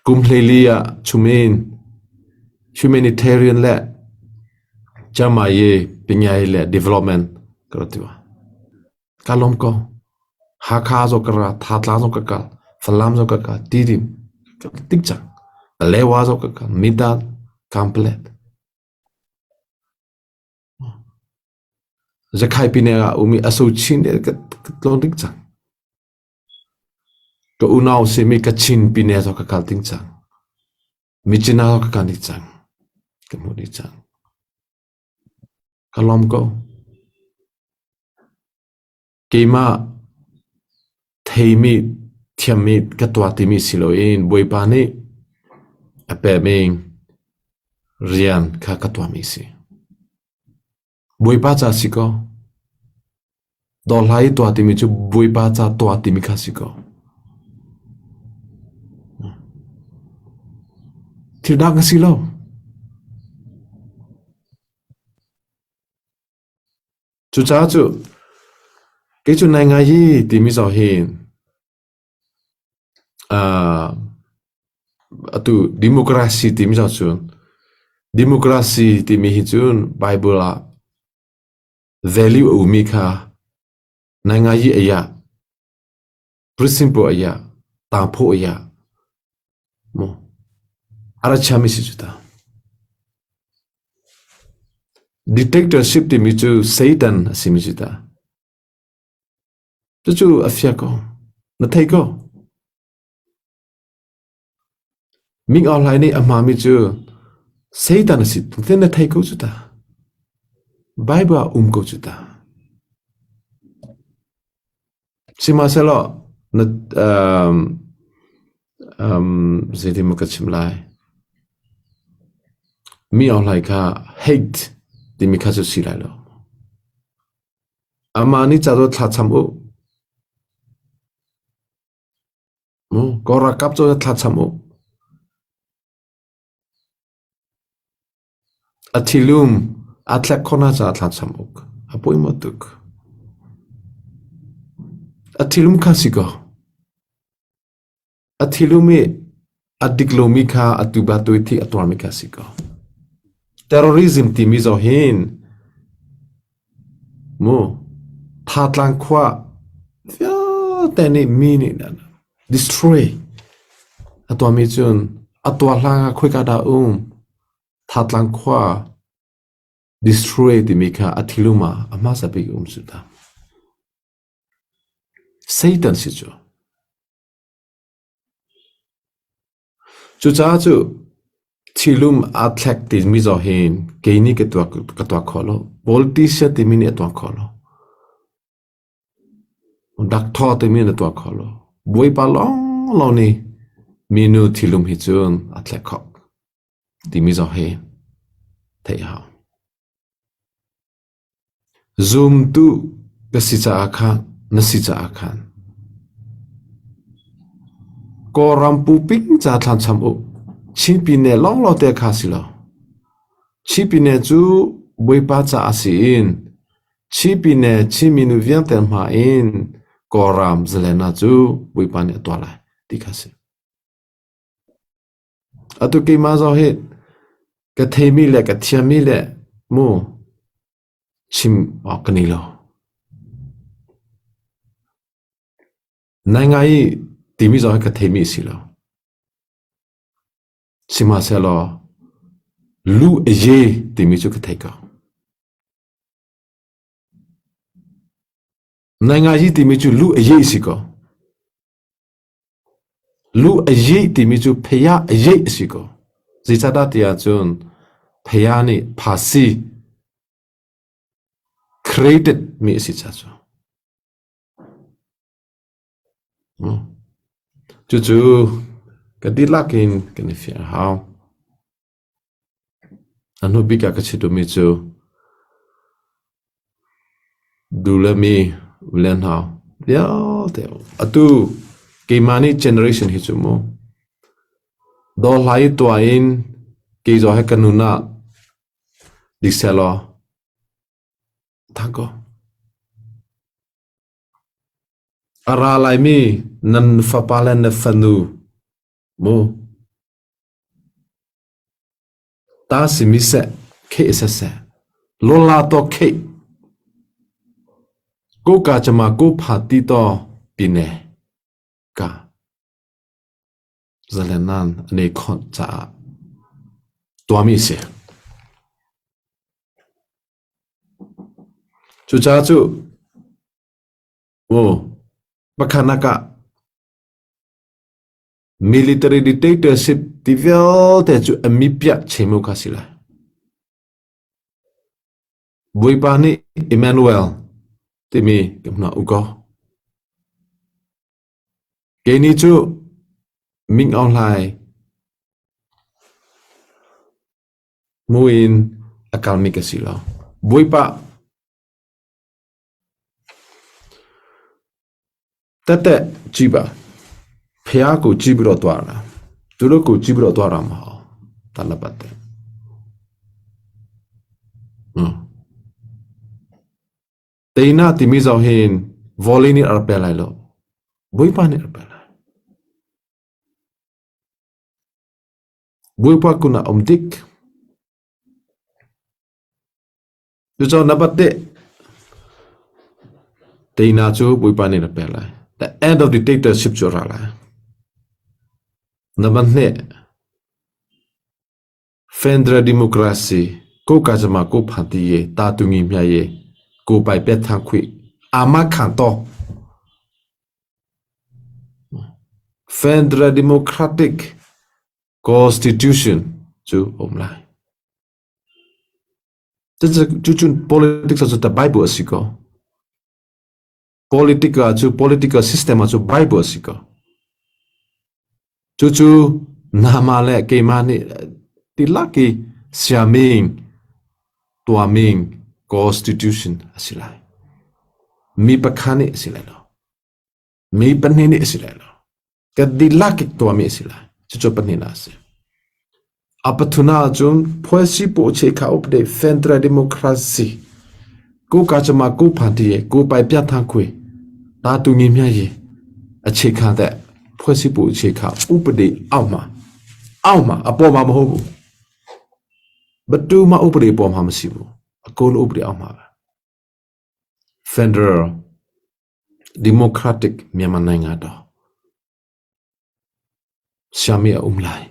Kum hleili ah chumin humanitarian le jamaye pinyai le development ka rat tiwa. Ka lawm ko. Hakha zong ka ra, Thatlang zong ka kal, Falam zong ka kal, Tidim ka tik cang. Palewa zong ka kal, Midan, Kamplet. Zakhai pine ah umi aso chin ka tlong ding cang. Ka unau simi ka chin pine zong ka kal ding cang. Michina zong ka kal ding cang. Ka hmuh ding cang. Ka lawm ko. Keimah theimi thiammi ka tuah timi si loin Bawipa nih a pekmi rian kha ka tuahmi si. Bawipa ca si ko. Dawhla i tuah timi cu Bawipa ca tuah timi kha si ko. Thil dang a si lo. Cucaah cu kei cu nai ngai hi timi zong hi uh, atu democracy timi zong cun democracy timi hi cun Bible ah value a ummi kha nai ngai hi ei ah Principle aya tangphaw aya mu a ra chiami si cu ta. Dictatorship timi cu Satan a simi cu ta. Cucu a fia ko. Na thei ko. Ming Aung Hlaing nih a hmami cu Satan a si ti na thei ko cu ta. Bible ah um ko cu ta. Sihmanhsehlaw na um, um, zeitin maw ka chim lai? Mi Aung Hlaing kha hate timi kha cu si lai lo. Amah nih ca thla cham u. Kaw ralkap cu thlacham u. A thilum aa thlek khawhnak caah thlacam uk a pawimawh tuk. A thilum kha si ko. A thilum i a dik lomi kha atu ba tu i thi a tuarmi kha si ko. Terrorism timi zoh hin mu Tha-tlang khua vialte nih mi nih destroy a tuahmi cun a tuah hlan ah khoika dah um Tha-tlang khua destroy timi kha a thilum ah a hmasa bik um cu ta. Satan si cu. Cucaah cu thilum aa thlek timi zaw hin kei nih ka tuah ka tuah khawh lo. Politician timi nih a tuah khawh lo. Doctor timi nih a tuah khawh lo. Bawipa lawnglawng nih minu thilum hi cun a thlek khawh timi zaw hi theih a hau. Zumtu ka si caah khan na si caah khan Kawlram puping ca thlacam u. Chin Pyine lawnglawng te kha si lo. Chin Pyine cu Bawipa caah si in Chin Pyine Chin minu vialte hma in Kawlram zalena cu Bawipa nih a tuah lai ti kha si. Atu keimah zong hi ka theimi le ka thiammi le mu chim awk ka nei lo. Nai ngai i timi zong hi ka theimi a si lo. Sihmanhsehlaw lu a ye timi cu ka thei ko. Nai ngai i timi cu lu a ye a si ko. Lu a yeih timi cu phei ah a yeih a si ko. Zeicahdah ti ahcun phei ah nih phasi created mi a si ca cu. Cucu ka dihlak in kan i fiang a hau. A hnu bik ah ka chim duhmi cu du le mi le hna vialte atu keimah nih generation hi cu mu dawhlai tuah in kei zaw he ka nun ah dik sehlaw thang ko. A ra laimi nan fapa le na fanu mu Ta simi seh, kheh siseh, lola taw kheh, ko ka cama ko pha ti taw pine ka zalenan ane khawnh caah tuahmi si. Cucaah cu mu pakhanak ah Military dictatorship ti vialte cu a mipiah chemu kha si lai. Bawipa nih Emmanuel timi ka hna u kaw. Kei ni cu Ming Aung Hlaing muin a kalmi ka si lo. Bawipa တက်တက်ကြည့်ပါဖះကိုကြည့်ပြီးတော့သွားတာသူတို့ကိုကြည့်ပြီးတော့သွားတာမဟုတ်တလပတ်တဲ့နော်တေနာတိမီဇောဟင်ဗော်လီနီအပယ်လိုက်လို့ဘွေးပါနေအပယ်လိုက်ဘွေးပါကုနာအုံဒစ် Cucaah na bat teh teinak cu Bawipa nih na pek lai. The end of dictatorship cu a ra lai. Na van hneh. Federal democracy ko ka jama ko phan ti ye ta tu ngi mya ye ko pai pet thang khui ama khang to Federal Democratic Constitution cu um lai. Cucun politics cu ta Bible a si ko. Politica cu political system ah cu Bible a si ko. Cucu nama le keimah nih tilak i siaming tuaming constitution a si lai. Mi pakhat nih a si lai lo. Mi pahnih nih a si lai lo. Ka dihlak i tuahmi a si lai. Cucu pahnihnak a si. A pathuna ahcun phuasi paw che kha upde Federal Democracy ko ka chama ko party ye ko pai pya thang khui ta tu ngi mya ye a che kha de phuasi paw che kha upde au ma au ma a po ma ma ho bu batu ma upde po ma ma si bu a ko upde au ma ba Federal Democratic Myanmar နိုင်ငံတော် Siami a um lai.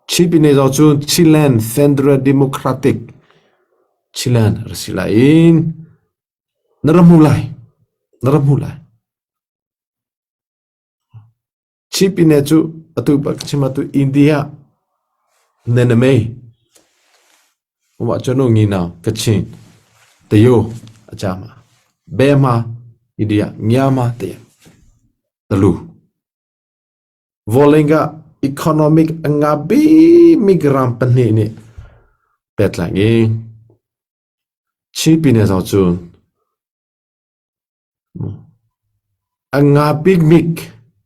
Chin pine zong cu Chiland Federal Democratic Chiland ra si lai in na ra hmu lai. Na ra hmu lai. Chin pine cu atu bak chim atu India nenamei Wa cu nu ngi-nau Kachin Tayo a cama Bema India Myanmar te talu Vawlei ah economic a nga bikmi ram pahnih nih pehtlaih i Chin pine zong cu A nga bikbik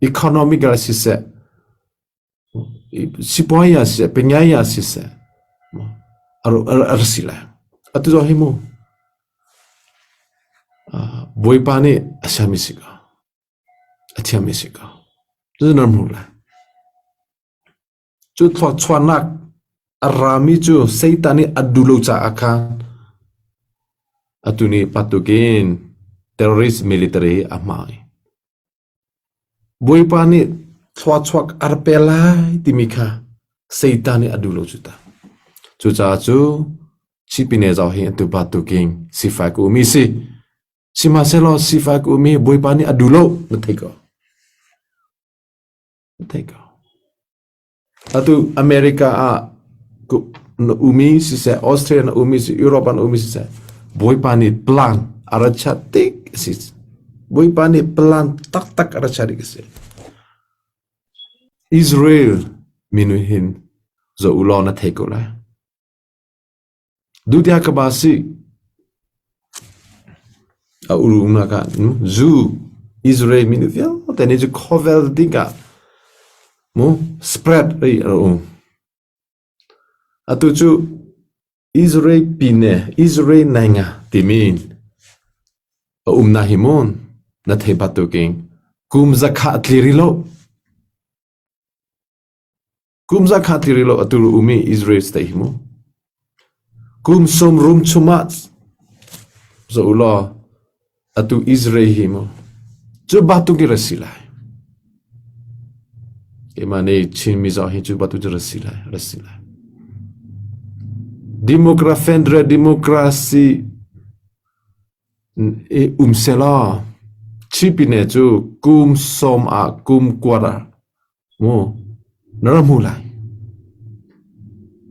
economic ah siseh, sipuai ah siseh, pingai ah siseh, a ra si lai. Atu zong hi mu, Bawipa nih a sermi si ko. A thiammi si ko. Cucu nan hmuh lai. Cu thluachuahnak a rami cu Satan nih a duh lo caah khan atu nih patukin terrorist military a hmang. Bawipa nih thluachuak a ra pe lai timi kha Satan nih a duh lo cu ta. Cucaah cu Chipine zau hi atu batuking sifai ku umi si. Sihmanhsehlaw sifai ku umi Bawipa nih a duh lo na thei ko. Thei ko. Atu America ah na umi siseh, Australia na umi siseh, Europe ah na umi siseh, Bawipa nih plan a ra chiah tik a si. Bawipa nih plan taktak a ra chiah tik a si. Israel minu hin zoh u law na thei ko lai. Dutiah ka ba si a urumnak ah zu Israel mi vialte nih cu khawvel ding ah mu spread ri a um. Atu cu Israel pine Israel nainga timi a umnak hi mun na thei batuking kum zakha tli ri lo. Kum zakhat ti rih lo atu um i Israel state hi mu. Kum sawm rum chungah zoh u law atu Israel hi mu. Cu batuk i ra si lai. Keimah nih Chin mi zong hi cu batuk cu ra si lai, ra si lai. Democrat Federal Democracy um selaw Chipine cu kum sawm ah kum kuat ah mu na ra hmu lai.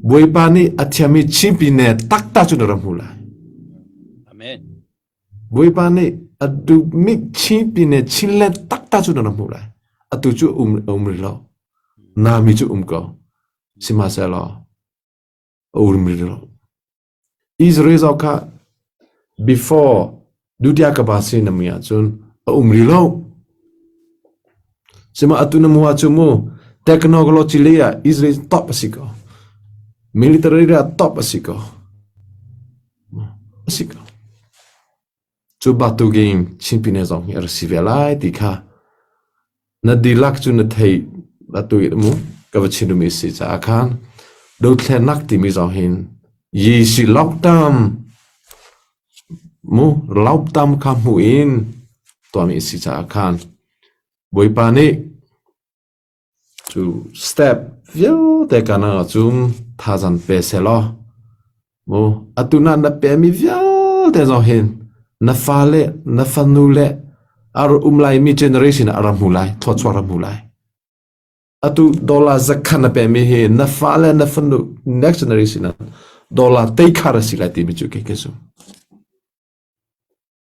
Bawipa nih a thiammi Chipine taktak cu na ra hmu lai. Amen. Bawipa nih a duhmi Chipine Chinland taktak cu na ra hmu lai. Atu cu um um rih lo. Nami cu um ko. Sihmanhsehlaw a um rih lo. Israel zong kha before Dutya Kaba si na mui ahcun a um rih lo. Sima atu na mu ahcun mu technology lei ah Israel top a si ko. Military ah top a si ko. A si ko. Cu batukin Chin pine zong hi a ra si ve lai ti kha na dihlak cu na theih atu i mu ka va chim duhmi si caah khan dothlennak timi zong hin Yisi lockdown mu lockdown kha hmu in tuahmi si caah khan Bawipa nih Cu step vialte kan ahcun thazaang pe sehlaw mu atu na na pemi vialte zong hin na fale na fanu le a ra um laimi generation ah a ra hmu lai thawchuah ra hmu lai. Atu dollar zakhat na pemi hi na fale na fanu next generation ah dollar teikhar a si lai timi cu kei ka zum.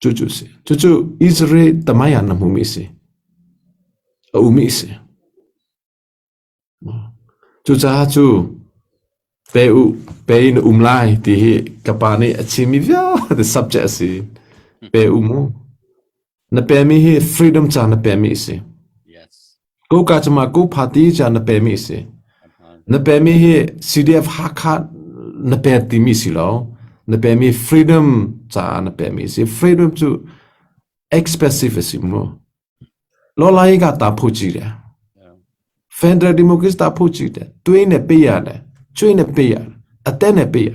Cucu a si. Cucu Israel tamai ah na hmumi a si. A umi a si. Cucaah cu pe u, pe in um lai ti hi ka pa nih a chimmi vialte subject a si. Pe u mu. Na pemi hi freedom ca na pemi a si. Yes. Ko ka cuma ko party ca na pemi a si. Na pemi hi CDF Hakha na pe timi si lo. Na pemi freedom caah na pemi si. Freedom cu expensive a si mu. Lolai ka ta phu chi de. Federal Democracy ta phu chi de. Tui ne pe ya de. Chui ne pe ya. Ate ne pe ya.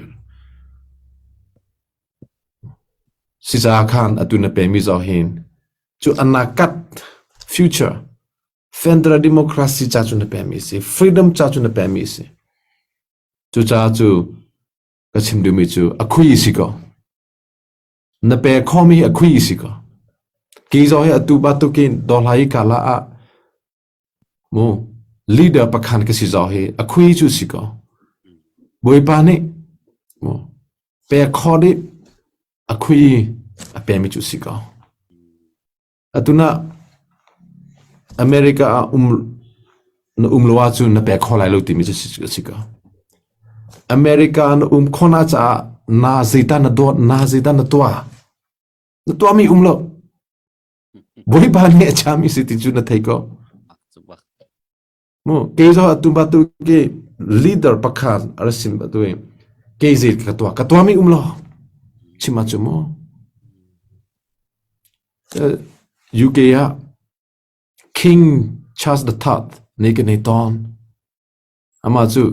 Si ca khan atu na pe mi zo hin. Cu anakat future Federal Democracy ca cu na pe mi si. Freedom ca cu na pe mi si. Cu ca cu ka chim duhmi cu a khui si ko. Na pe khomi hi a khui si ko. Kei zong hi atu bantukin dawhla i kala ah mu leader pakhan ka si zong hi a khui cu si ko. Bawipa nih mu pe kho dih a khui a pemi cu si ko. Atu na America ah um na um lo ahcun na pek kho lai lo timi cu a si ko. America na um khawhnak caah na zeidah na dawt, na zeidah na tuah? Na tuahmi um lo. Bawipa nih a chami si ti cu na thei ko. Mu kei zong atu batu ke leader pakhat a ra sim batu i kei zei ka tuah ka tuahmi um lo chim ahcun mu UK ah King Charles the Third nih kan i tawn amah cu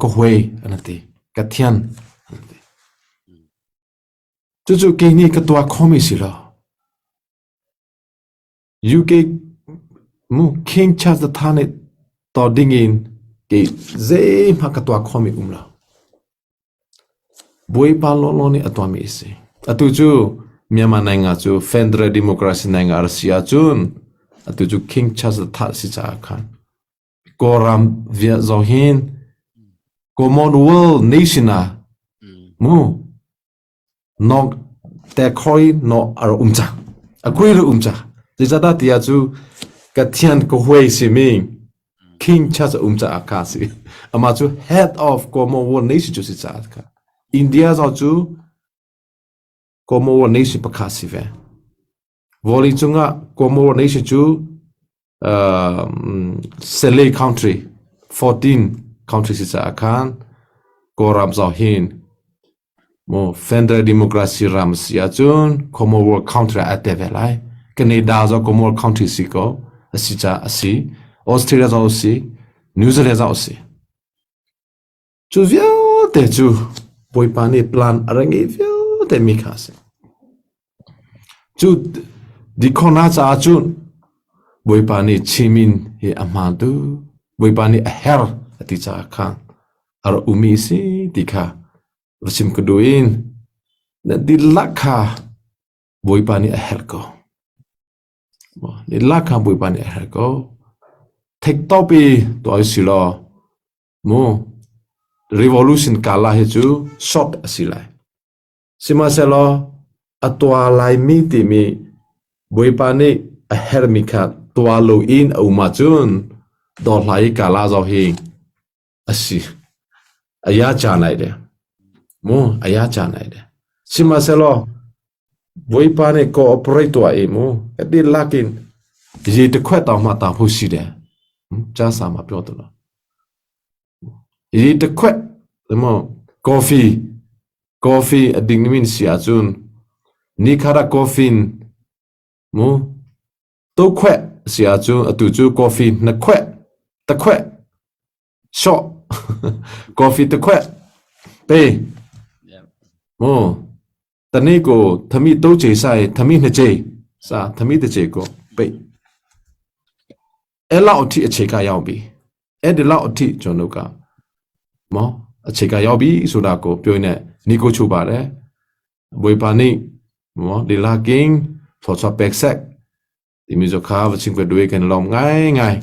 ka huai an ti ka thian an ti cucu kei nih ka tuah khomi si lo UK mu King Charles the Third nih to ding in kei zeihmanh ka tuah khomi um lo. Bawipa lawlaw nih a tuahmi a si. Atu cu Myanmar nainga cu Federal Democracy nainga a si ahcun atu cu King Charles the Third si caah khan Kawlram via zong hin Commonwealth nation ah mu Nok te khoi no a um cang. A kui ru um cang. Zeicahdah tiah cu Kathian ka huai simi King Charles a um caah kha si. Amah cu head of Commonwealth nation cu si caah kha. India zong cu Commonwealth nation pakhat si ve. Vawlei cungah Commonwealth nation cu Sele country 14 country si caah khan Kawlram zong hin mu Federal Democracy ram si ahcun Commonwealth country ah aa tel ve lai. Canada zong Commonwealth country si ko a si caah a si. Australia zong a si. New Zealand zong a si. Cu vialte cu Bawipa nih plan a rak ngeih vialte mi kha a si. Cu dikhona caah cun Bawipa nih Chimin hi a hmaan tu, Bawipa nih a her a ti caah khan a rak ummi a si ti kha va chim ka duh in na dihlak kha Bawipa nih a herh ko. Dihlak kha Bawipa nih a herh ko. Theihtawp i tuah si law Mu revolution kala hi cu short a si lai. Sihmanhsehlaw a tua laimi timi Bawipa nih a herhmi kha tua loin a um ahcun dawhla i kala zong hi a si. A ya ca nai de. Mu a ya ca nai de. Sihmanhsehlaw Bawipa nih cooperate tuah i mu ka dihlak in yi te khuat tau ma ta hu si de. Cha sa ma pyo tu lo. Yi te khuat mo coffee coffee a ding min si ahcun ni khara coffee mu to khuat si ahcun atu cu coffee na khuat ta khuat Sawh. Coffee te khueh. Pe. Mu. Tani ko thami to che sai thami hna che sa thami te che ko pe. Ela othi a che ka yaw bi. E de la othi chon lo ka. Mo a che ka yaw bi suda ko pyo ne ni ko chu ba re. Boipa ni mo de la king tho cha pek sek. Timi zo kha va ching ko dui kan lom ngai ngai.